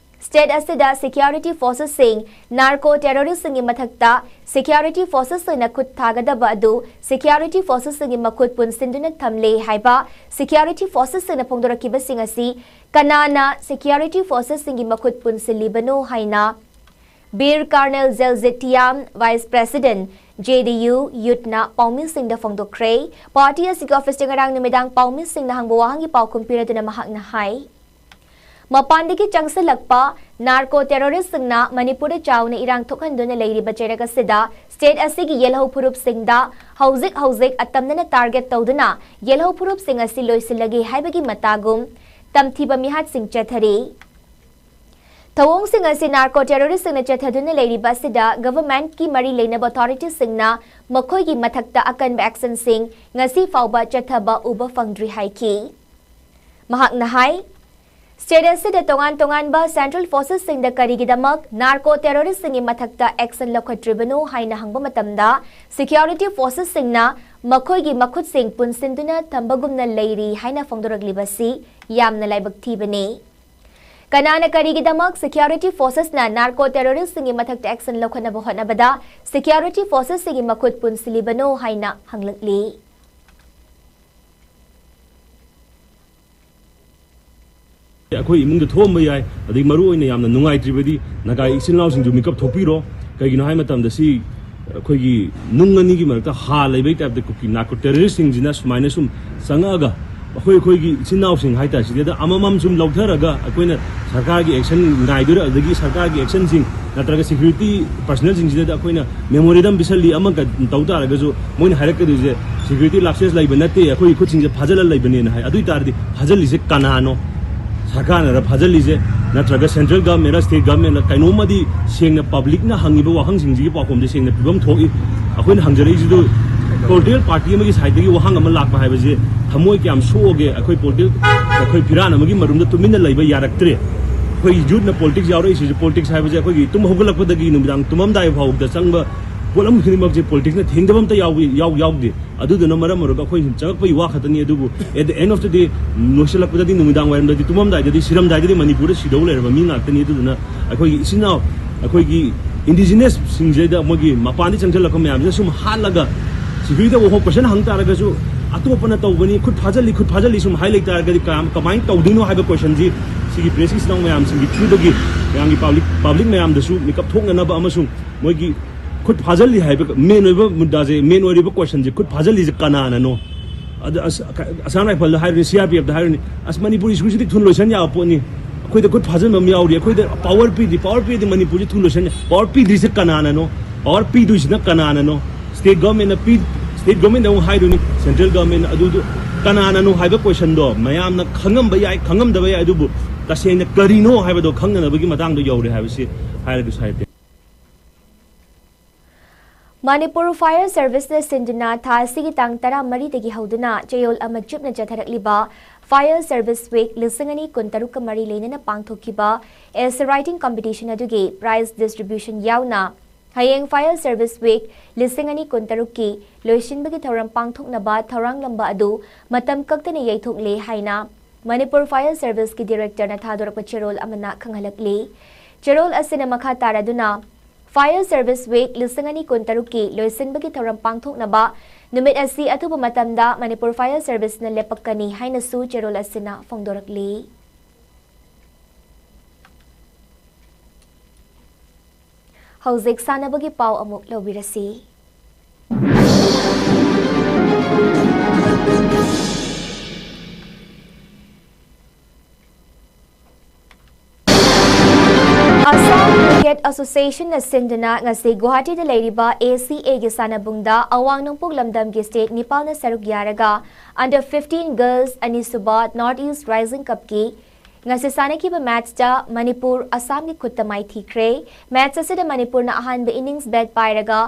state ꯑꯁꯤꯗ security forcesꯁꯤꯡ narco terroristꯁꯤꯡꯒꯤ ꯃꯊꯛꯇ security forcesꯁꯤꯡꯅ ꯈꯨꯠ ꯊꯥꯒꯗꯕ ꯑꯗꯨ security forcesꯁꯤꯡꯒꯤ ꯃꯈꯨꯠ ꯄꯨꯟꯁꯤꯟꯗꯨꯅ ꯊꯝꯂꯦ ꯍꯥꯏꯕ security forcesꯁꯤꯡꯅ ꯐꯣꯡꯗꯣꯔꯛꯈꯤꯕꯁꯤꯡ ꯑꯁꯤ ꯀꯅꯥꯅ security forcesꯁꯤꯡꯒꯤ ꯃꯈꯨꯠ ꯄꯨꯟꯁꯤꯜꯂꯤꯕꯅꯣ ꯍꯥꯏꯅ ꯕꯤꯔ ꯀꯔꯅꯦꯜ ꯖꯦꯜꯖꯤꯠ ꯊꯤꯌꯥꯝ, vice president, JDU youthꯅ ꯄꯥꯎꯃꯤꯁꯤꯡꯗ ꯐꯣꯡꯗꯣꯛꯈ꯭ꯔꯦ꯫ Party ꯑꯁꯤꯒꯤ officeꯇ ꯉꯔꯥꯡ ꯅꯨꯃꯤꯗꯥꯡ ꯄꯥꯎꯃꯤꯁꯤꯡꯅ ꯍꯪꯕ ꯋꯥꯍꯪꯒꯤ ꯄꯥꯎꯈꯨꯝ ꯄꯤꯔꯗꯨꯅ ꯃꯍꯥꯛꯅ ꯍꯥꯏ, ꯃꯄꯥꯟꯗꯒꯤ ꯆꯪꯁꯤꯜꯂꯛꯄ narco terroristꯁꯤꯡꯅ ꯃꯅꯤꯄꯨꯔꯗ ꯆꯥꯎꯅ ꯏꯔꯥꯡ ꯊꯣꯛꯍꯟꯗꯨꯅ ꯂꯩꯔꯤꯕ ꯆꯩꯔꯛ ꯑꯁꯤꯗ state ꯑꯁꯤꯒꯤ ꯌꯦꯜꯍꯧ ꯐꯨꯔꯨꯞꯁꯤꯡꯗ ꯍꯧꯖꯤꯛ ꯍꯧꯖꯤꯛ ꯑꯇꯝꯅꯅ target ꯇꯧꯗꯨꯅ ꯌꯦꯜꯍꯧ ꯐꯨꯔꯨꯞꯁꯤꯡ ꯑꯁꯤ ꯂꯣꯏꯁꯤꯜꯂꯒꯦ ꯍꯥꯏꯕꯒꯤ ꯃꯇꯥꯒꯨꯝ ꯇꯝꯊꯤꯕ ꯃꯤꯍꯥꯠꯁꯤꯡ ꯆꯠꯊꯔꯤ꯫ ꯊꯧꯑꯣꯡꯁꯤꯡ ꯑꯁꯤ narco terroristꯁꯤꯡꯅ ꯆꯠꯊꯗꯨꯅ ꯂꯩꯔꯤꯕ ꯑꯁꯤꯗ governmentꯀꯤ ꯃꯔꯤ ꯂꯩꯅꯕ authorityꯁꯤꯡꯅ ꯃꯈꯣꯏꯒꯤ ꯃꯊꯛꯇ ꯑꯀꯟꯕ actionꯁꯤꯡ ꯉꯁꯤ ꯐꯥꯎꯕ ꯆꯠꯊꯕ ꯎꯕ ꯐꯪꯗ꯭ꯔꯤ ꯍꯥꯏꯈꯤ꯫ ꯃꯍꯥꯛꯅ ꯍꯥꯏ, state ꯑꯁꯤꯗ ꯇꯣꯉꯥꯟ ꯇꯣꯉꯥꯟꯕ central forcesꯁꯤꯡꯗ ꯀꯔꯤꯒꯤꯗꯃꯛ narco terroristꯁꯤꯡꯒꯤ ꯃꯊꯛꯇ action ꯂꯧꯈꯠꯇ꯭ꯔꯤꯕꯅꯣ ꯍꯥꯏꯅ ꯍꯪꯕ ꯃꯇꯝꯗ, security forcesꯁꯤꯡꯅ ꯃꯈꯣꯏꯒꯤ ꯃꯈꯨꯠꯁꯤꯡ ꯄꯨꯟꯁꯤꯟꯗꯨꯅ ꯊꯝꯕꯒꯨꯝꯅ ꯂꯩꯔꯤ ꯍꯥꯏꯅ ꯐꯣꯡꯗꯣꯔꯛꯂꯤꯕꯁꯤ ꯌꯥꯝꯅ ꯂꯥꯏꯕꯛ ꯊꯤꯕꯅꯤ꯫ ꯀꯅꯥꯅ ꯀꯔꯤꯒꯤꯗꯃꯛ security forcesꯅ narco terroristꯁꯤꯡꯒꯤ ꯃꯊꯛꯇ action ꯂꯧꯈꯠꯅꯕ ꯍꯣꯠꯅꯕꯗ security forcesꯁꯤꯡꯒꯤ ꯃꯈꯨꯠ ꯄꯨꯟꯁꯤꯜꯂꯤꯕꯅꯣ ꯍꯥꯏꯅ ꯍꯪꯂꯛꯂꯤ꯫ ꯑꯩꯈꯣꯏ ꯏꯃꯨꯡꯗ ꯊꯣꯛꯑꯝꯕ ꯌꯥꯏ꯫ ꯑꯗꯩ ꯃꯔꯨ ꯑꯣꯏꯅ ꯌꯥꯝꯅ ꯅꯨꯡꯉꯥꯏꯇ꯭ꯔꯤꯕꯗꯤ ꯅꯥꯒꯥ ꯏꯆꯤꯜ ꯏꯅꯥꯎꯁꯤꯡꯁꯨ ꯃꯤꯀꯞ ꯊꯣꯛꯄꯤꯔꯣ꯫ ꯀꯩꯒꯤꯅꯣ ꯍꯥꯏ ꯃꯇꯝꯗ ꯁꯤ ꯑꯩꯈꯣꯏꯒꯤ ꯅꯨꯡ ꯑꯅꯤꯒꯤ ꯃꯔꯛꯇ ꯍꯥ ꯂꯩꯕꯩ ꯇꯥꯏꯞꯇ ꯀꯨꯀꯤ ꯅꯥꯔꯀꯣ ꯇꯦꯔꯣꯔꯤꯁꯁꯤꯡꯁꯤꯅ ꯁꯨꯃꯥꯏꯅ ꯁꯨꯝ ꯆꯪꯉꯛꯑꯒ ꯑꯩꯈꯣꯏ ꯑꯩꯈꯣꯏꯒꯤ ꯏꯆꯤꯟ ꯏꯅꯥꯎꯁꯤꯡ ꯍꯥꯏꯇꯥꯔꯦ, ꯁꯤꯗꯩꯗ ꯑꯃꯃꯝ ꯁꯨꯝ ꯂꯧꯊꯔꯒ ꯑꯩꯈꯣꯏꯅ ꯁꯔꯀꯥꯔꯒꯤ ꯑꯦꯛꯁꯟ ꯉꯥꯏꯗꯣꯏꯔꯥ, ꯑꯗꯒꯤ ꯁꯔꯀꯥꯔꯒꯤ ꯑꯦꯛꯁꯟꯁꯤꯡ ꯅꯠꯇ꯭ꯔꯒ ꯁꯦꯀ꯭ꯌꯨꯔꯤꯇꯤ ꯄꯔꯁꯅꯦꯜꯁꯤꯡꯁꯤꯗ ꯑꯩꯈꯣꯏꯅ ꯃꯦꯃꯣꯔꯦꯟꯗꯝ ꯄꯤꯁꯜꯂꯤ ꯑꯃ ꯇꯧ ꯇꯥꯔꯒꯁꯨ, ꯃꯣꯏꯅ ꯍꯥꯏꯔꯛꯀꯗꯣꯏꯁꯦ ꯁꯦꯀ꯭ꯌꯨꯔꯤꯇꯤ ꯂꯥꯞꯁꯦꯁ ꯂꯩꯕ ꯅꯠꯇꯦ, ꯑꯩꯈꯣꯏꯒꯤ ꯈꯨꯠꯁꯤꯡꯁꯦ ꯐꯥꯖꯤꯜꯂ ꯂꯩꯕꯅꯦꯅ ꯍꯥꯏ꯫ ꯑꯗꯨ ꯑꯣꯏ ꯇꯥꯔꯗꯤ ꯐꯥꯖꯤꯜꯂꯤꯁꯦ ꯀꯅꯥꯅꯣ? ꯁꯔꯀꯥꯔꯅꯔ ꯐꯥꯖꯤꯜꯂꯤꯁꯦ, ꯅꯠꯇ꯭ꯔꯒ ꯁꯦꯟꯇ꯭ꯔꯦꯜ ꯒꯚꯔꯟꯃꯦꯟꯔ ꯁ꯭ꯇꯦꯠ ꯒꯚꯔꯟꯃꯦꯟꯔ? ꯀꯩꯅꯣꯝꯃꯗꯤ ꯁꯦꯡꯅ ꯄꯕ꯭ꯂꯤꯛꯅ ꯍꯪꯉꯤꯕ ꯋꯥꯍꯪꯁꯤꯡꯁꯤꯒꯤ ꯄꯥꯎꯈꯨꯝꯁꯦ ꯁꯦꯡꯅ ꯄꯤꯐꯝ ꯊꯣꯛꯏ꯫ ꯑꯩꯈꯣꯏꯅ ꯍꯪꯖꯔꯛꯏꯁꯤꯗ ꯄꯣꯂꯤꯇꯤꯀꯦꯜ ꯄꯥꯔꯇꯤ ꯑꯃꯒꯤ ꯁꯥꯏꯠꯇꯒꯤ ꯋꯥꯍꯪ ꯑꯃ ꯂꯥꯛꯄ ꯍꯥꯏꯕꯁꯦ ꯊꯃꯣꯏ ꯀꯌꯥꯝ ꯁꯣꯛꯑꯒꯦ? ꯑꯩꯈꯣꯏ ꯄꯣꯂꯤꯇꯤꯀꯦꯜ, ꯑꯩꯈꯣꯏ ꯐꯤꯔꯥꯟ ꯑꯃꯒꯤ ꯃꯔꯨꯝꯗ ꯇꯨꯃꯤꯟꯅ ꯂꯩꯕ ꯌꯥꯔꯛꯇ꯭ꯔꯦ꯫ ꯑꯩꯈꯣꯏ ꯌꯨꯠꯅ ꯄꯣꯂꯤꯇꯤꯛꯁ ꯌꯥꯎꯔꯛꯏꯁꯤꯁꯨ, ꯄꯣꯂꯤꯇꯤꯛꯁ ꯍꯥꯏꯕꯁꯦ ꯑꯩꯈꯣꯏꯒꯤ ꯇꯨꯝ ꯍꯧꯒꯠꯂꯛꯄꯗꯒꯤ ꯅꯨꯃꯤꯗꯥꯡ ꯇꯨꯝꯃꯝꯗꯥꯏ ꯐꯥꯎꯕꯗ ꯆꯪꯕ ꯄꯣꯠꯂꯝ ꯈꯨꯗꯤꯡꯃꯛꯁꯦ ꯄꯣꯂꯤꯇꯤꯛꯁꯅ ꯊꯦꯡꯗꯕ ꯑꯝꯇ ꯌꯥꯎ-, ꯌꯥꯎ-, ꯌꯥꯎꯗꯦ꯫ ꯑꯗꯨꯗꯨꯅ ꯃꯔꯝ ꯑꯣꯏꯔꯒ ꯑꯩꯈꯣꯏ ꯁꯨꯝ ꯆꯪꯉꯛꯄꯒꯤ ꯋꯥ ꯈꯛꯇꯅꯤ, ꯑꯗꯨꯕꯨ at the end of the day, ꯂꯣꯏꯁꯤꯜꯂꯛꯄꯗꯗꯤ, ꯅꯨꯃꯤꯗꯥꯡ ꯋꯥꯏꯔꯝꯗꯗꯤ, ꯇꯨꯝꯃꯝꯗꯥꯏꯗꯗꯤ, ꯁꯤꯔꯝꯗꯥꯏꯗꯗꯤ ꯃꯅꯤꯄꯨꯔꯗ ꯁꯤꯗꯧ ꯂꯩꯔꯕ ꯃꯤ ꯉꯥꯛꯇꯅꯤ꯫ ꯑꯗꯨꯗꯨꯅ ꯑꯩꯈꯣꯏꯒꯤ ꯏꯆꯤꯟ ꯏꯅꯥꯎ, ꯑꯩꯈꯣꯏꯒꯤ ꯏꯟꯗꯤꯖꯤꯅꯁꯁꯤꯡꯁꯤꯗ ꯃꯣꯏꯒꯤ ꯃꯄꯥꯟꯗ ꯆꯪꯁꯤꯜꯂꯛꯄ ꯃꯌꯥꯝꯁꯤꯅ ꯁꯨꯝ ꯍꯥꯠꯂꯒ, ꯁꯦꯀ꯭ꯌꯨꯔꯤꯇꯤꯗ ꯋꯥꯍꯣꯡ ꯀꯣꯏꯁꯟ ꯍꯪ ꯇꯥꯔꯒꯁꯨ, ꯑꯇꯣꯞꯄꯅ ꯇꯧꯕꯅꯤ, ꯈꯨꯠ ꯐꯥꯖꯤꯜꯂꯤ, ꯈꯨꯠ ꯐꯥꯖꯤꯜꯂꯤ ꯁꯨꯝ ꯍꯥꯏ ꯂꯩ ꯇꯥꯔꯒꯗꯤ ꯀꯌꯥꯝ, ꯀꯃꯥꯏꯅ ꯇꯧꯗꯣꯏꯅꯣ ꯍꯥꯏꯕ ꯀꯣꯏꯁꯟꯁꯤ ꯁꯤꯒꯤ ꯄ꯭ꯔꯦꯁꯀꯤ ꯏꯆꯤꯟ ꯏꯅꯥꯎ ꯃꯌꯥꯝꯁꯤꯡꯒꯤ ꯊ꯭ꯔꯨꯗꯒꯤ ꯃꯌꯥꯝꯒꯤ ꯄꯕ꯭ꯂꯤꯛ, ꯄꯕ꯭ꯂꯤꯛ ꯃꯌꯥꯝꯗꯁꯨ ꯃꯤꯀꯞ ꯊꯣꯛꯅꯅꯕ ꯑꯃꯁꯨꯡ ꯃꯣꯏꯒꯤ ꯈꯨꯠ ꯐꯥꯖꯤꯜꯂꯤ ꯍꯥꯏꯕ ꯃꯦꯟ ꯑꯣꯏꯕ ꯃꯨꯗꯥꯁꯦ, ꯃꯦꯟ ꯑꯣꯏꯔꯤꯕ ꯀꯣꯏꯁꯟꯁꯦ, ꯈꯨꯠ ꯐꯥꯖꯤꯜꯂꯤꯁꯦ ꯀꯅꯥꯅꯅꯣ? ꯑꯗ ꯑꯁ-, ꯑꯁꯥꯝ ꯔꯥꯏꯐꯜꯗ ꯍꯥꯏꯔꯨꯅꯤ, ꯁꯤ ꯑꯥꯔ ꯄꯤ ꯑꯦꯐꯇ ꯍꯥꯏꯔꯨꯅꯤ, ꯑꯁ, ꯃꯅꯤꯄꯨꯔ ꯁꯦꯀ꯭ꯌꯨꯔꯤꯇꯤ ꯊꯨꯅ ꯂꯣꯏꯁꯟ ꯌꯥꯕ ꯄꯣꯠꯅꯤ, ꯑꯩꯈꯣꯏꯗ ꯈꯨꯠ ꯐꯥꯖꯤꯟꯕ ꯑꯃ ꯌꯥꯎꯔꯤ, ꯑꯩꯈꯣꯏꯗ ꯄꯋꯥꯔ ꯄꯤꯗ꯭ꯔꯤ, ꯄꯋꯥꯔ ꯄꯤꯗ꯭ꯔꯤ ꯃꯅꯤꯄꯨꯔꯁꯤ ꯊꯨꯅ ꯂꯣꯏꯁꯟ ꯌꯥ-, ꯄꯋꯥꯔ ꯄꯤꯗ꯭ꯔꯤꯁꯦ ꯀꯅꯥꯅꯅꯣ? ꯄꯋꯥꯔ ꯄꯤꯗꯣꯏꯁꯤꯅ ꯀꯅꯥꯅꯅꯣ? ꯁ꯭ꯇꯦꯠ ꯒꯚꯔꯟꯃꯦꯟꯅ ꯄꯤ-, ꯁ꯭ꯇꯦꯠ ꯒꯚꯔꯟꯃꯦꯟꯗ ꯑꯃꯨꯛ ꯍꯥꯏꯗꯣꯏꯅꯤ, ꯁꯦꯟꯇ꯭ꯔꯦꯜ ꯒꯚꯔꯟꯃꯦꯟꯅ꯫ ꯑꯗꯨꯗꯣ ꯀꯅꯥꯅꯅꯣ ꯍꯥꯏꯕ ꯀꯣꯏꯁꯟꯗꯣ ꯃꯌꯥꯝꯅ ꯈꯪꯉꯝꯕ ꯌꯥꯏ, ꯈꯪꯉꯝꯗꯕ ꯌꯥꯏ, ꯑꯗꯨꯕꯨ ꯇꯁꯦꯡꯅ ꯀꯔꯤꯅꯣ ꯍꯥꯏꯕꯗꯣ ꯈꯪꯅꯅꯕꯒꯤ ꯃꯇꯥꯡꯗ ꯌꯧꯔꯦ ꯍꯥꯏꯕꯁꯤ ꯍꯥꯏꯔꯒꯁꯨ ꯍꯥꯏꯔꯛꯀꯦ꯫ ꯃꯅꯤꯄꯨꯔ ꯐꯥꯌꯔ ꯁꯔꯚꯤꯁꯅ ꯁꯤꯟꯗꯨꯅ ꯊꯥ ꯑꯁꯤꯒꯤ ꯇꯥꯡ ꯇꯔꯥꯃꯔꯤꯗꯒꯤ ꯍꯧꯗꯨꯅ ꯆꯌꯣꯜ ꯑꯃ ꯆꯨꯞꯅ ꯆꯠꯊꯔꯛꯂꯤꯕ ꯐꯥꯌꯔ ꯁꯔꯚꯤꯁ ꯋꯤꯛ ꯂꯤꯁꯤꯡ ꯑꯅꯤ ꯀꯨꯟꯇꯔꯨꯛꯀ ꯃꯔꯤ ꯂꯩꯅꯅ ꯄꯥꯡꯊꯣꯛꯈꯤꯕ essay writing competition ꯑꯗꯨꯒꯤ prize distribution ꯌꯥꯎꯅ ꯍꯌꯦꯡ ꯐꯥꯌꯔ ꯁꯔꯚꯤꯁ ꯋꯤꯛ ꯂꯤꯁꯤꯡ ꯑꯅꯤ ꯀꯨꯟꯇꯔꯨꯛꯀꯤ ꯂꯣꯏꯁꯤꯟꯕꯒꯤ ꯊꯧꯔꯝ ꯄꯥꯡꯊꯣꯛꯅꯕ ꯊꯧꯔꯥꯡꯂꯝꯕ ꯑꯗꯨ ꯃꯇꯝ ꯀꯛꯇꯅ ꯌꯩꯊꯣꯛꯂꯦ ꯍꯥꯏꯅ ꯃꯅꯤꯄꯨꯔ ꯐꯥꯌꯔ ꯁꯔꯚꯤꯁꯀꯤ ꯗꯤꯔꯦꯛꯇꯔꯅ ꯊꯥꯗꯣꯔꯛꯄ ꯆꯦꯔꯣꯜ ꯑꯃꯅ ꯈꯪꯍꯜꯂꯛꯂꯤ꯫ ꯆꯦꯔꯣꯜ ꯑꯁꯤꯅ ꯃꯈꯥ ꯇꯥꯔꯗꯨꯅ, ꯐꯥꯌꯔ ꯁꯔꯚꯤꯁ ꯋꯤꯛ ꯂꯤꯁꯤꯡ ꯑꯅꯤ ꯀꯨꯟꯇꯔꯨꯛꯀꯤ ꯂꯣꯏꯁꯤꯟꯕꯒꯤ ꯊꯧꯔꯝ ꯄꯥꯡꯊꯣꯛꯅꯕ ꯅꯨꯃꯤꯠ ꯑꯁꯤ ꯑꯊꯨꯕ ꯃꯇꯝꯗ ꯃꯅꯤꯄꯨꯔ ꯐꯥꯌꯔ ꯁꯔꯚꯤꯁꯅ ꯂꯦꯞꯄꯛꯀꯅꯤ ꯍꯥꯏꯅꯁꯨ ꯆꯦꯔꯣꯜ ꯑꯁꯤꯅ ꯐꯣꯡꯗꯣꯔꯛꯂꯤ꯫ ꯍꯧꯖꯤꯛ ꯁꯥꯟꯅꯕꯒꯤ ꯄꯥꯎ ꯑꯃꯨꯛ ꯂꯧꯕꯤꯔꯁꯤ꯫ ꯑꯁꯥꯝ ꯀ꯭ꯔꯤꯀꯦꯠ ꯑꯦꯁꯣꯁꯤꯌꯦꯁꯟꯅ ꯁꯤꯟꯗꯨꯅ ꯉꯁꯤ ꯒꯨꯋꯥꯍꯥꯇꯤꯗ ꯂꯩꯔꯤꯕ ꯑꯦ ꯁꯤ ꯑꯦꯒꯤ ꯁꯥꯟꯅꯕꯨꯡꯗ ꯑꯋꯥꯡ ꯅꯣꯡꯄꯣꯛ ꯂꯝꯗꯝꯒꯤ ꯁ꯭ꯇꯦꯠ ꯅꯤꯄꯥꯜꯅ ꯁꯔꯨꯛ ꯌꯥꯔꯒ Under fifteen Girls ꯑꯅꯤꯁꯨꯕ North East Rising Cupꯀꯤ ꯉꯁꯤ ꯁꯥꯟꯅꯈꯤꯕ ꯃꯦꯠꯆꯇ ꯃꯅꯤꯄꯨꯔ ꯑꯁꯥꯝꯒꯤ ꯈꯨꯠꯇ ꯃꯥꯏꯊꯤꯈ꯭ꯔꯦ꯫ ꯃꯦꯠꯆ ꯑꯁꯤꯗ ꯃꯅꯤꯄꯨꯔꯅ ꯑꯍꯥꯟꯕ ꯏꯅꯤꯡꯁ ꯕꯦꯠ ꯄꯥꯏꯔꯒ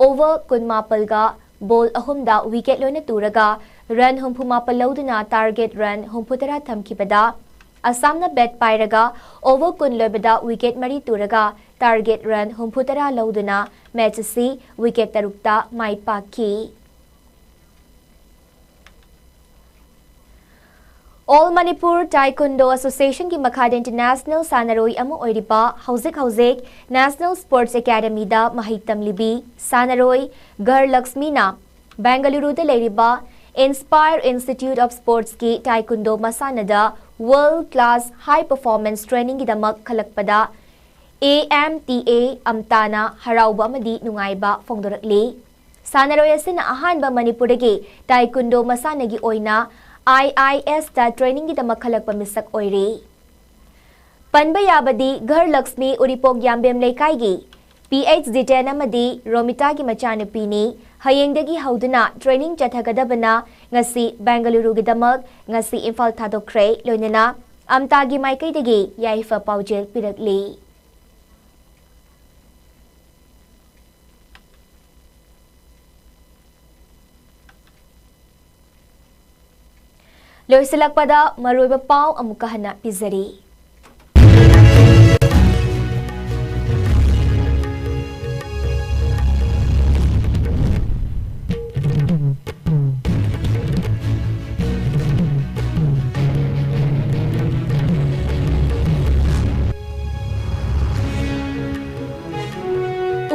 ꯑꯣꯚꯔ ꯀꯨꯟꯃꯥꯄꯜꯒ ꯕꯣꯜ ꯑꯍꯨꯝꯗ ꯋꯤꯀꯦꯠ ꯂꯣꯏꯅ ꯇꯨꯔꯒ ꯔꯟ ꯍꯨꯝꯐꯨꯃꯥꯄꯜ ꯂꯧꯗꯨꯅ ꯇꯥꯔꯒꯦꯠ ꯔꯟ ꯍꯨꯝꯐꯨꯇꯔꯥ ꯊꯝꯈꯤꯕꯗ, ꯑꯁꯥꯝꯅ ꯕꯦꯠ ꯄꯥꯏꯔꯒ ꯑꯣꯚꯔ ꯀꯨꯟ ꯂꯣꯏꯕꯗ ꯋꯤꯀꯦꯠ ꯃꯔꯤ ꯇꯨꯔꯒ ꯇꯥꯔꯒꯦꯠ ꯔꯟ ꯍꯨꯝꯐꯨꯇꯔꯥ ꯂꯧꯗꯨꯅ ꯃꯦꯠꯆ ꯑꯁꯤ ꯋꯤꯀꯦꯠ ꯇꯔꯨꯛꯇ ꯃꯥꯏ ꯄꯥꯛꯈꯤ꯫ All Manipur Taekwondo Associationꯒꯤ ꯃꯈꯥꯗ ꯏꯟꯇꯔꯅꯦꯁꯅꯦꯜ ꯁꯥꯟꯅꯔꯣꯏ ꯑꯃ ꯑꯣꯏꯔꯤꯕ, ꯍꯧꯖꯤꯛ ꯍꯧꯖꯤꯛ ꯅꯦꯁꯅꯦꯜ ꯁ꯭ꯄꯣꯔꯠꯁ ꯑꯦꯀꯥꯗꯃꯤꯗ ꯃꯍꯩ ꯇꯝꯂꯤꯕꯤ ꯁꯥꯟꯅꯔꯣꯏ ꯘꯔ ꯂꯛꯁꯃꯤꯅ ꯕꯦꯡꯒꯂꯨꯔꯨꯗ ꯂꯩꯔꯤꯕ Inspire Institute of Sportsꯀꯤ ꯇꯥꯏꯀꯨꯟꯗꯣ ꯃꯁꯥꯟꯅꯗ World Class High Performance Trainingꯒꯤꯗꯃꯛ ꯈꯜꯂꯛꯄꯗ A M T A ꯑꯝꯇꯥꯅ ꯍꯔꯥꯎꯕ ꯑꯃꯗꯤ ꯅꯨꯡꯉꯥꯏꯕ ꯐꯣꯡꯗꯣꯔꯛꯂꯤ꯫ ꯁꯥꯟꯅꯔꯣꯏ ꯑꯁꯤꯅ ꯑꯍꯥꯟꯕ ꯃꯅꯤꯄꯨꯔꯗꯒꯤ ꯇꯥꯏꯀꯨꯟꯗꯣ ꯃꯁꯥꯟꯅꯒꯤ ꯑꯣꯏꯅ I I S ꯇ ꯇ꯭ꯔꯦꯅꯤꯡꯒꯤꯗꯃꯛ ꯈꯜꯂꯛꯄ ꯃꯤꯁꯛ ꯑꯣꯏꯔꯤ꯫ ꯄꯟꯕ ꯌꯥꯕꯗꯤ, ꯘꯔ ꯂꯛꯁꯃꯤ ꯎꯔꯤꯄꯣꯛ ꯌꯥꯝꯕꯦꯝ ꯂꯩꯀꯥꯏꯒꯤ P H Ziten ꯑꯃꯗꯤ ꯔꯣꯃꯤꯇꯥꯒꯤ ꯃꯆꯥꯅꯨꯄꯤꯅꯤ꯫ ꯍꯌꯦꯡꯗꯒꯤ ꯍꯧꯗꯨꯅ ꯇ꯭ꯔꯦꯅꯤꯡ ꯆꯠꯊꯒꯗꯕꯅ ꯉꯁꯤ ꯕꯦꯡꯒꯂꯨꯔꯨꯒꯤꯗꯃꯛ ꯉꯁꯤ ꯏꯝꯐꯥꯜ ꯊꯥꯗꯣꯛꯈ꯭ꯔꯦ꯫ ꯂꯣꯏꯅꯅ ꯑꯝꯇꯥꯒꯤ ꯃꯥꯏꯀꯩꯗꯒꯤ ꯌꯥꯏꯐ ꯄꯥꯎꯖꯦꯜ ꯄꯤꯔꯛꯂꯤ꯫ ꯂꯣꯏꯁꯤꯜꯂꯛꯄꯗ ꯃꯔꯨꯑꯣꯏꯕ ꯄꯥꯎ ꯑꯃꯨꯛꯀ ꯍꯟꯅ ꯄꯤꯖꯔꯤ꯫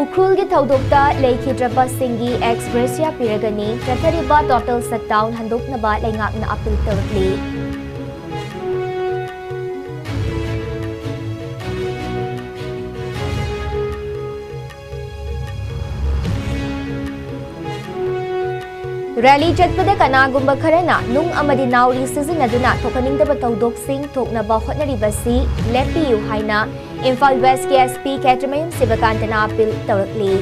ꯎꯈ꯭ꯔꯨꯜꯒꯤ ꯊꯧꯗꯣꯛꯇ ꯂꯩꯈꯤꯗ꯭ꯔꯕꯁꯤꯡꯒꯤ ꯑꯦꯛꯁ ꯒ꯭ꯔꯦꯁꯤꯌꯥ ꯄꯤꯔꯒꯅꯤ꯫ ꯆꯠꯊꯔꯤꯕ ꯇꯣꯇꯦꯜ ꯁꯠꯗꯥꯎꯟ ꯍꯟꯗꯣꯛꯅꯕ ꯂꯩꯉꯥꯛꯅ ꯑꯄꯤꯜ ꯇꯧꯔꯛꯂꯤ꯫ ꯔꯦꯂꯤ ꯆꯠꯄꯗ ꯀꯅꯥꯒꯨꯝꯕ ꯈꯔꯅ ꯅꯨꯡ ꯑꯃꯗꯤ ꯅꯥꯎꯔꯤ ꯁꯤꯖꯤꯟꯅꯗꯨꯅ ꯊꯣꯛꯍꯟꯅꯤꯡꯗꯕ ꯊꯧꯗꯣꯛꯁꯤꯡ ꯊꯣꯛꯅꯕ ꯍꯣꯠꯅꯔꯤꯕꯁꯤ ꯂꯦꯞꯄꯤꯌꯨ ꯍꯥꯏꯅ ꯏꯝꯐꯥꯜ ꯋꯦꯁꯀꯤ SP ꯈꯦꯇ꯭ꯔꯤꯃꯌꯨꯝ ꯁꯤꯕꯀꯥꯟꯇꯅ ꯑꯥꯄꯤꯜ ꯇꯧꯔꯛꯂꯤ꯫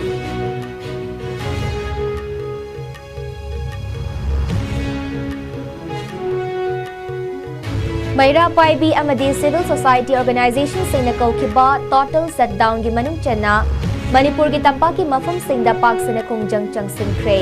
ꯃꯩꯔꯥ ꯄꯥꯏꯕꯤ ꯑꯃꯗꯤ civil society organizationꯁꯤꯡꯅ ꯀꯧꯈꯤꯕ total shutdownꯒꯤ ꯃꯅꯨꯡ ꯆꯟꯅ ꯃꯅꯤꯄꯨꯔꯒꯤ ꯇꯝꯄꯥꯛꯀꯤ ꯃꯐꯝꯁꯤꯡꯗ ꯄꯥꯛ ꯁꯟꯅ ꯈꯣꯡꯖꯪ ꯆꯪꯁꯤꯟꯈ꯭ꯔꯦ꯫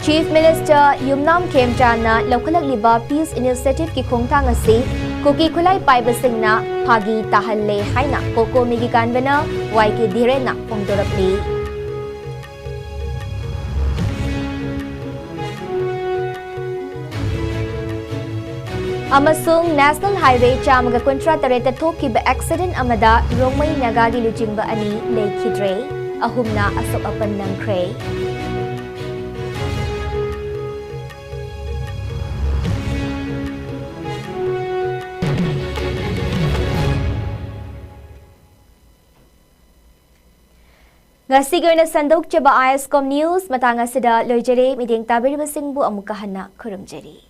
Chief Minister ꯌꯨꯝꯅꯥꯝ ꯈꯦꯝꯆꯥꯟꯅ ꯂꯧꯈꯠꯂꯛꯂꯤꯕ Peace Initiativeꯀꯤ ꯈꯣꯡꯊꯥꯡ ꯑꯁꯤ ꯀꯨꯀꯤ ꯈꯨꯠꯂꯥꯏ ꯄꯥꯏꯕꯁꯤꯡꯅ ꯐꯥꯒꯤ ꯇꯥꯍꯜꯂꯦ ꯍꯥꯏꯅ COCOMIꯒꯤ convener Y K ꯙꯤꯔꯦꯟꯅ ꯐꯣꯡꯗꯣꯔꯛꯂꯤ꯫ ꯑꯃꯁꯨꯡ National Highway ꯆꯥꯝꯃꯒ ꯀꯨꯟꯊ꯭ꯔꯥ ꯇꯔꯦꯠꯇ ꯊꯣꯛꯈꯤꯕ accident ꯑꯃꯗ ꯔꯣꯡꯃꯩ ꯅꯥꯒꯥꯒꯤ ꯂꯨꯆꯤꯡꯕ ꯑꯅꯤ ꯂꯩꯈꯤꯗ꯭ꯔꯦ, ꯑꯍꯨꯝꯅ ꯑꯁꯣꯛ ꯑꯄꯟ ꯅꯪꯈ꯭ꯔꯦ꯫ ꯉꯁꯤꯒꯤ ꯑꯣꯏꯅ ꯁꯟꯗꯣꯛꯆꯕ ISCOM News ꯃꯇꯥꯡ ꯑꯁꯤꯗ ꯂꯣꯏꯖꯔꯦ꯫ ꯃꯤꯠꯌꯦꯡ ꯇꯥꯕꯤꯔꯤꯕꯁꯤꯡꯕꯨ ꯑꯃꯨꯛꯀ ꯍꯟꯅ ꯈꯨꯔꯨꯝꯖꯔꯤ꯫